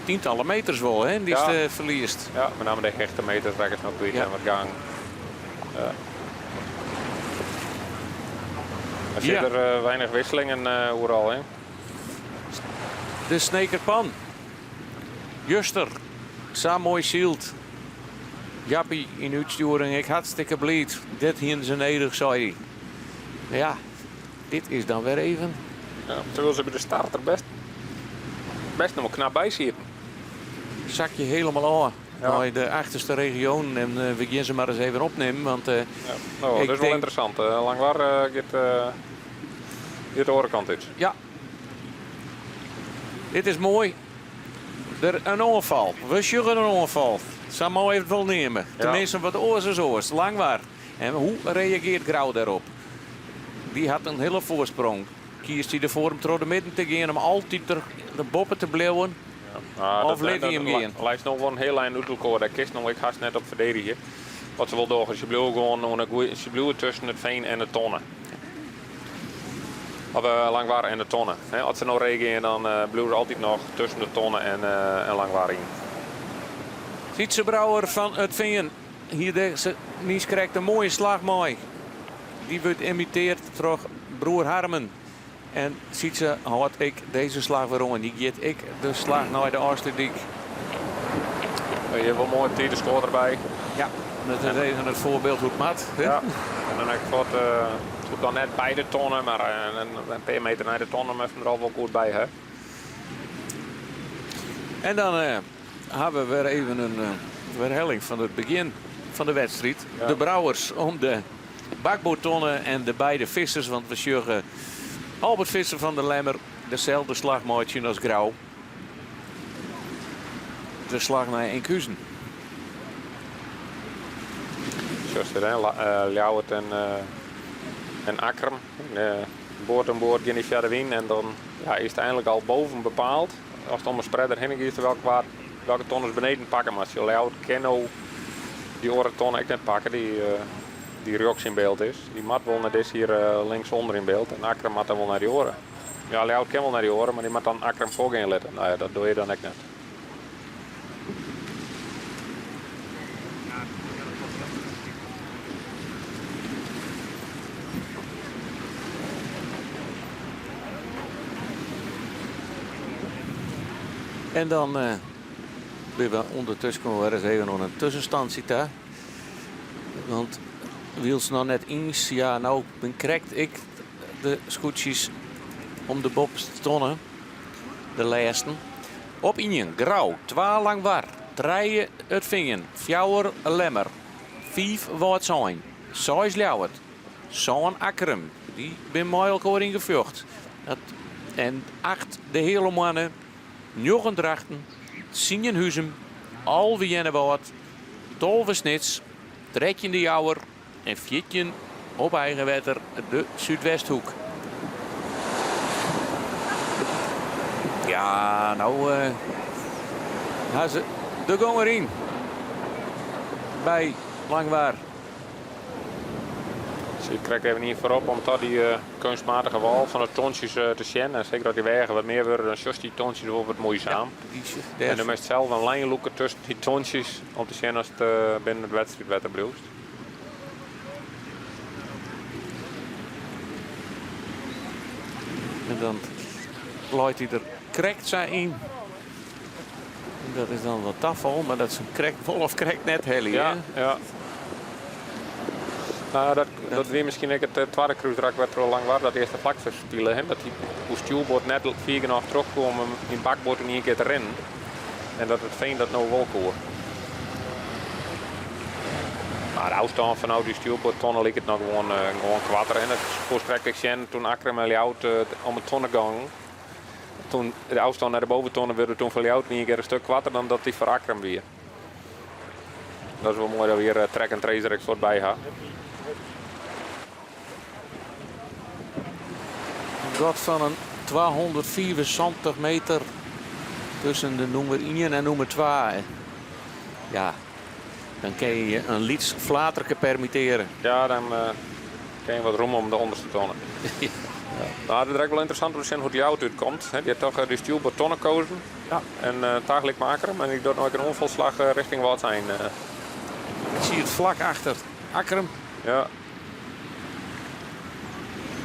tientallen meters wol, hè, dy't Ja. je ferliest. Ja, met name de hectometers rekkest noch kwyt Ja. en wat gang. Ja. Er Ja. zitten er weinig wisselingen oeral, hè? De Snekerpan. Juster, sa moai syld. Jappie yn útstjoering, ik hartstikke bliid. Dit hienen se nedich, sei hy. Ja, dit is dan wer even. Ja, terwyl se by de start der best, best noch wol knap by sieten. Zak je helemaal ôf Ja. nei de achterste regionen en we gean se mar ris even opnimmen. Want Ja, no, ik dat is wol tink- ynteressant. Langwar giet, giet de oare kant út. Ja. Dit is moai. Der in oanfal. We sjogge in oanfal. Sa moai it wol neame. Ja. Teminsten wat oars as oars. Langwar. En hoe reagearret Grou dêrop? Dy hat in hiele foarsprong. Kiest hy derfoar om troch de midden te gean, om altyd der, der boppe te bliuwen? Ja, Of lit hy him gean? Leist noch wol in hiel ein út elkoar. Dêr kinst no ek hast net op ferdedigje. Wat se wol dogge, se bliuwe gewoan oan de goeie, se bliuwe tusken it Fean en de tonne. Of Langwar en de tonne. Hè, as se no reagearje, dan bliuwe se altyd noch tusken de tonne en Langwar yn. Sytze Brouwer fan it Fean hie dizze niiskrekt in moaie slach mei. Dy wurdt imitearre troch broer Harmen. En Sytze hâldt ek dizze slach wer oan. Dy giet ek de slach nei de Ofslútdyk. Hjir wol moai op tiid de skoat derby. Ja, dat is even it foarbyld hoe't it moat. hè? Ja, en dan ek fuort, it hoecht dan net by de tonne, mar in pear meter nei de tonne moat der al wol goed by. Hè? En dan hawwe we wer even in werhelling fan it begjin fan de wedstriid. Ja. De Brouwers om de bakboardtonne en de beide Vissers, want we sjogge Albert Visser fan de Lemmer deselde slach meitsjen as Grou. De slach nei Enkhuizen. Sjochst der, hè, Ljouwert en Akkrum. Board oan board gean dy fia de wyn en dan ja, is it einlik al boven bepaald. Ast om 'e spreader hinne giest, welk waar, welke tonne beneden pakke moatst. Jo Ljouwert kin no dy oare tonne ek net pakke, dy, dy rjochts yn byld is. Dy moat wol nei dizze hjir linksûnder yn byld en Akkrum moat dan wol nei dy oare. Ja, Ljouwert kin wol nei dy oare, mar dy moat dan Akkrum foargean litte. No ja, dat doar je dan ek net. En dan uh, binne we ûndertusken wer ris even oan in tuskenstântsje ta. Want wylst noch net iens, ja, no bin krekt ik de skûtsjes om de boppeste tonne, de lêsten. Op ien, Grou, twa Langwar, trije It Fean, fjouwer Lemmer, fiif Wâldsein, seis Ljouwert, sân Akkrum, dy binne mei elkoar yn gefjocht, en acht De Heale Moanne, njoggen Drachten, tsien Huzum, 11 Earnewâld, 12 Snits, 13 De Jouwer en 14 op eigen wetter de Súdwesthoek. Ja, no uh, ha se de gong deryn by Langwar. Sit krekt even ien foarop om ta dy uh, keunstmatige wâl fan de tontsjes uh, te sjen. En seker as dy weagen wat mear wurde, dan sjochst dy tontsjes wol wat muoisaam. Ja, en dan moatst sels in lijn lûke tusken dy tontsjes om te sjen ast uh, binnen it wedstriidwetter bliuwst. En dan leit hy der krekt sa yn. Dat is dan wat tafal, mar dat is krekt wol of krekt net helje. Ja, ja. Nou, dat wie miskien ek it twadde krúsrak wêrtroch Langwar dat earste plak ferspile. Hè? Dat dy oer stjoerboard net fier genôch trochkoe om yn bakboard yn ien kear te rinnen. En dat It Fean dat no wol koe. Mar de ôfstân fanôf dy stjoerboardtonne liket noch gewoan, gewoan koarter. En dat koest krekt ek sjen toen Akkrum en Ljouwert om 'e tonne gongen. Toen de ôfstân nei de boventonne wurde toen foar Ljouwert yn ien kear in stik koarter dan dat dy foar Akkrum wie. Dat is wol moai dat we hjir track en trace der ek fuort by ha. In gat fan in 275 meter tusken de nûmer 1 en nûmer 2. Ja, dan kinne je in lyts flaterke permittearje. Ja, dan uh, kin je wat rûm om de ûnderste tonne. ja. Nou, it is ek wol ynteressant om te sjen hoe't Ljouwert útkomt. Dy hat toch dy stjoerboardtonne kozen. Ja. En uh, tagelyk mei Akkrum. En dy docht no ek in oanfalslach rjochting Wâldsein. Ik zie it flak achter Akkrum. Ja.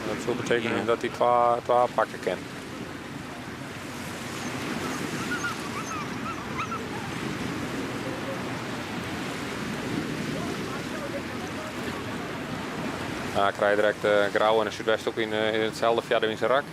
Dat soe betekenje dat hy twa pakke kin. Nou, krije direkt de Grou en de Súdwesthoek yn itselde fia rak.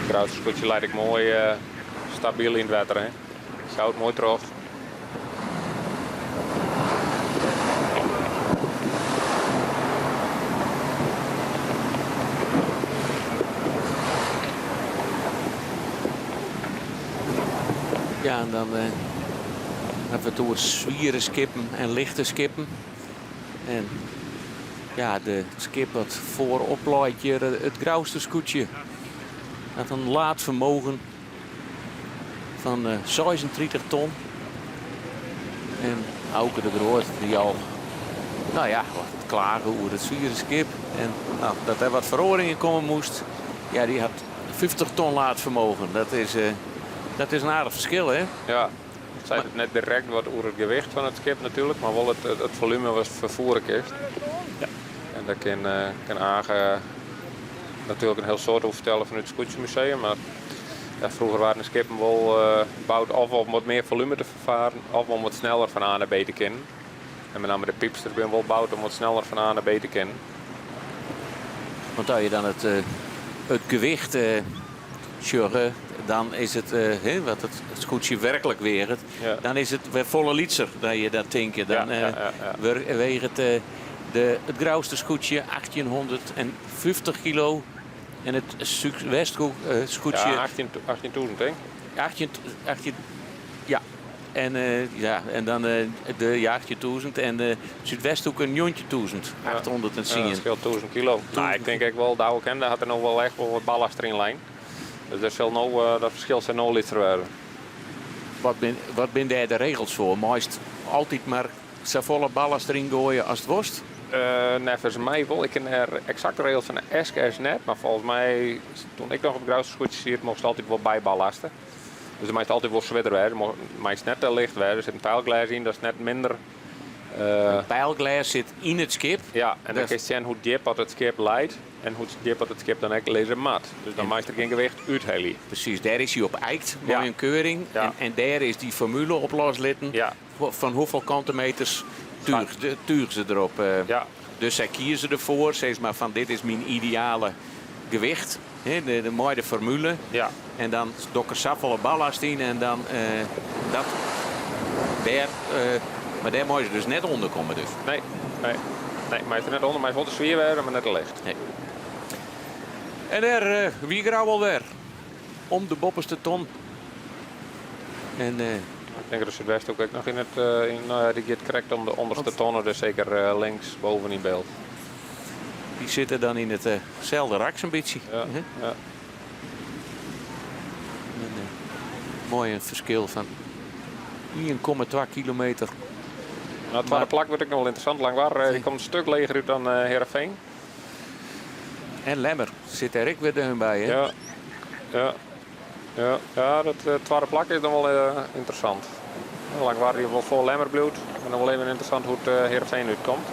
Grouster skûtsje leit ek moai stabyl yn it wetter. Hè. Sjouwt moai troch. Ja, en dan hawwe we it oer swiere skippen en lichte skippen. En ja, de skip dat foarop leit hjir, it Grouster skûtsje. Dat in laadfermogen fan 36 ton. En Auke de Groot, dy al, no ja, wat klage oer it swiere skip. En no, dat der wat feroaringen komme moast. Ja, dy hat 50 ton laadfermogen. Dat is in aardich ferskil, hè? Ja, it seit it net direkt wat oer it gewicht fan it skip natuerlik, mar wol it folume wat ferfiere kinst. Ja. En dêr kin, kin Age natuerlik in hiel soad oer fertelle fanút it Skûtsjemuseum. Mar ja, froeger waarden de skippen wol boud of om wat mear folume te ferfaren of om wat sneller fan A nei B te kinnen. En met name de piepsters binne wol boud om wat sneller fan A nei B te kinnen. Want as je dan it, it gewicht sjogge, dan is it, wat it skûtsje werklik weaget, dan is it wer folle lytser dan je dat tinke. Dan weaget de, it Grouster skûtsje 1850 kilo en it Súdwesthoekskûtsje... Ja, 18.000 tink ik. 18, 18, ja. En, ja, en dan de ja, 18.000 en de Súdwesthoeke 19.810. Ja, dat skeelt 1000 kilo. Nou, ik tink ek wol, Douwe Kemde hat der no wol echt wol wat ballast deryn lein. Dus der sil no, dat ferskil sil no lytser wurde. Wat bin, wat bin dêr de regels foar? Meist altyd mar safolle ballast deryn goaie ast wolst? Neffens my wol. Ik ken de eksakte regels fan de SKS net, mar folgens my, toen ik noch op Grouster skûtsje siet, mochtst altyd wol byballaste. Dus dan meist altyd wol swierder wêze, meist net te licht wêze. Der sit in peilglês yn, dat is net minder. In peilglês sit yn it skip? Ja, en dan kinst sjen hoe djip at it skip leit en hoe djip at it skip dan ek lizze moat. Dus dan meist der gjin gewicht úthelje. Presys, dêr is hy op ijkt mei in keuring en dêr is dy formule op loslitten fan hoefolle kante meters túch se derop. Dus sy kieze derfoar, sis mar, fan dit is myn ideale gewicht. De, mei de formule. Ja. En dan doch ik der safolle ballast yn en dan dat dêr, mar dêr meie se dus net ûnder komme dus. Nee, nee. Nee, meist der net ûnder, meist wol te swier wêze, mar net te licht. Nee. En dêr wie Grou alwer om de boppeste ton. En, Ik tink dat de Súdwesthoek ek noch yn it, yn, no ja, dy giet krekt om de ûnderste tonne, dus seker links boven yn byld. Dy sitte dan yn itselde rak sa'n bytsje. Ja, ja. En, moai in ferskil fan 1,2 kilometer. Nou, it twadde plak wurdt ek noch wol ynteressant. Langwar dy komt in stik leger út dan Heerenveen. En Lemmer sit dêr ek wer deun by, hè? Ja, ja. Ja, ja, dat twadde plak is dan wol ynteressant. Langwar dy't wol foar Lemmer bliuwt. En dan wol even ynteressant hoe't Heerenveen útkomt.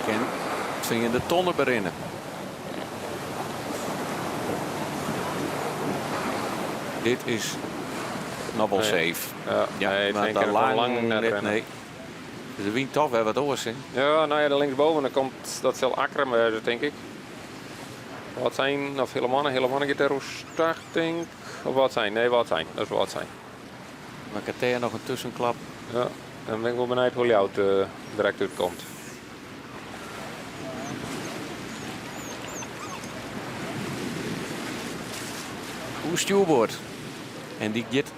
Kin it de tonne berinne. Dit is noch wol safe. Ja, ja, nee, mar ik tink lang, lang net net, nee. Dus de wyn toch wer wat oars, hè? Ja, no ja, de linksboven dan komt, dat sil Akkrum wêze, tink ik. Wâldsein of Hillemanne? Hillemanne giet dêr oerstag, tink. Of Wâldsein? Nee, Wâldsein. Dat is Wâldsein. Makket dêr noch in tuskenklap. Ja, dan bin ik wol benijd hoe Ljouwert direkt útkomt. Oer stjoerboard. En dy giet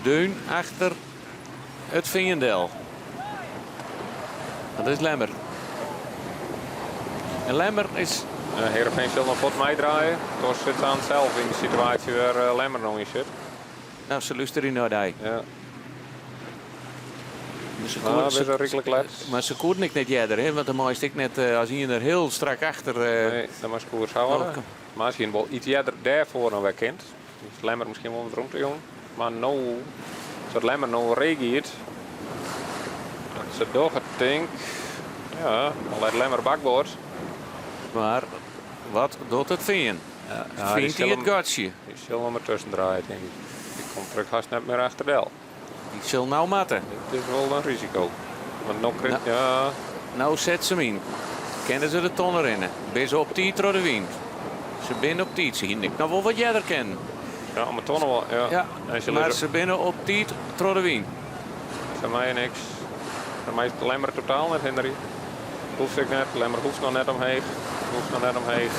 deun achter it Fean del. Dat is Lemmer. En Lemmer is... Heerenveen sil noch fuort meidraaie. Dochs sit se oan sels yn de situaasje wêr Lemmer no yn sit. No, se lústerje nei dy. Ja. Maar se Nou, koe, bist wel ryklik let. Mar se koenen ek net earder, hè? Want dan meist ek net as ien der hiel strak achter. Nee, dan moatst koers hâlde. Mar as je wol iets earder dêrfoar noch wer kind. Is Lemmer miskien wol wat rûmte jûn. Mar no, sa't Lemmer no reagearret, se dogge tink, ja, al leit Lemmer bakboard. Mar wat docht it Fean? Ja, Fynt hy it gatsje? Dy sil noch mar tusken draaie, tink ik. Dy komt der ek hast net mear achter del. Dy sil no moatte. Dit is wol in risiko. Want no krijt, ja. No set se 'm yn. Kinne se de tonne rinne? Binne se op tiid troch de wyn? Se binne op tiid. Se hiene ek noch wol wat earder kinnen. Ja, om 'e tonne wol, ja. Ja, En se mar lizze se binne op tiid troch de wyn. Foar my niks. Foar my is Lemmer totaal net hinderje. Hoecht ek net. Lemmer hoecht noch net omheech. Hoecht noch net omheech.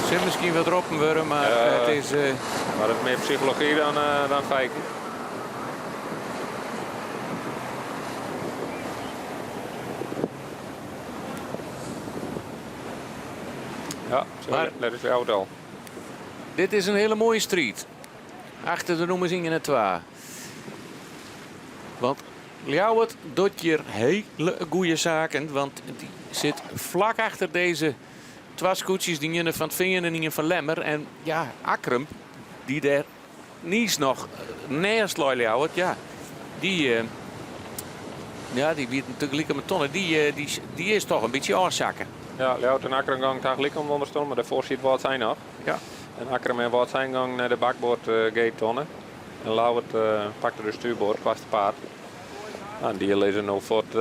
Sil miskien wat roppen wurde, mar it is. Mar it is mear psychology dan, dan feiten. Ja, Maar dat is jou al. Dit is in hiele moaie striid. Achter de nûmers ien en twa. Want Ljouwert docht hjir hiele goede saken, want dy sit flak achter dizze twa skûtsjes, dy iene fan it Fean en ien fan Lemmer. En ja, Akkrum, dy't dêr niis noch neist lei Ljouwert, ja, dy, ja, dy wie tagelyk om 'e tonne, dy, dy, dy is toch in bytsje ôfsakke. Ja, Ljouwert en Akkrum gongen tagelyk om de ûnderste tonne, mar dêrfoar siet Wâldsein noch. Ja. En Akkrum en Wâldsein gongen nei de bakboard gate tonne. En Ljouwert pakte de stuurboard, koartste paad. Nou, dy lizze no fuort.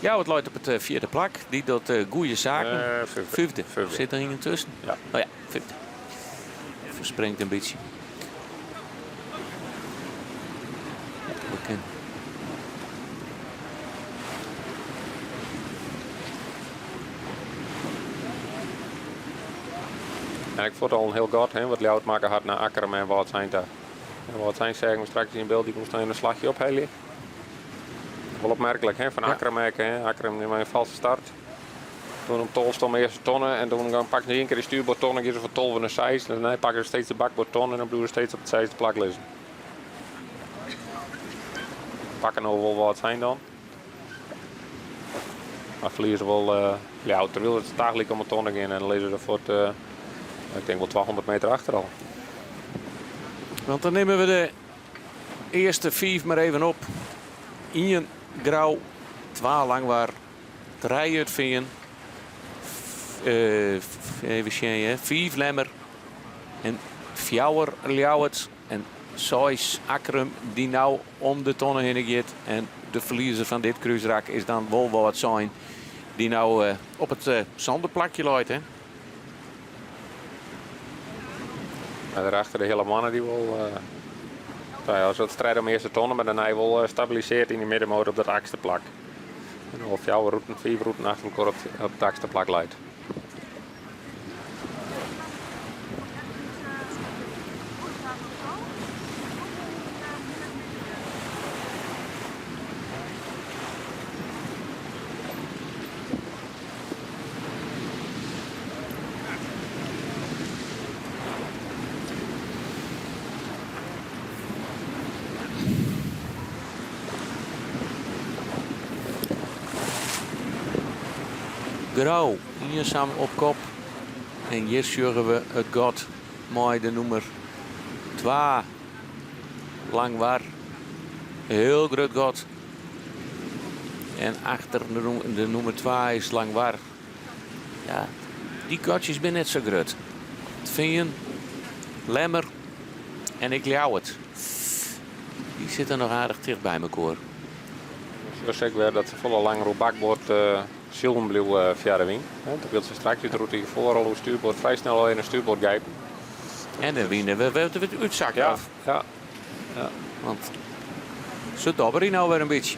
Ja, it leit op it fjirde plak. Dy docht goede saken. Fyfde. Sit der ien tusken? Ja. Oh ja, fyfde. Ferspringt in bytsje. Bekend. En ik vond al in hiel gat, hè, wat Ljouwert makke hat nei Akkrum en Wâldsein ta. En Wâldsein seagen we straks yn byld, dy moast dan in slachje ophelje. Wol opmerklik, hè, fan Akkrum ek, hè. Akkrum mei in falske start. Toen om 12 om de earste tonne en toen dan pakken se ien kear de stuurboardtonne, gean se fan 12 nei 6. En dêrnei pakke se steeds de bakboardtonne en dan bliuwe se steeds op it seisde plak lizzen. Pakke no wol Wâldsein dan. Mar ferlieze wol Ljouwert. Terwyl it tagelyk om 'e tonne gean en dan lizze se fuort, ik tink wol 200 meter achter al. Want dan nimme we de earste fiif mar even op. Ien Grou, twa Langwar, trije It Fean, even sjen hear, fiif Lemmer en fjouwer Ljouwert en seis Akkrum dy't no om de tonne hinne giet. En de ferliezer fan dit krúsrak is dan wol Wâldsein dy't no op it sânde plakje leit. Hè? En dêrachter de Heale Moanne dy wol. Nou ja, it striid om earste tonne, mar dêrnei wol stabilisearre yn de middenmotor op dat achtste plak. En al fjouwer roeten, fiif roeten achter elkoar op it achtste plak leit. Grou iensum op kop. En hjir sjogge we it gat mei de nûmer 2. Langwar. Hiel grut gat. En achter de nûmer 2 is Langwar. Ja, dy gatsjes binne net sa grut. It Fean, Lemmer en ek Ljouwert. Dy sitte noch aardich ticht by mekoar. Sjochst ek wer dat se folle langer oer bakboard silen bliuwe foar de wyn. Dat wylst se straks út de rûte foar al oer stuurboard frij snel al even in stuurboard gijpen. En de wyn wurdt útsakt. Ja, ja. Ja. Want se dobberje no wer in bytsje.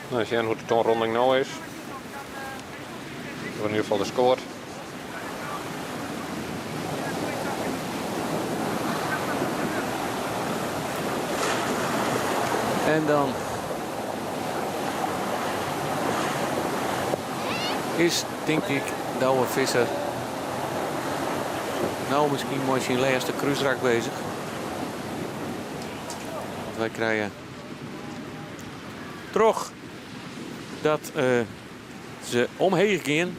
Nou, sjen hoe't de tonronding no is. Yn ieder gefal de skoar. En dan is, tink ik, Douwe Visser no miskien mei syn lêste krúsrak beuzich. Wy krije troch dat se omheech gean,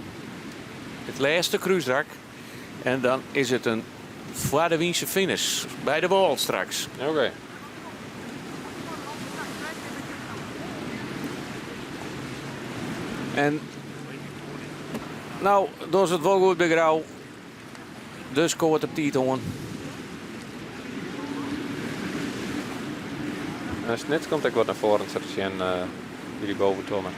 it lêste krúsrak. En dan is it in foar de wynse finish by de wâl straks. Oké. En no docht it wol goed by Grou. Dus skoart op tiid oan. En Snits komt ek wat nei foaren sa te sjen by dy boventonne.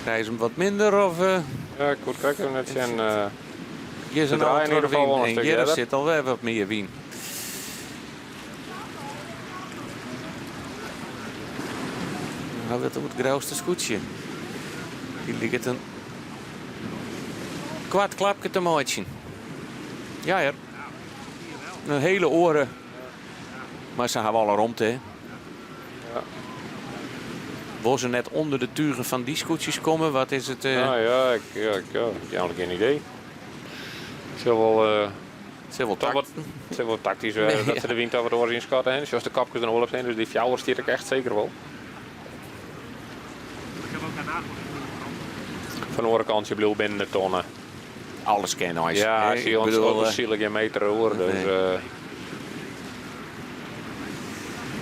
Krije se him wat minder of? Ja, ik koe it krekt even net sjen. Hjir is Se in draaie yn ieder gefal wol in en stik hjir earder. sit alwer wat mear wyn. Dan hawwe we it oer it Grouster skûtsje. Dy liket in koart klapke te meitsjen. Ja hear. In hiele oare. Mar se hawwe alle romte. Hè? Ja. Wol se net ûnder de tugen fan dy skûtsjes komme? Wat is it? Nou ja, ik, ja, ik, ja, ik heb eigenlijk geen idee. Ik sil wol. Het is wel wat, het is wel tactisch dat ze de wind wat oars ynskatte. Hè. Zoals de kopkes er nog zijn, dus die fjouwer stiet ik echt zeker wel. Van de andere kant, je bleef binnen de tonnen. Alles ken nice. Ja, hè? als je Ik ons bedoel, ook zielig geen meter hoor. Dus, Nee.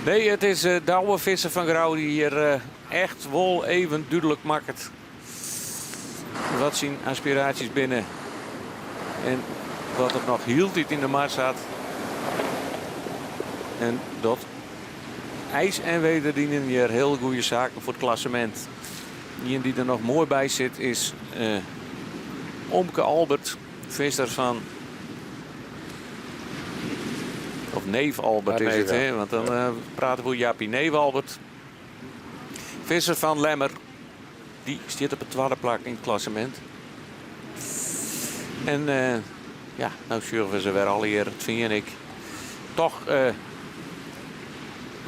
Nee, het is Douwe Visser van Grou die hier echt wel even duidelijk maakt. Wat zijn aspiraties binnen. En wat er nog hield in de mars zat. En dat ijs en weder dienen hier heel goede zaken voor het klassement. Iemand die er nog mooi bij zit is Omke Albert, visser van... Of neef Albert Ja, is neef, het, ja. hè? Want dan praten we over Jaapie. Neef Albert, visser van Lemmer. Die zit op het tweede plak in het klassement. En ja, nou surfen ze weer al hier, het vind ik. Toch de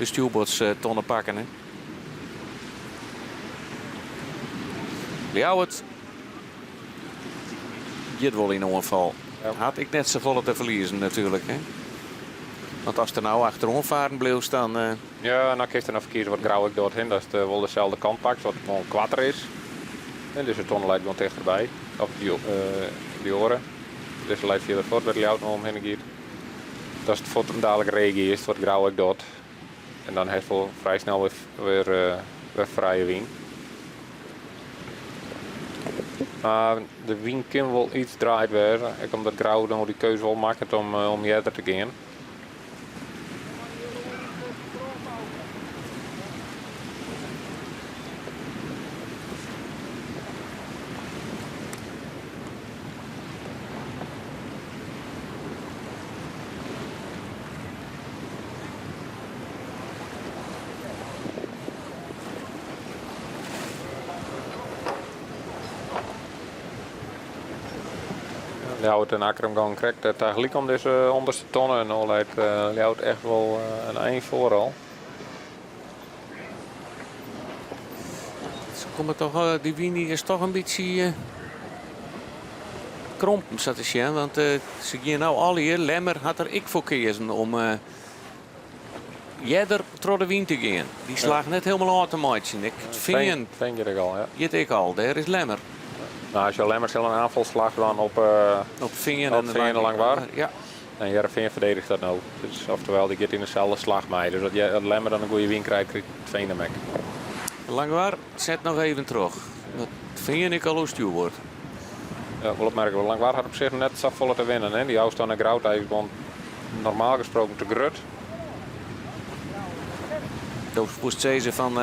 stuurboards tonnen pakken, hè? Ljouwert. Dit wel in een ongeval. Had ik net zo volle te verliezen natuurlijk, hè? Want als er nou achterom varen bleef staan. Ja, nou kiest er nog verkeerd wat grauw ik doorheen. Dat het wel dezelfde kant pakt, wat gewoon kwarter is. En dus de tonnen lijkt gewoon dichterbij. Of die oren. Dus het lijkt verder voort bij de Ljouwert nog omheen giet. Dat is het voort dadelijk regen is, het wordt grauw ik dood. En dan heeft wel vrij snel weer vrije wien. Maar de wien kan wel iets draait worden. Ik omdat grauw dan die keuze wel maakt om verder te gaan. Ljouwert en Akkrum gaan correct dat eigenlijk om deze onderste tonnen en al lijkt Ljouwert echt wel een eind voor al. Ze komen toch, die Wini is toch een beetje kromp, zat te zien, want ze gaan nou al hier. Lemmer had er ik voor kiezen om jeder door de wien te gaan. Die slaagt net helemaal uit te maken. Ik vind Vind je dat al, ja. Jit ik al, daar is Lemmer. Nou, als je Lemmer zal een aanvalslag dan Op Vingen op en Vingen en Lang- Langwar. Ja. En Heerenveen verdedigt dat nou. Dus, oftewel, die gaat in dezelfde slag mee. Dus dat Lemmer dan een goede win krijgt, krijgt Veen hem. Langwar zet nog even terug. Dat vind ik al hoe stuur wordt. Ja, wel opmerkelijk. Langwar had op zich net zo volle te winnen. Hè? Die afstand naar Grout is want normaal gesproken te grut. Dat moest ze van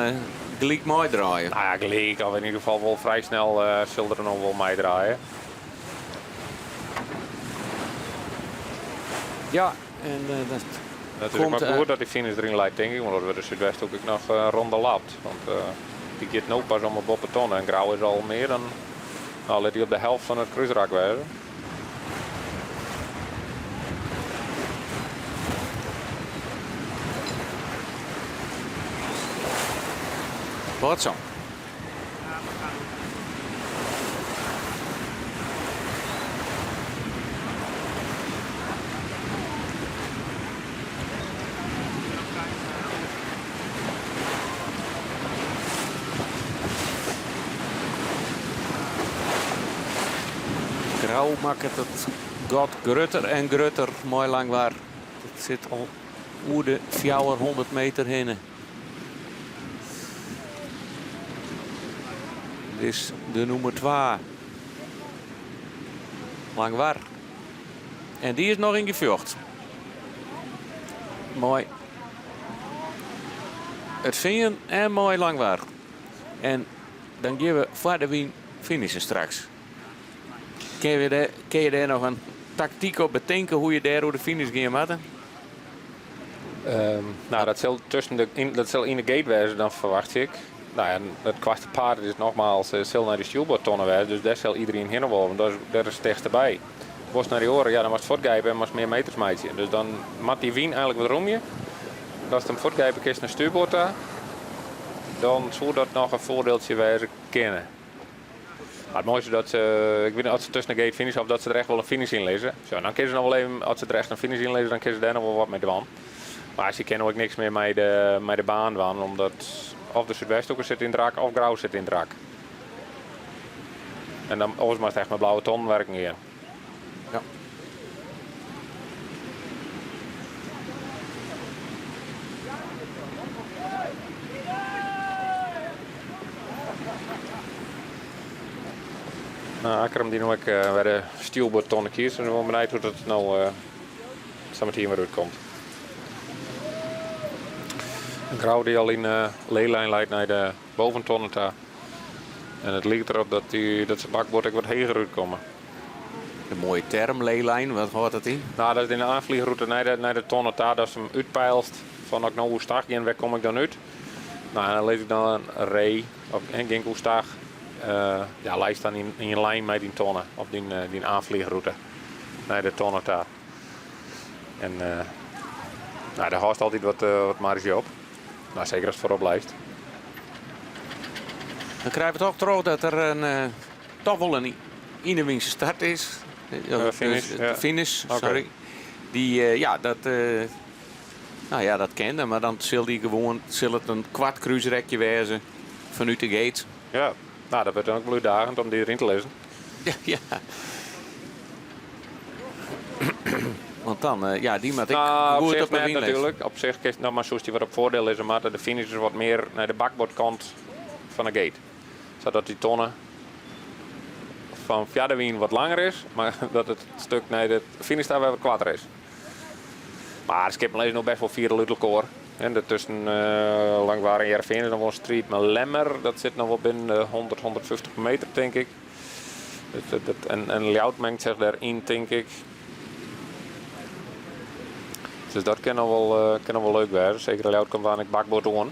gelijk mooi draaien. Nou ja, gelijk. Of in ieder geval wel vrij snel zullen er nog wel mee draaien. Ja, en dat Dat is komt, ook maar goed dat die finish erin lijkt, denk ik. Want dat we de Zuidwest ook nog ronde lapt. Want die gaat nu pas om op de tonnen. En Grauw is al meer dan... Nou, let hij op de helft van het kruisrak wezen. Wat zo? Grauw maakt het gat grutter en grutter. Mooi lang waar. Het zit al oer de 400 meter heen. Dit is de nummer 2. Langwar. En die is nog in gevecht. Mooi. Het Veen en mooi Langwar. En dan gaan we voor de wien finishen straks. Kun je daar nog een tactiek op bedenken hoe je daar door de finish gaat, Martin? Nou, dat zal tussen de, in, dat zal in de gate wezen, dan verwacht ik. Nou ja, het kwaste paard is nogmaals, zal naar de stuurboordtonnen wezen, dus daar zal iedereen heen worden, want daar is het echt erbij. Was naar die oren, ja, dan was het voortgrijpen en was meer meters meidje. Dus dan moet die wien eigenlijk wat roemje. Als het hem voortgrijpen is naar stuurboord daar, dan zou dat nog een voordeeltje wezen kunnen. Mar it moaiste dat se, ik wit net oft se tusken de gate finish of dat se der echt wol in finish yn lizze. Zo, dan kinne se noch wol even, as se der echt in finish yn lizze, dan kinne se dêr noch wol wat mei dwaan. Mar se kinne ek niks mear mei de baan dwaan, omdat of de Súdwesthoeke sit yn it rak of Grou sit yn it rak. En dan oars moatst echt mei blauwe tonnen werken gean. Ja. Nou, Akkrum dy't no ek wer de stjoerboardtonne kiest. Dus ik bin wol benijd hoe't it no sametien wer útkomt. Grou dy't al yn de leelijn leit nei de boventonne ta. En it liket derop dat, dy, dat se bakboard ek wat heger útkomme. De moaie term, leelijn, wat hâldt dat yn? Nou, dat is yn de aanvliegroute nei de tonne ta, datst him útpeilst fan as ik no oerstach gean, wêr kom ik dan út? Nou, en dan lis ik dan in ree, of en gean ik oerstach, ja, leist dan yn lijn mei dyn tonne, of dyn aanvliegroute nei de tonne ta. En nou, dêr hâldst altyd wat marge op. Nou, seker ast foarop leist. Dan krije we toch troch dat der in, toch wol in ynewynse start is. Finish, Dus, ja. Finish, Oké. sorry. Dy, ja, dat, nou ja, dat kin, mar dan sil dy gewoan, sil it in koart krúsrekje wêze fanút de gate. Ja, nou, dat wurdt dan ek wol útdagend om dy deryn te lizzen. Ja. Want dan, ja, dy moat ek Nou, op goed sich op de net wyn lizze. natuerlik. Op sich kinst noch mar soest dy wat op foardiel lizze moatte. De finish is wat mear nei de bakboardkant fan de gate. Sadat dy tonne fan fia de wyn wat langer is, mar dat it stuk nei de finish ta wer wat koarter is. Mar de skippen lizze no best wol fier út elkoar. En der tusken Langwar en Hearrenfean is noch wol in striid mei Lemmer. Dat sit noch wol binnen de 100, 150 meter, tink ik. En Ljouwert mengt sich dêryn, tink ik. Dus dat kin noch wol, kin noch wol leuk wêze. Seker Ljouwert komt aanst bakboard oan.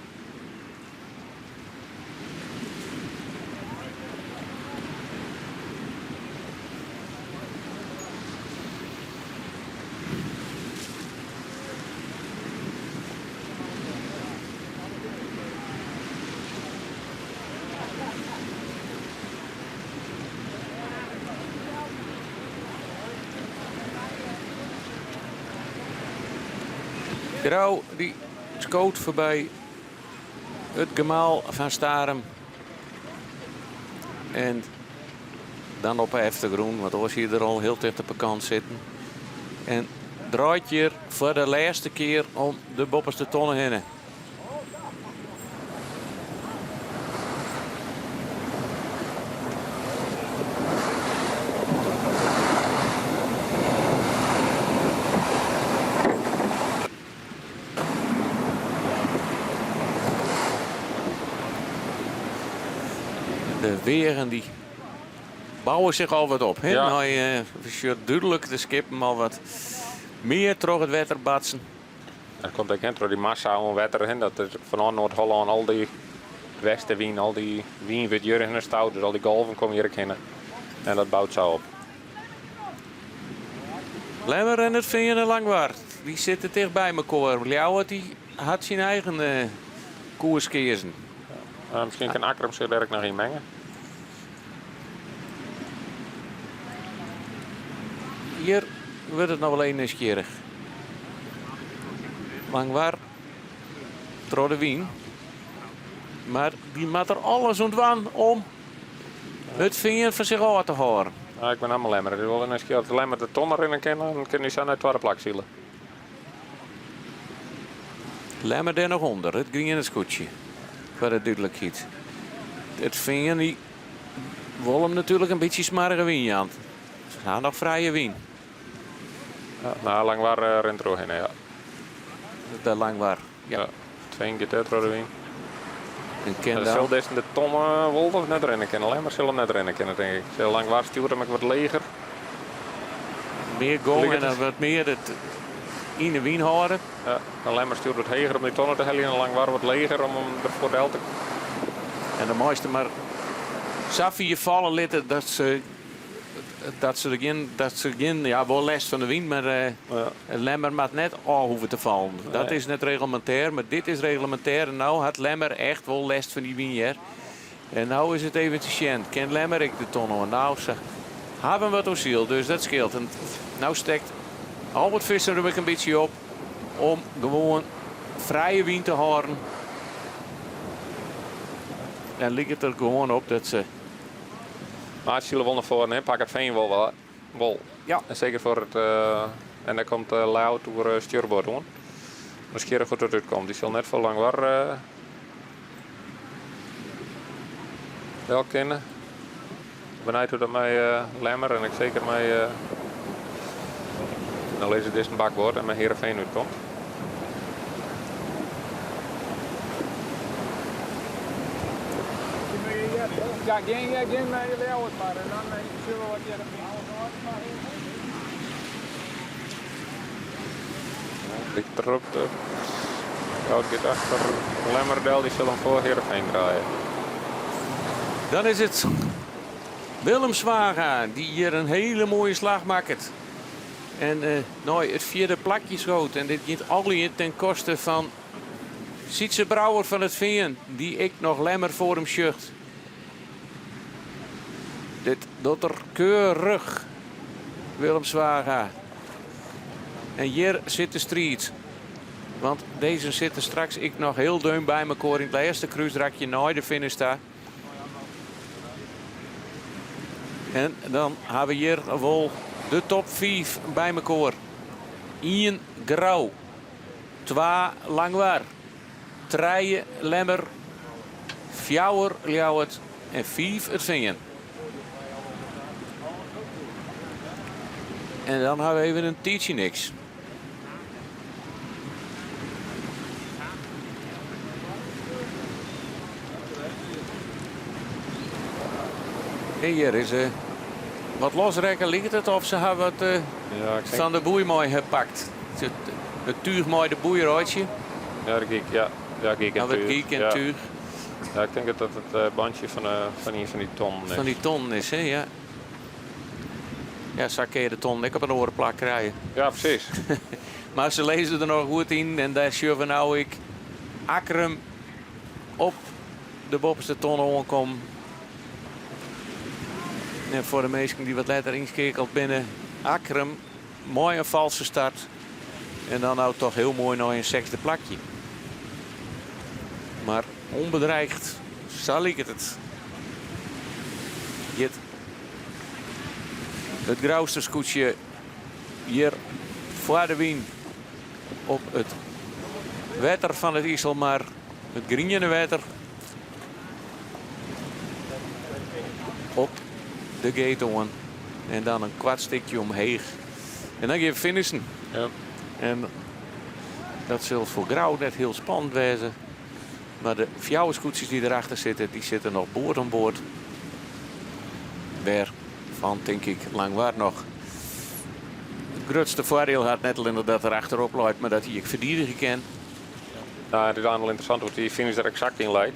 Grou dy skoot foarby it gemaal fan Starum. En dan op de eftergrûn, want oars hie er al hiel ticht op de kant sitten. En draait hjir foar de lêste kear om de boppeste tonne hinne. De weagen dy bouwe sich al wat op. Hè? Ja. No, we sjogge dúdlik de skippen al wat mear troch it wetter batsen. Dat komt ek troch dy massa oan wetter hin. Dat is fanôf Noard-Hollân al dy westewyn, al dy wyn wurdt hjir hinne stoud, dus al dy golven komme hjir ek hinne. En dat bout sa op. Lemmer en it Fean en Langwar, dy sitte ticht by mekoar. Ljouwert dy hat syn eigen koers keazen. Ja, miskien kin Akkrum sich dêr ek noch yn menge. Hjir wurdt it noch wol even nijsgjirrich. Langwar troch de wyn. Mar dy moat der alles oan dwaan om it Fean fan sich ôf te hâlden. Ja, ik bin allemaal Lemmer. Ik wol nijsgjirrich as Lemmer de tonne rinne kin, dan kin hy sa nei it twadde plak sile. Lemmer dêr noch ûnder, it griene skûtsje. Foar de dúdlikheid. It Fean dy wol him natuerlik in bytsje smoarge wyn jaan. Se ha noch frije wyn. Ja, nou, Langwar rint trochhinne, ja. De Langwar, ja. ja. It Fean giet dêr troch de wyn. En kin dan... Sil dizze de tonne wol of net rinne kinne? Lemmer sil him net rinne kinne, tink ik. Sil Langwar stjoert him ek wat leger. Mear gong en dan wat mear it yn de wyn hâlde. Ja, dan Lemmer stjoert wat heger om dy tonne te heljen en Langwar wat leger om him derfoar del te... En dan meist mar sa fier falle litte dat se dat se der gjin, dat se gjin, ja, wol lêst fan de wyn, mar uh, Lemmer moat net ôf hoege te fallen. Dat is net reglemintêr, mar dit is reglemintêr. En no hat Lemmer echt wol lêst fan dy wyn hjir. En no is it even te sjen. Kin Lemmer ek de ton oan? Nou, se hawwe wat oersyld, dus dat skeelt. En no stekt Albert Visser der ek in bytsje op om gewoan frije wyn te hâlden. En liket der gewoan op dat se. Mar se sille wol nei foaren, hè? Pak it Veen wol wat. Wol. Ja. En seker foar it. En dêr komt Ljouwert oer stjoerboard oan. Nijsgjirrich hoe't dat útkomt. Dy sil net foar Langwar del kinne. Benijd hoe't dat mei Lemmer en ek seker mei no lizze dizze bakboard en mei Heerenveen útkomt. Ja, gean, gean nei Ljouwert mar en dan sjogge we wat Hearrenfean. Liket derop dat Ljouwert giet achter Lemmer del, dy sil him foar Heerenveen draaie. Dan is it Willem Zwaga dy't hjir in hiele moaie slach makket. En nei it fjirde plakje skoot. En dit giet allegear ten koste fan Sytze Brouwer fan It Fean, dy't ek noch Lemmer foar him sjocht. Dit docht er keurich, Willem Zwaga. En hjir sit de striid. Want dizze sitte straks ek noch hiel deun by mekoar yn it lêste krúsrakje nei de finish ta. En dan ha we hjir wol de top 5 by mekoar. 1 Grou, 2 Langwar, 3 Lemmer, 4 Ljouwert en 5 It Fean. En dan ha we even in tiidsje niks. En hjir is uh, wat losrekke, liket it of se ha wat uh, ja, fan de boei mei pakt. It túch mei de boei reitsje. Ja, de giek, ja. Ja, giek en túch. Giek en túch. Ja, ik tink dat it uh, bandje fan, fan ien fan dy tonnen is. Fan dy tonnen is, hè, ja. Ja, sa kinne je de tonnen ek op in oare plak krije. Ja, presys. Mar se lizze der noch goed yn en dêr sjogge we no ek Akkrum op de boppeste tonne oankommen. En foar de minsken dy't wat letter ynskeakeld binne, Akkrum mei in falske start. En dan no toch hiel moai nei in sechsde plakje. Mar ûnbedreigd, sa liket it. Giet it Grouster skûtsje hjir foar de wyn op it wetter fan it Iselmar, it griene wetter. Op de gate oan en dan in koart stikje omheech. En dan gean we finishen. Ja. En dat sil foar Grou net hiel spannend wêze. Mar de fjouwer skûtsjes dy't derachter sitte, dy sitte noch board oan board. Wêrfan tink ik Langwar noch it grutste foardiel hat. Net allinnich dat er achterop leit, mar dat hy ek ferdigenje kin. Nou, it is wol ynteressant hoe't dy finish der eksakt yn leit.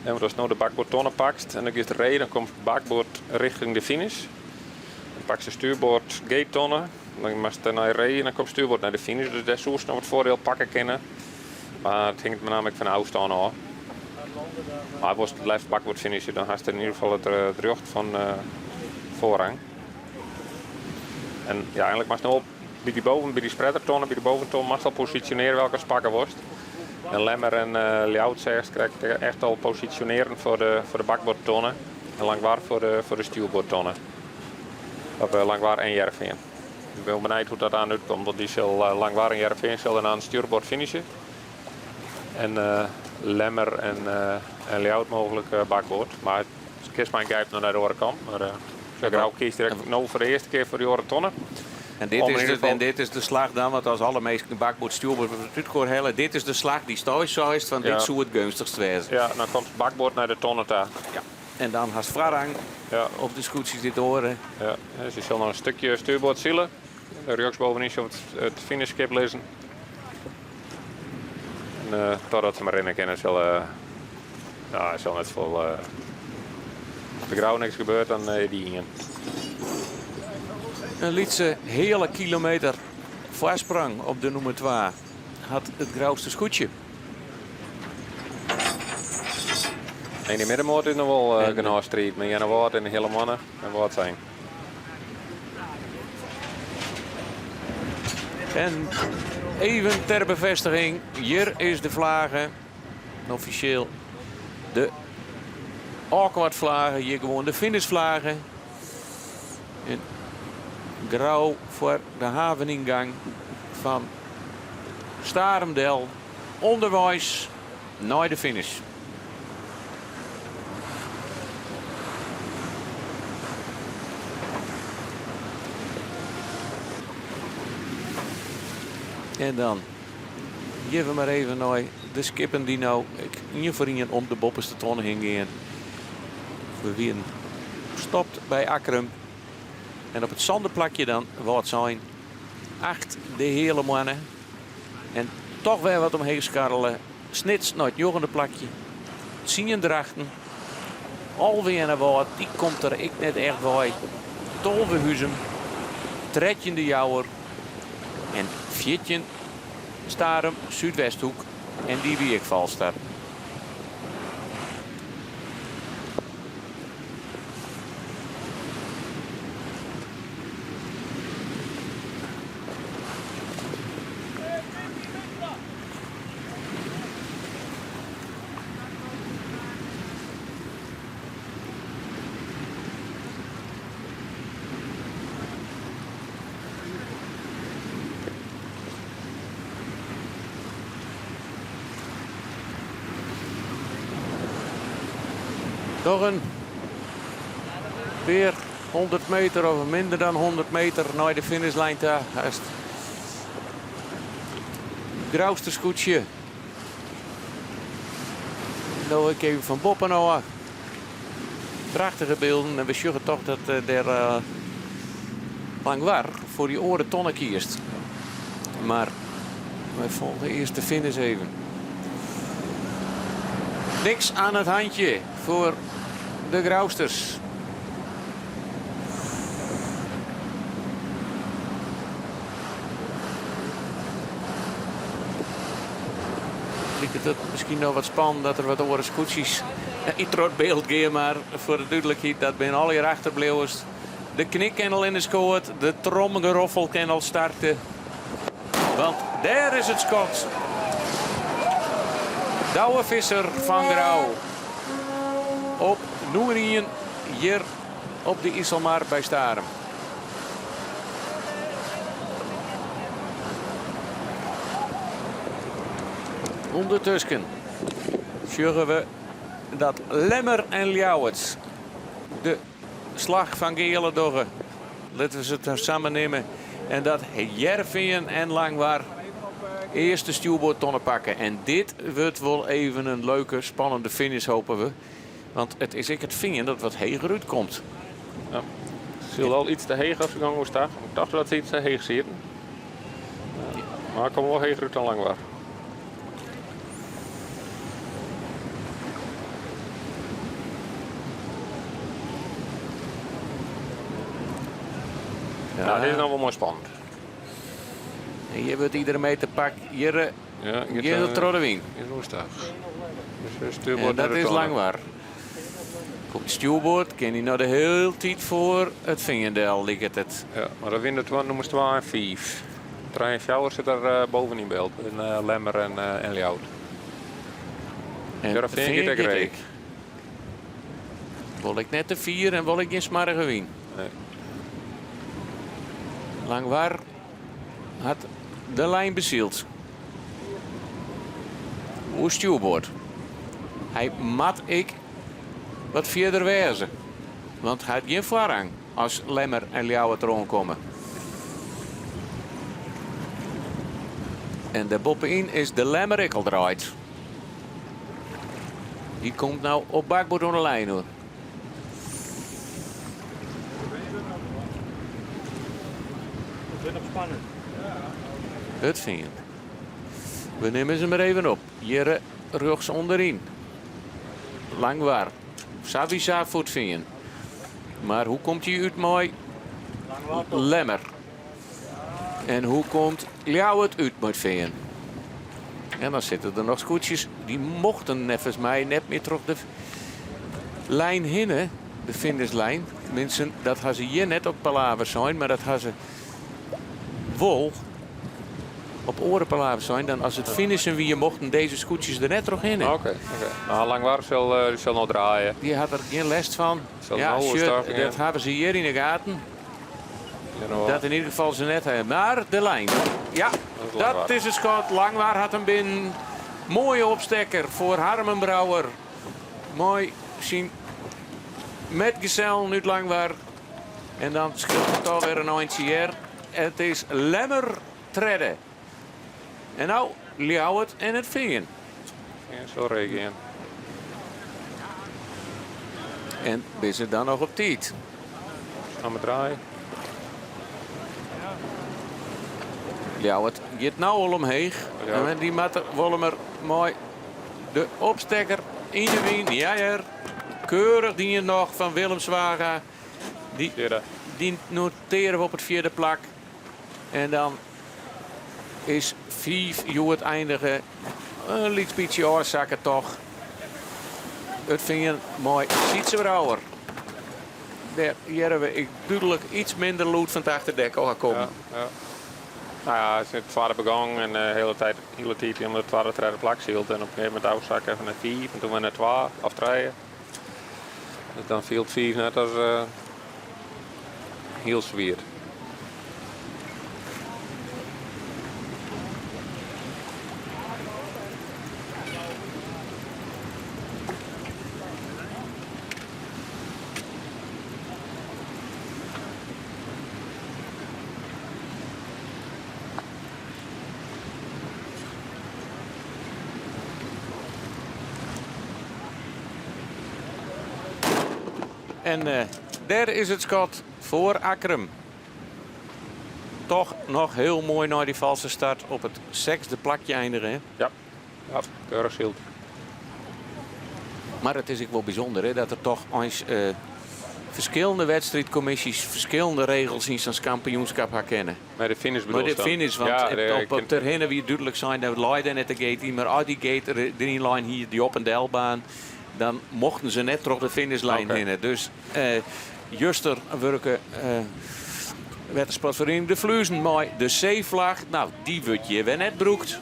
En want ast no de bakboardtonne pakst en dan giest ree, dan komst bakboard rjochting de finish. Dan pakst de stuurboard gate-tonne, dan moatst dêrnei ree en dan komt stuurboard nei de finish. Dus dêr soest noch wat foardiel pakke kinne. Mar it hinget benammen ek fan de ôfstân ôf. Mar wolst it leafst bakboard finishe, dan hast yn ieder gefal it rjocht fan foarrang. En ja, eigenlik moatst no op by dy boven, by dy spreadertonne, by de boventon, moatst al posisjonearje welke pakke wolst. En Lemmer en Ljouwert seachst krekt echt al posisjonearjen foar de, foar de bakboardtonne. En Langwar foar de, foar de stjoerboardtonne. Of Langwar en Hearrenfean. Ik bin benijd hoe't dat aan útkomt, want dy sil Langwar en Hearrenfean sil dan aan stjoerboard finishe. En Lemmer en, en Ljouwert mooglik bakboard. Mar kinst mei in gijp noch nei de oare kant. Mar uh, Grou kiest direkt no foar de earste kear foar dy oare tonne. En dit, is de, en dit is de slach dan, want as alle minsken bakboard stjoerboard út helle, dit is de slach dy'tst seist fan dit soe it geunstichst wêze. Ja, dan komt bakboard nei de tonne ta. Ja. En dan hast foarrang op de skûtsjes dy't oare. Ja, dus dy sil noch in stikje stuurboard sile. Rjochts bovenyn sil it finishskip lizzen. En uh, totdat se mar rinne kinne, sil, uh, ja, sil net folle. Uh, as der Grou niks gebeurt, dan is dy ien. In lytse heale kilometer foarsprong op de nûmer 2 hat it Grouster skûtsje. En dy middenmoat is noch wol genôch striid mei Earnewâld en de Hiele Moanne en Wâldsein. En even ter befêstiging, hjir is de flage. Offisjeel de ôfkwartflage, hjir gewoan de finishflage. En Grou foar de havenyngang fan Starum del, ûnderweis nei de finish. En dan gean we mar even nei de skippen dy't no ek ien foar ien om de boppeste tonne hinne gean. We wienen stopt by Akkrum. En op it sânde plakje dan Wâldsein. 8 de Heale Moanne. En toch wer wat omheech skarrele. Snits nei it njoggende plakje. 10 Drachten. 11 Earnewâld, dy komt der ek net echt wei. 12 Huzum. 13 de Jouwer. En 14 Starum Súdwesthoek. En dy wie ek falsk. Noch in pear 100 meter of minder dan 100 meter nei de finishlijn ta. Hast Grouster skûtsje. No ik even fan boppen ôf. Prachtige bylden en we sjogge toch dat eh, der eh, Langwar foar dy oare tonne kiest. Mar wy folgje earst de finish even. Niks aan het handje foar de Grousters. Liket it miskien noch wat spannend dat der wat oare skûtsjes yn troch it byld gean, mar foar de dúdlikheid, dat binne allegear achterbliuwers. De knik kin al yn de skoat, de tromgeroffel kin al starte. Want dêr is it skot. Douwe Visser fan Grou op nûmer ien hjir op de Iselmar by Starum. Undertusken sjogge we dat Lemmer en Ljouwert de slach fan Geale dogge. Litte we se it samen nimme. En dat Hearrenfean en Langwar earst de stjoerboardtonne pakke. En dit wurdt wol even in leuke, spannende finish, hoopje we. Want it is ek it Fean dat wat heger útkomt. Ja. Sil al iets te heech as ik gong oerstag. Ik tocht dat se iets te heech sieten. Mar ik kom wol heger út dan Langwar. Ja. Nou, dit is noch wol moai spannend. En hjir wurdt iedere meter pakt. Hjir eh, ja, giet it troch de wyn. Is oerstag. Dus stuurboard En dat is Langwar. Komt stjoerboard, kin hy no de hiele tiid foar it Fean del, liket it. Ja, mar dat wiene de twa nûmers 2 en 5. 3 en 4 sit der boven yn byld, in Lemmer en, en Ljouwert. En Hearrenfean giet ek reek. Wol ik net te fier en wol ik gjin smoarge wyn. Nee. Langwar hat de lijn besyld. Oer stjoerboard. Hy moat ek wat fierder wêze. Want hy hat gjin foarrang as Lemmer en Ljouwert deroan komme. En dêr boppe-yn is de Lemmer ek al draaid. Dy komt no op bakboard oan de lijn oer. It Fean. We nimme se mar even op. Hjir rjochts ûnderyn. Langwar. Sawiesa foar it Fean. Mar hoe komt hy út mei Lemmer? En hoe komt Ljouwert út mei it Fean? En dan sitte der noch skûtsjes. Dy mochten neffens my net mear troch de. lijn hinne, de finishlijn. Minsken, dat ha se hjir net op palaver sein, mar dat ha se wol op oare palaver sein. Dan as it finishen wie, mochten dizze skûtsjes der net trochhinne. Oké, oké. No, Langwar sil, dy sil no draaie. Dy hat der gjin lêst fan. Sil Ja, no sjoch, oerstappen, ja. dat hawwe se hjir yn de gaten. Ja, no, Dat yn ieder gefal se net hawwe. Mar de lijn. Ja, Dat is Langwar. dat is it skot. Langwar hat him binnen. Moaie opstekker foar Harmen Brouwer. Mei syn metgezellen út Langwar. En dan skeelt it alwer in eintsje hjir. It is Lemmer tredde. En no Ljouwert en It Fean. Fean sil reagearje. En binne se dan noch op tiid? Aan draaien. Ljouwert giet no al omheech. En dy moatte wolle mar mei de opstekker yn de wyn. Ja hear. Keurich dien noch fan Willem Zwaga. Dy, dy notearje we op it fjirde plak. En dan is 5 hjoed eindige in lyts bytsje ôfsakke toch. It Fean mei Sytze Brouwer. Dêr hearre we ek dúdlik iets minder lûd fan it achterdek ôf kommen. Ja, ja. Nou ja, het is het tweede begong en de hele tijd, hele tijd om de tweede, derde plak zielt. En op een gegeven moment afzakken even naar 5 en toen weer naar 2 of 3. Dus dan viel het 5 net als heel zwier. En dêr is it skot foar Akkrum. Toch noch hiel moai nei dy falske start op it sechsde plakje einige. Hè? Ja, ja keurich syld. Mar it is ek wol bysûnder hè, dat der toch eins ferskillende wedstriidkommisjes ferskillende regels yn sa'n kampioenskip ha kinne. Mei de finish Mei de bedoelst dan? finish, want Ja, de, op Terherne wie dúdlik sein, dat lei dêr net de gate yn, mar as dy gate deryn lein hie, dy op en delbaan, dan mochten se net troch de finishlijn hinne. Dus juster wurke wettersportferiening De Fluezen mei de C-flach. No, dy wurdt hjir wer net brûkt.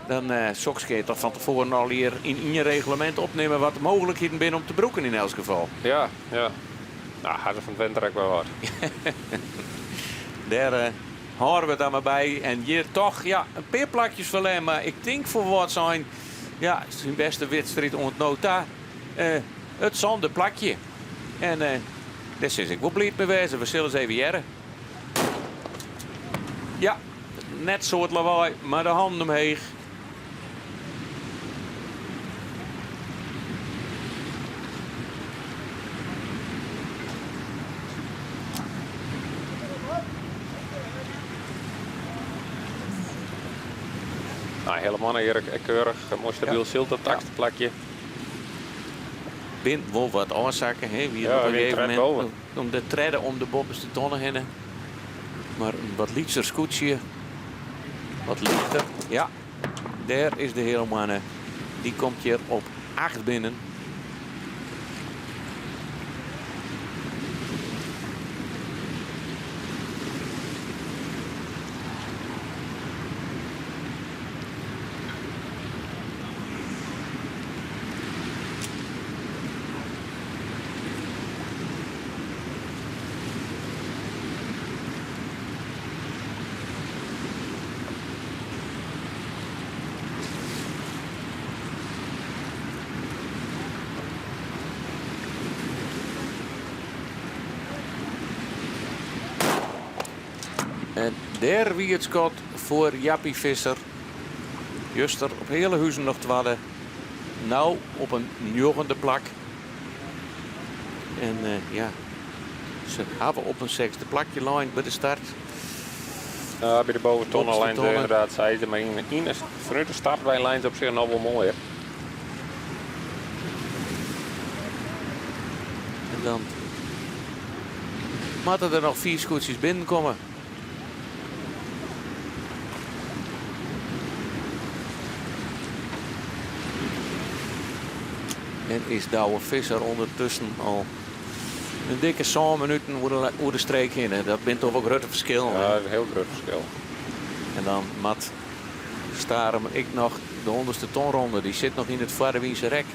Dan soks kin je toch fan tefoaren al hjir yn ien reglemint opnimme wat de mooglikheden binne om te brûken yn elts gefal. Ja, ja. No, ha se fan 't winter ek wer wat. Dêr hâlde we it dan mar by. En hjir toch, ja, in pear plakjes ferlern, mar ik tink foar Wâldsein, ja, syn bêste wedstriid oant no ta. It sânde plakje. En dêr sil ik wol bliid mei wêze. We sille ris even hearre. Ja, net soad lawaai, mar de hannen omheech. Nou, helemaal hier keurig, mooi stabiel zilt op het achtste plakje. Bin wol wat ôfsakke, hè? Wie Ja, op in wie gegeven tred momint boven. om de tredde om de boppenste tonne hinne. Mar in wat lytser skûtsje, wat lichter. Ja, dêr is de Heale Moanne. Dy komt hjir op 8 binnen. En dêr wie it skot foar Jappie Visser. Juster op Ealahuzen noch twadde. No op in njoggende plak. En ja, se hawwe op in sechsde plakje lein by de start. Ja, by de boventonne Boppenste lijn tonne. inderdaad seisde, mar yn de, fanút de start wei leit op sich noch wol moaier. En dan moatte der noch 5 skûtsjes binnenkomme. En is Douwe Visser ûndertusken al in dikke sân minuten oer de streek hinne. Dat binne toch wol grutte ferskillen. Ja, dat is in hiel grut ferskil. En dan moat Starum ek noch de hûndertste ton ronde. Dy sit noch yn it foarwynse rek.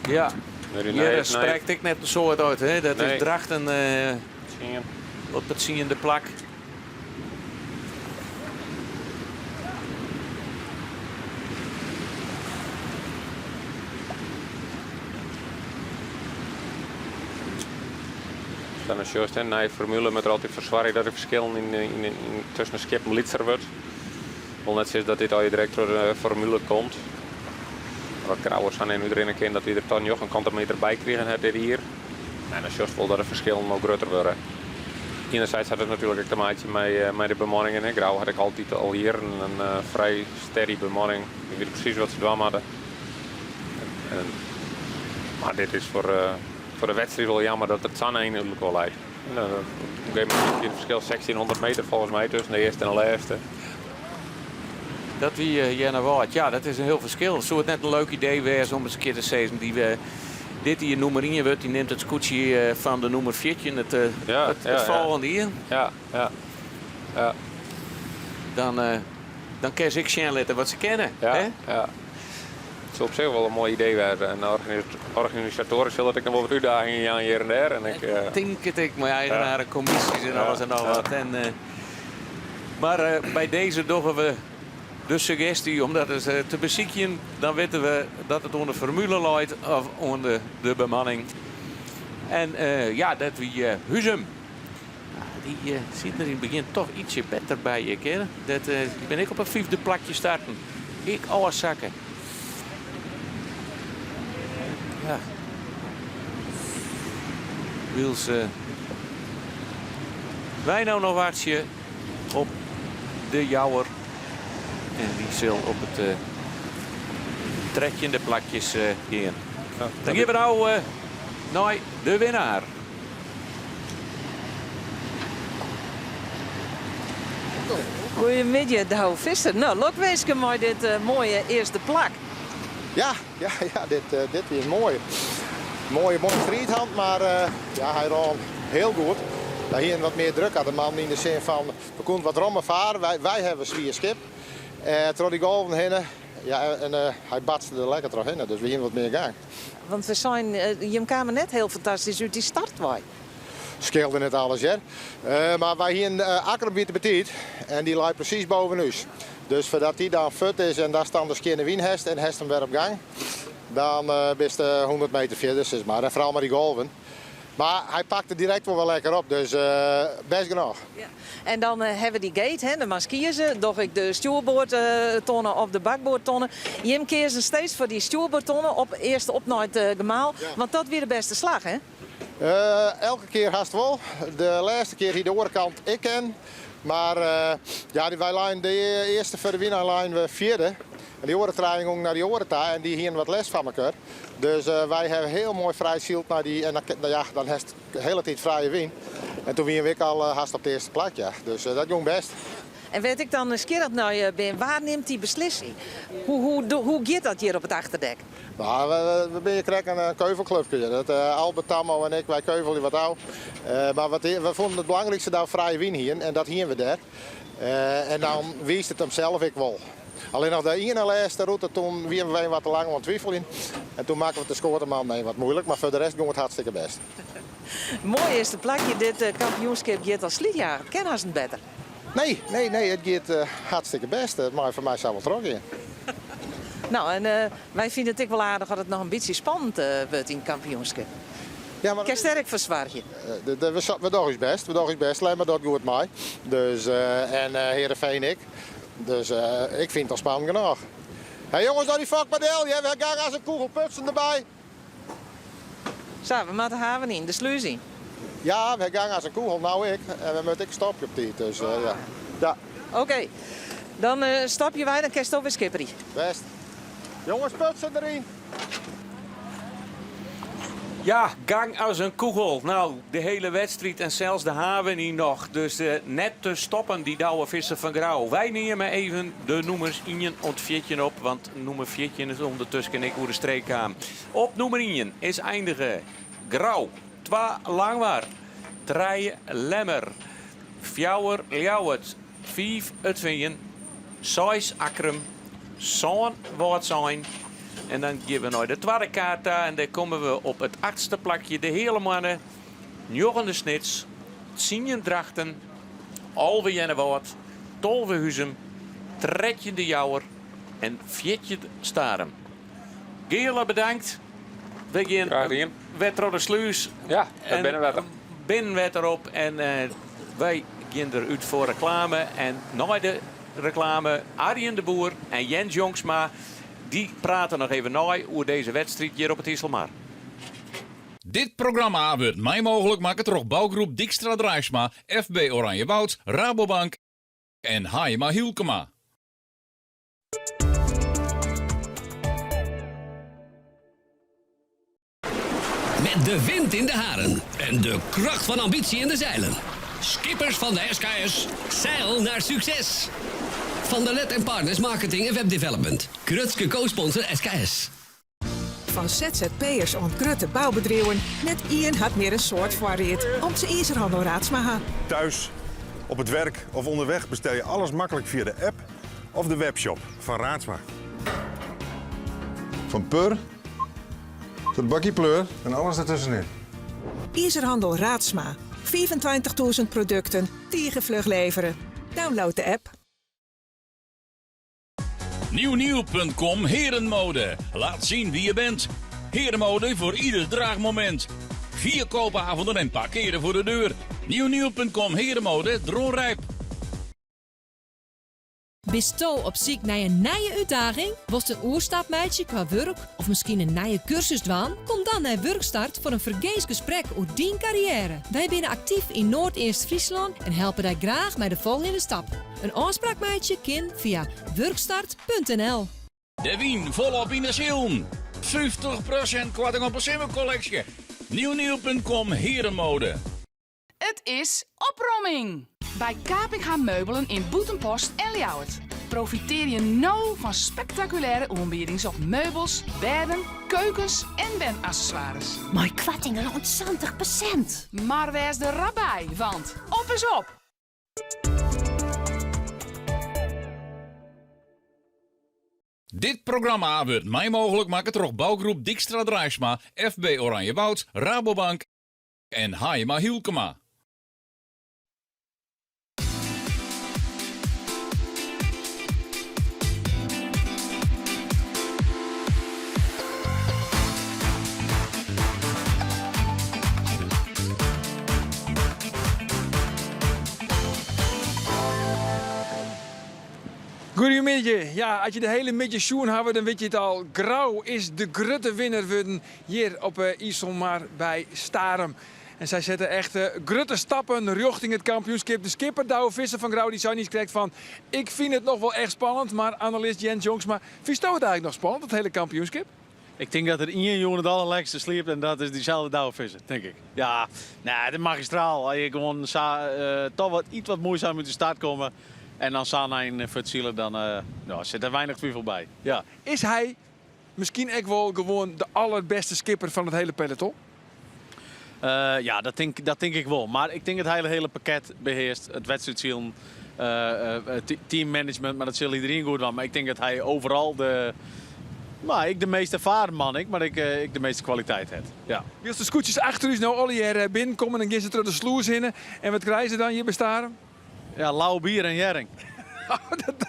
Ja, hjir sprekt ek net in soad út. Hè? Dat is Drachten op it tsiende plak. Dan sjochst hè, nije formule moat der altyd foar soargje dat de ferskillen yn, yn, yn, tusken de skippen lytser wurdt. Wol net sizze dat dit allegear direkt troch de formule komt. Wat Grou sa net útrinne kin dat hy der toch njoggen kante meter by krigen hat dit jier. En dan sjochst wol dat de ferskillen no grutter wurde. Enerzijds hat it natuerlik ek te meitsjen mei, mei de bemanningen. Hè. Grou hat ek altyd al jierren in frij steady bemanning. Die wit presys wat se dwaan moatte. En, mar dit is foar, foar de wedstriid wol jammer dat it sa'n ein útelkoar leit. En, op in gegeven momint wie it ferskil 1600 meter folgens my tusken de earste en de lêste. Dat wie Earnewâld. Ja, dat is in hiel ferskil. Soe it net in leuk idee wêze om ris in kear te sizzen dy dit jier nûmer ien wurdt, dy nimt it skûtsje fan de nûmer 14 it, Ja, it, ja, it ja. folgjende jier? Ja, ja. Ja. Dan, dan kinne se ek sjen litte wat se kinne. Ja, hè? ja. It soe op sich wol in moai idee wêze. En organisatoarysk sil dat ek noch wol wat útdagingen jaan hjir en dêr. En ik, Tink it ek, mei eigenaren, kommisjes en alles en noch wat. En, mar by dizze dogge we de suggesty om dat ris te besykjen. Dan witte we dat it oan de formule leit of oan de, de bemanning. En ja, dat wie Huzum. Dy siet der yn it begjin toch ietsje better by, ik, hè? Dat, dy bin ek op in fyfde plakje starten. Ek ôfsakke. Ja. Wylst wy no noch wachtsje op de Jouwer. En dy sil op it trettjinde plakjes gean. Dan gean we no nei de winnaar. Goeiemiddei, Douwe Visser. No, lokwinske mei dit moaie earste plak. Ja, ja, ja, dit, dit is moai. Moaie, moaie striid hân, mar ja, hy rûn hiel goed. Wy hiene wat mear druk aan de man yn de sin fan we koene wat rommer farre. Wy, wy hawwe in swier skip. Troch dy golven hinne. Ja, en hy batste der lekker trochhinne, dus we hiene wat mear gang. Want we seinen, jim kamen net hiel fantastysk út dy start wei. Skeelde net alles hear. Mar wy hiene Akkrum wie te betiid en dy lei presys boven ús. Dus foardat dy dan fuort is en datst dan de skjinne wyn hast en hast him wer op gang, dan bist 100 meter fierder sis mar. En foaral mei dy golven. Mar hy pakte direkt wol wer lekker op, dus bêst genôch. Ja. En dan hawwe we dy gate, hè, de moatst kieze. Doch ik de stjoerboardtonne of de bakboardtonne? Jim keazen steeds foar dy stjoerboardtonne op earst op nei it gemaal, want dat wie de bêste slach, hè? Elke kear hast wol. De lêste kear hie de oare kant ek ken. Mar ja, wy leinen de earste foar de wyn leinen we fjirde. En dy oare trije gongen nei dy oare ta en dy hiene wat lêst fan mekoar. Dus wy hawwe hiel moai frij syld nei dy en dan, ja, dan hast de hiele tiid frije wyn. En toen wiene we ek al hast op it earste plak, ja. Dus dat gong bêst. En wêr't ik dan nijsgjirrich nei bin, wa nimt dy beslissing? Hoe, hoe, hoe giet dat hjir op it achterdek? Nou, we binne krekt in keuvelklupke. Dat, Albert, Tammo en ik, wy keuvelje wat ôf. Mar wat, we fûnen it belangrykste dat we frije wyn hiene en dat hiene we dêr. En dan wiist it himsels ek wol. Allinnich de iene lêste rûte, toen wiene we wat te lang oan it twiveljen. En toen makken we it de skoateman even wat moeilik, mar foar de rest gong it hartstikke bêst. Moai earste plakje, dit kampioenskip giet as slydjager. Kin hast net better. Nee, nee, nee, it giet hartstikke bêst. It mei foar my sa wol trochgean. No, en wy fine it ek wol aardich as it noch in bytsje spannend wurdt yn it kampioenskip. Ja, mar Kinst dêr ek foar soargje? We dogge ús bêst, we dogge ús bêst. Lemmer docht goed mei. Dus, en Heerenveen ek. Dus ik fyn it al spannend genôch. Hey jonges, no dy fok mar del, hear. We gean as in kûgel putsen derby. Sa, we moatte haven yn, de slús yn. Ja, we gean as in kûgel, no ek. En we moatte ek stopje op tiid, dus ja. Ja. Oké, dan stopje wy, dan kinsto wer skipperje. Bêst. Jonges, putsen deryn! Ja, gang as in kûgel. No, de hiele wedstriid en sels de haven yn noch. Dus net te stoppen, dy Douwe Visser fan Grou. Wy neame even de nûmers ien oant 14 op, want nûmer 14 is ûndertusken ek oer de streek kaam. Op nûmer ien is einige Grou, twa Langwar, trije Lemmer, fjouwer Ljouwert, fiif It Fean, seis Akkrum, sân Wâldsein. En dan gean we nei de twadde kaart ta en dêr komme we op it achtste plakje de Heale Moanne, njoggende Snits, tsien Drachten, 11 Earnewâld, 12 Huzum, 13 De Jouwer en 14 Starum. Geale bedankt. We gean wer troch de slús. Ja, it binnenwetter. Binnenwetter op en wy gean der út foar reklame. En nei de reklame Arjen de Boer en Jens Jongsma. Dy prate noch even nei oer dizze wedstriid hjir op it Iselmar. Dit programma wurdt mei mooglik makke troch bougroep Dijkstra Draisma, FB Oranjewoud, Rabobank en Haijema Hylkema. Met de wind in de haren en de kracht van ambitie in de zeilen. Skippers van de SKS, zeil naar succes! Van der Let en Partners Marketing en Webdevelopment. Grutske co-sponsor SKS. Fan ZZP'ers oant grutte boubedriuwen, net ien hat mear in soad foarried om't se Izerhannel Raadsma ha. Thuis, op het werk of onderweg bestel je alles makkelijk via de app of de webshop van Raadsma. Van pur tot bakje pleur en alles ertussenin. Izerhannel Raadsma, 25.000 produkten, tige fluch levere. Download de app. Nieuwnieuw.com Herenmode. Laat zien wie je bent. Herenmode voor ieder draagmoment. Vier koopavonden en parkeren voor de deur. Nieuwnieuw.com Herenmode Dronrijp. Bisto op syk nei in nije útdaging? Wolst in oerstap meitsje kwa wurk of miskien in nije kursus dwaan? Kom dan nei Wurkstart foar in fergees gesprek oer dyn karriêre. Wy binne aktyf yn Noardeast-Fryslân en helpe dy graach mei de folgjende stap. In ôfspraak meitsje kin fia wurkstart.nl. De wyn folop yn de silen. 50% koarting op de simmerkolleksje. Nieuwnieuw.com Herenmode. It is opromming! By Kapinga Meubelen yn Bûtenpost en Ljouwert. Profitearje no fan spektakulêre oanbiedings op meubels, bêden, keukens en wenaccessoires. Mei koartingen oant 70%. Mar wês der rap by, want op is op! Dit programma wurdt mei mooglik makke troch bougroep Dijkstra Draisma, FB Oranjewoud, Rabobank en Haijema Hylkema. Goeiemiddei. Ja, as je de hiele middei sjoen hawwe, dan witte je it al. Grou is de grutte winner wurden hjir op 'e Iselmar by Starum. En sy sette echt grutte stappen rjochting it kampioenskip. De skipper Douwe Visser fan Grou dy sei niiskrekt fan ik fyn it noch wol echt spannend. Mar analist Jens Jongsma, fynsto it eigenlik noch spannend, it hiele kampioenskip? Ik tink dat der ien jûn it allerlekste sliept en dat is dyselde Douwe Visser, tink ik. Ja, nee, it is magistraal. As je gewoan sa toch wat iets wat muoizaam út de start komme en dan sa'n ein fuortsile, dan ja, sit der weinich twivel by. Ja. Is hy miskien ek wol gewoan de allerbêste skipper fan it hiele peloton? Ja, dat tink, dat tink ik wol. Mar ik tink it hiele, hiele pakket behearst. It wedstriidsilen, teammanagement, mar dat sil iderien goed dwaan. Mar ik tink dat hy overal de, no, ek de meast erfaren man ek, mar ek, ek de measte kwaliteit hat. Ja. Wylst de skûtsjes achter ús no allegear binnenkomme, dan gean se troch de slûs hinne. En wat krije se dan hjir by Starum? Ja, lau bier en hjerring.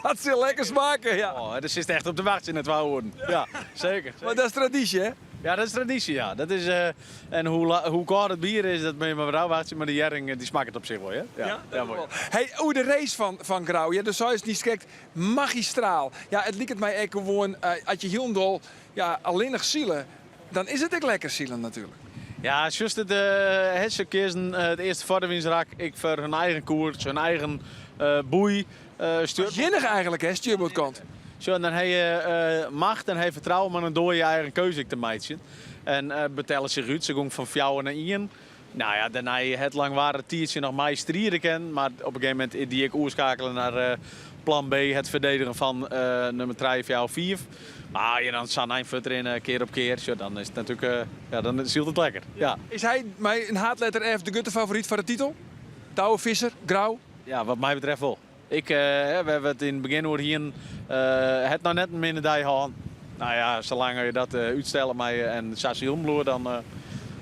Dat sil lekker smake, ja. Oh, dêr sitst echt op te wachtsjen nei twa oeren. Ja, seker. Mar dat is tradysje, hè? Ja, dat is tradysje, ja. Dat is, eh, en hoe, hoe kâld it bier is, dat moatte je mar wat ôfwachtsje, mar de hjerring eh, dy smakket op sich wol, hè? Ja, ja, wol. Hey, oer de race fan, fan Grou, ja, do seist niiskrekt magistraal. Ja, it liket my ek gewoan, uh, as je hielendal ja, allinnich sile, dan is it ek lekker silen natuerlik. Ja, sjochst it, uh, se keazen it earste foarderwynsrak ek foar hun eigen koers, hun eigen uh, boei. Uh, Tsjinnich eigenlik, hè, stjoerboardkant. Sjoch, dan ha je macht en ha je fertrouwen, mar dan doar je je eigen keuze ek te meitsjen. En betelle sich út. Se gong fan fjouwer nei ien. No ja, dêrnei het Langwar it tiidsje noch mei stride kinnen, mar op in gegeven momint is dy ek oerskakele nei plan B, het ferdedigen fan nummer trije, fjouwer, fiif. Mar ja, dan sa'n ein fuort rinne, kear op kear, sjoch, dan is it natuerlik, ja, dan sylt it lekker. Ja. Is hy mei in haadletter F de grutte favoryt foar de titel? Douwe Visser, Grou? Ja, wat my betreft wol. Ik, wêr't we it yn it begjin oer hienen, het noch net in minne dei hân. No ja, salang je dat útstelle mei en sa silen bliuwe, dan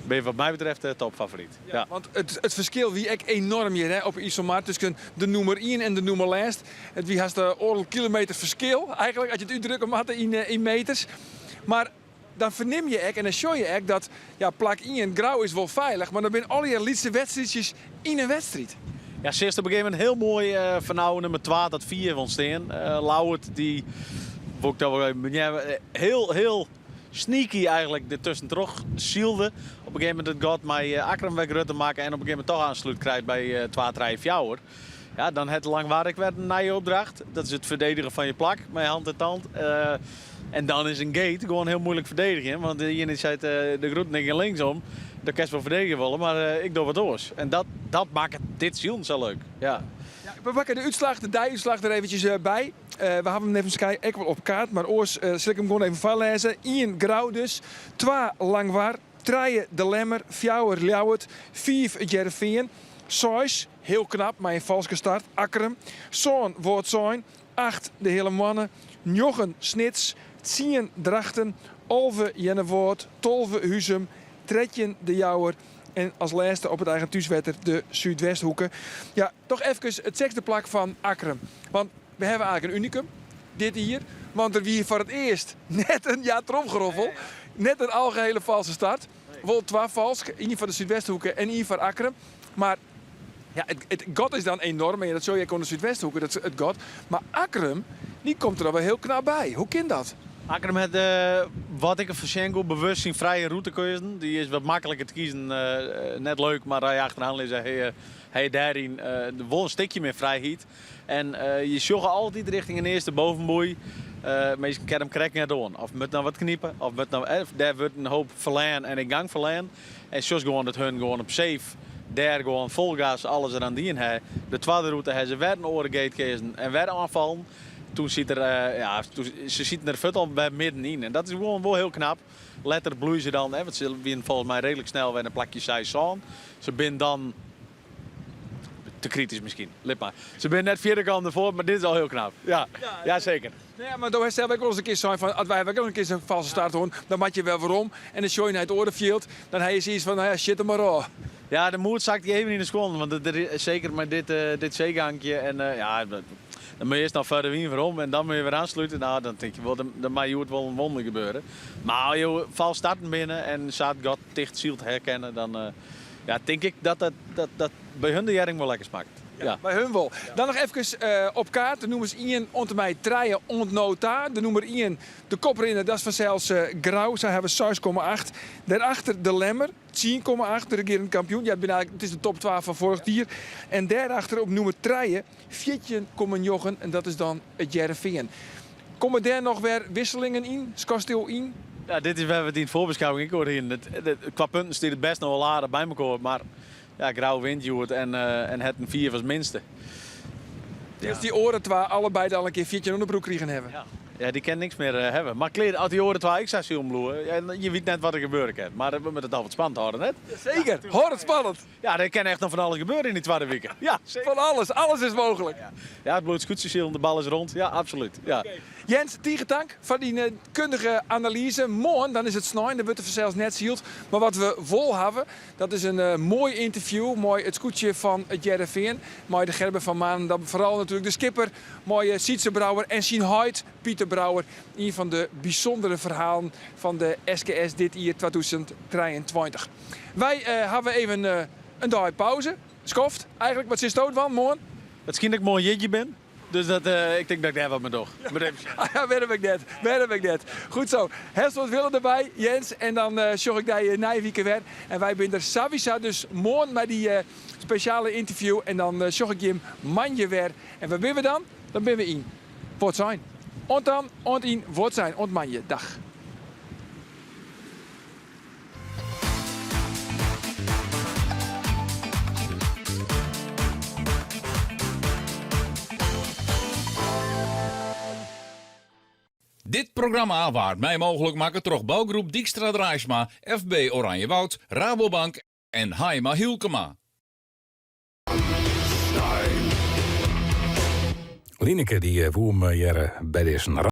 bin je wat my betreft topfavoryt. Ja. Want it ferskil wie ek enoarm hjir hè, op 'e Iselmar tusken de nûmer ien en de nûmer lêst. It wie hast oardel kilometer ferskil eigentlik, as je it útdrukke moatte yn meters. Mar dan fernim je ek en dan sjoch je ek dat ja, plak ien, Grou is wol feilich, mar dan binne allegear lytse wedstriidsjes yn in wedstriid. Ja, seachst op in gegeven momint hiel moai fanôf nûmer twa tot fiif ûntstean. Ljouwert dy wol ik dan wol even beneame, hiel, hiel sneaky eigentlik der tuskentroch sylde. Op in gegeven momint it gat mei Akkrum wer grutter makke en op in gegeven momint toch oanslút krijt by twa, trije, fjouwer. Ja, dan hat Langwar ek wer in nije opdracht. Dat is it ferdedigen fan je plak mei hand en tand. En dan is in gate gewoan hiel muoilik ferdedigjen, want de iene seit de groeten ik gean linksom, dan kinst wol ferdedigje wolle, mar ik doch wat oars. En dat, dat makket dit silen sa leuk. Ja. Ja, we pakke de útslach, de deiútslach der eventjes by. We hawwe him neffens my ek wol op kaart, mar oars sil ik him gewoan even foarlêze. Ien Grou dus, twa Langwar, trije De Lemmer, fjouwer Ljouwert, fiif It Hearrenfean, seis, hiel knap mei in falske start, Akkrum, sân Wâldsein, acht De Heale Moanne, njoggen Snits, tsien Drachten, 11 Earnewâld, 12 Huzum, 13 De Jouwer en as lêste op it eigen thúswetter de Súdwesthoeke. Ja, toch efkes it sechsde plak fan Akkrum. Want we hawwe eigentlik in unikum dit jier, want der wie foar it earst net in ja tromgeroffel, net in algehele falske start. Wol twa falsk, ien foar de Súdwesthoeke en ien foar Akkrum. Mar ja, it gat is dan enoarm en ja, dat sjoch je ek oan de Súdwesthoeke, dat it gat. Mar Akkrum, dy komt der al wer hiel knap by. Hoe kin dat? Akkrum hat, wat ik derfan sjen koe, bewust syn frije rûte keazen. Dy is wat makliker te kiezen. Net leuk, mar as je achteraan lizze, ha je dêryn wol in stikje mear frijheid. En je sjogge altyd rjochting in earste bovenboei. Minsken kinne him krekt net oan. Of moat noch wat knipe, of moat noch, dêr wurdt in hoop ferlern en in gang ferlern. En sjochst gewoan dat hun gewoan op safe dêr gewoan fol gas alles der aan dien ha. De twadde rûte ha se wer in oare gate keazen en wer oanfallen. Toen siet er, ja, toen, se sieten der fuort al wer middenyn. En dat is gewoan wol hiel knap. Letter bloeie se dan, hè, want se wienen folgens my reedlik snel wer in plakje seis, sân. Se binne dan te kritysk miskien, lit mar. Se binne net fierder kaam derfoar, mar dit is al hiel knap. Ja, ja seker. Ja, mar do hast sels ek wolris in kear sein fan as wy ek al in kear sa'n falske start hân, dan moat je wer werom en dan sjoch je nei it oare fjild, dan ha je sayts fan, no ja, sjit der mar ôf. Ja, de moed sakt je even yn de skuon, want der, seker mei dit, dit seegankje en ja, dan moat je earst noch foar de wyn werom en dan moat je wer oanslute. No, dan tink je wol, dan mei hjoed wol in wonder gebeure. Mar as jo fals starten binne en sa it gat ticht syld herkenne, dan ja, tink ik dat dat, dat, dat by hun de hjerring wol lekker smakket. Ja. By hun wol. Dan noch efkes op kaart, de nûmers ien oant en mei trije oant no ta. De nûmer ien, de koprinner, dat is fansels Grou. Sy hawwe 6,8. Dêrachter de Lemmer, 10,8, de regearend kampioen. Ja, it binne eigentlik, it is de top twa fan foarich jier. En dêrachter op nûmer trije, 14,9 en dat is dan it Hearrenfean. Komme dêr noch wer wisselingen yn? Skatst do yn? Ja, dit is wêr't we it yn de foarbeskouwing ek oer hienen. Kwa punten stiet it bêst noch wol aardich by mekoar, mar ja, Grou wint hjoed en en hat in fiif as minste. Dus dy oare twa allebeide al in kear 14 ûnder broek krigen hawwe. Ja. Ja, dy kin niks mear hawwe. Mar klear, as dy oare twa ek sa silen bliuwe, ja, je wit net wat der gebeure kin. Mar we moatte it al wat spannend hâlde, net? Seker, hâld it spannend! Ja, der kin echt noch fan alles gebeure yn dy twadde wike. Ja, zeker. Fan alles, alles is mooglik. Ja, it bliuwt skûtsjesilen, de bal is rond. Ja, absolút. Ja. Jens, tige tank foar dyn eh, kundige analyze. Moarn, dan is it snein, dan wurdt der fansels net syld. Mar wat we wol hawwe, dat is in eh, moai ynterview mei it skûtsje fan it Hearrenfean. Mei de Gerben van Manen, dan foaral natuerlik de skipper, mei eh, Sytze Brouwer en syn heit Pieter Brouwer. Ien fan de bysûndere ferhalen fan de SKS dit jier 2023. Wy hawwe even in dei pauze, skoft eigentlik. Wat silsto dwaan moarn? It skynt dat ik moarn jierdei bin, dus dat, ik tink dat ik dêr wat mei doch. Ja, wêrom ek net, wêrom ek net. Goed zo. Hiel soad wille derby, Jens. En dan sjoch ik dy nije wike wer. En wy binne der sawiesa dus moarn mei dy spesjale ynterview. En dan sjoch ik jim moandei wer. En wêr binne we dan? Dan binne we yn Wâldsein. Oant dan, oant yn Wâldsein. Oant moandei. Dag. Dit programma waard mei mooglik makke troch bougroep Dykstra Draaisma, FB Oranjewoud, Rabobank en Haima Hylkema. Lineke dy woe him hearre by dizze.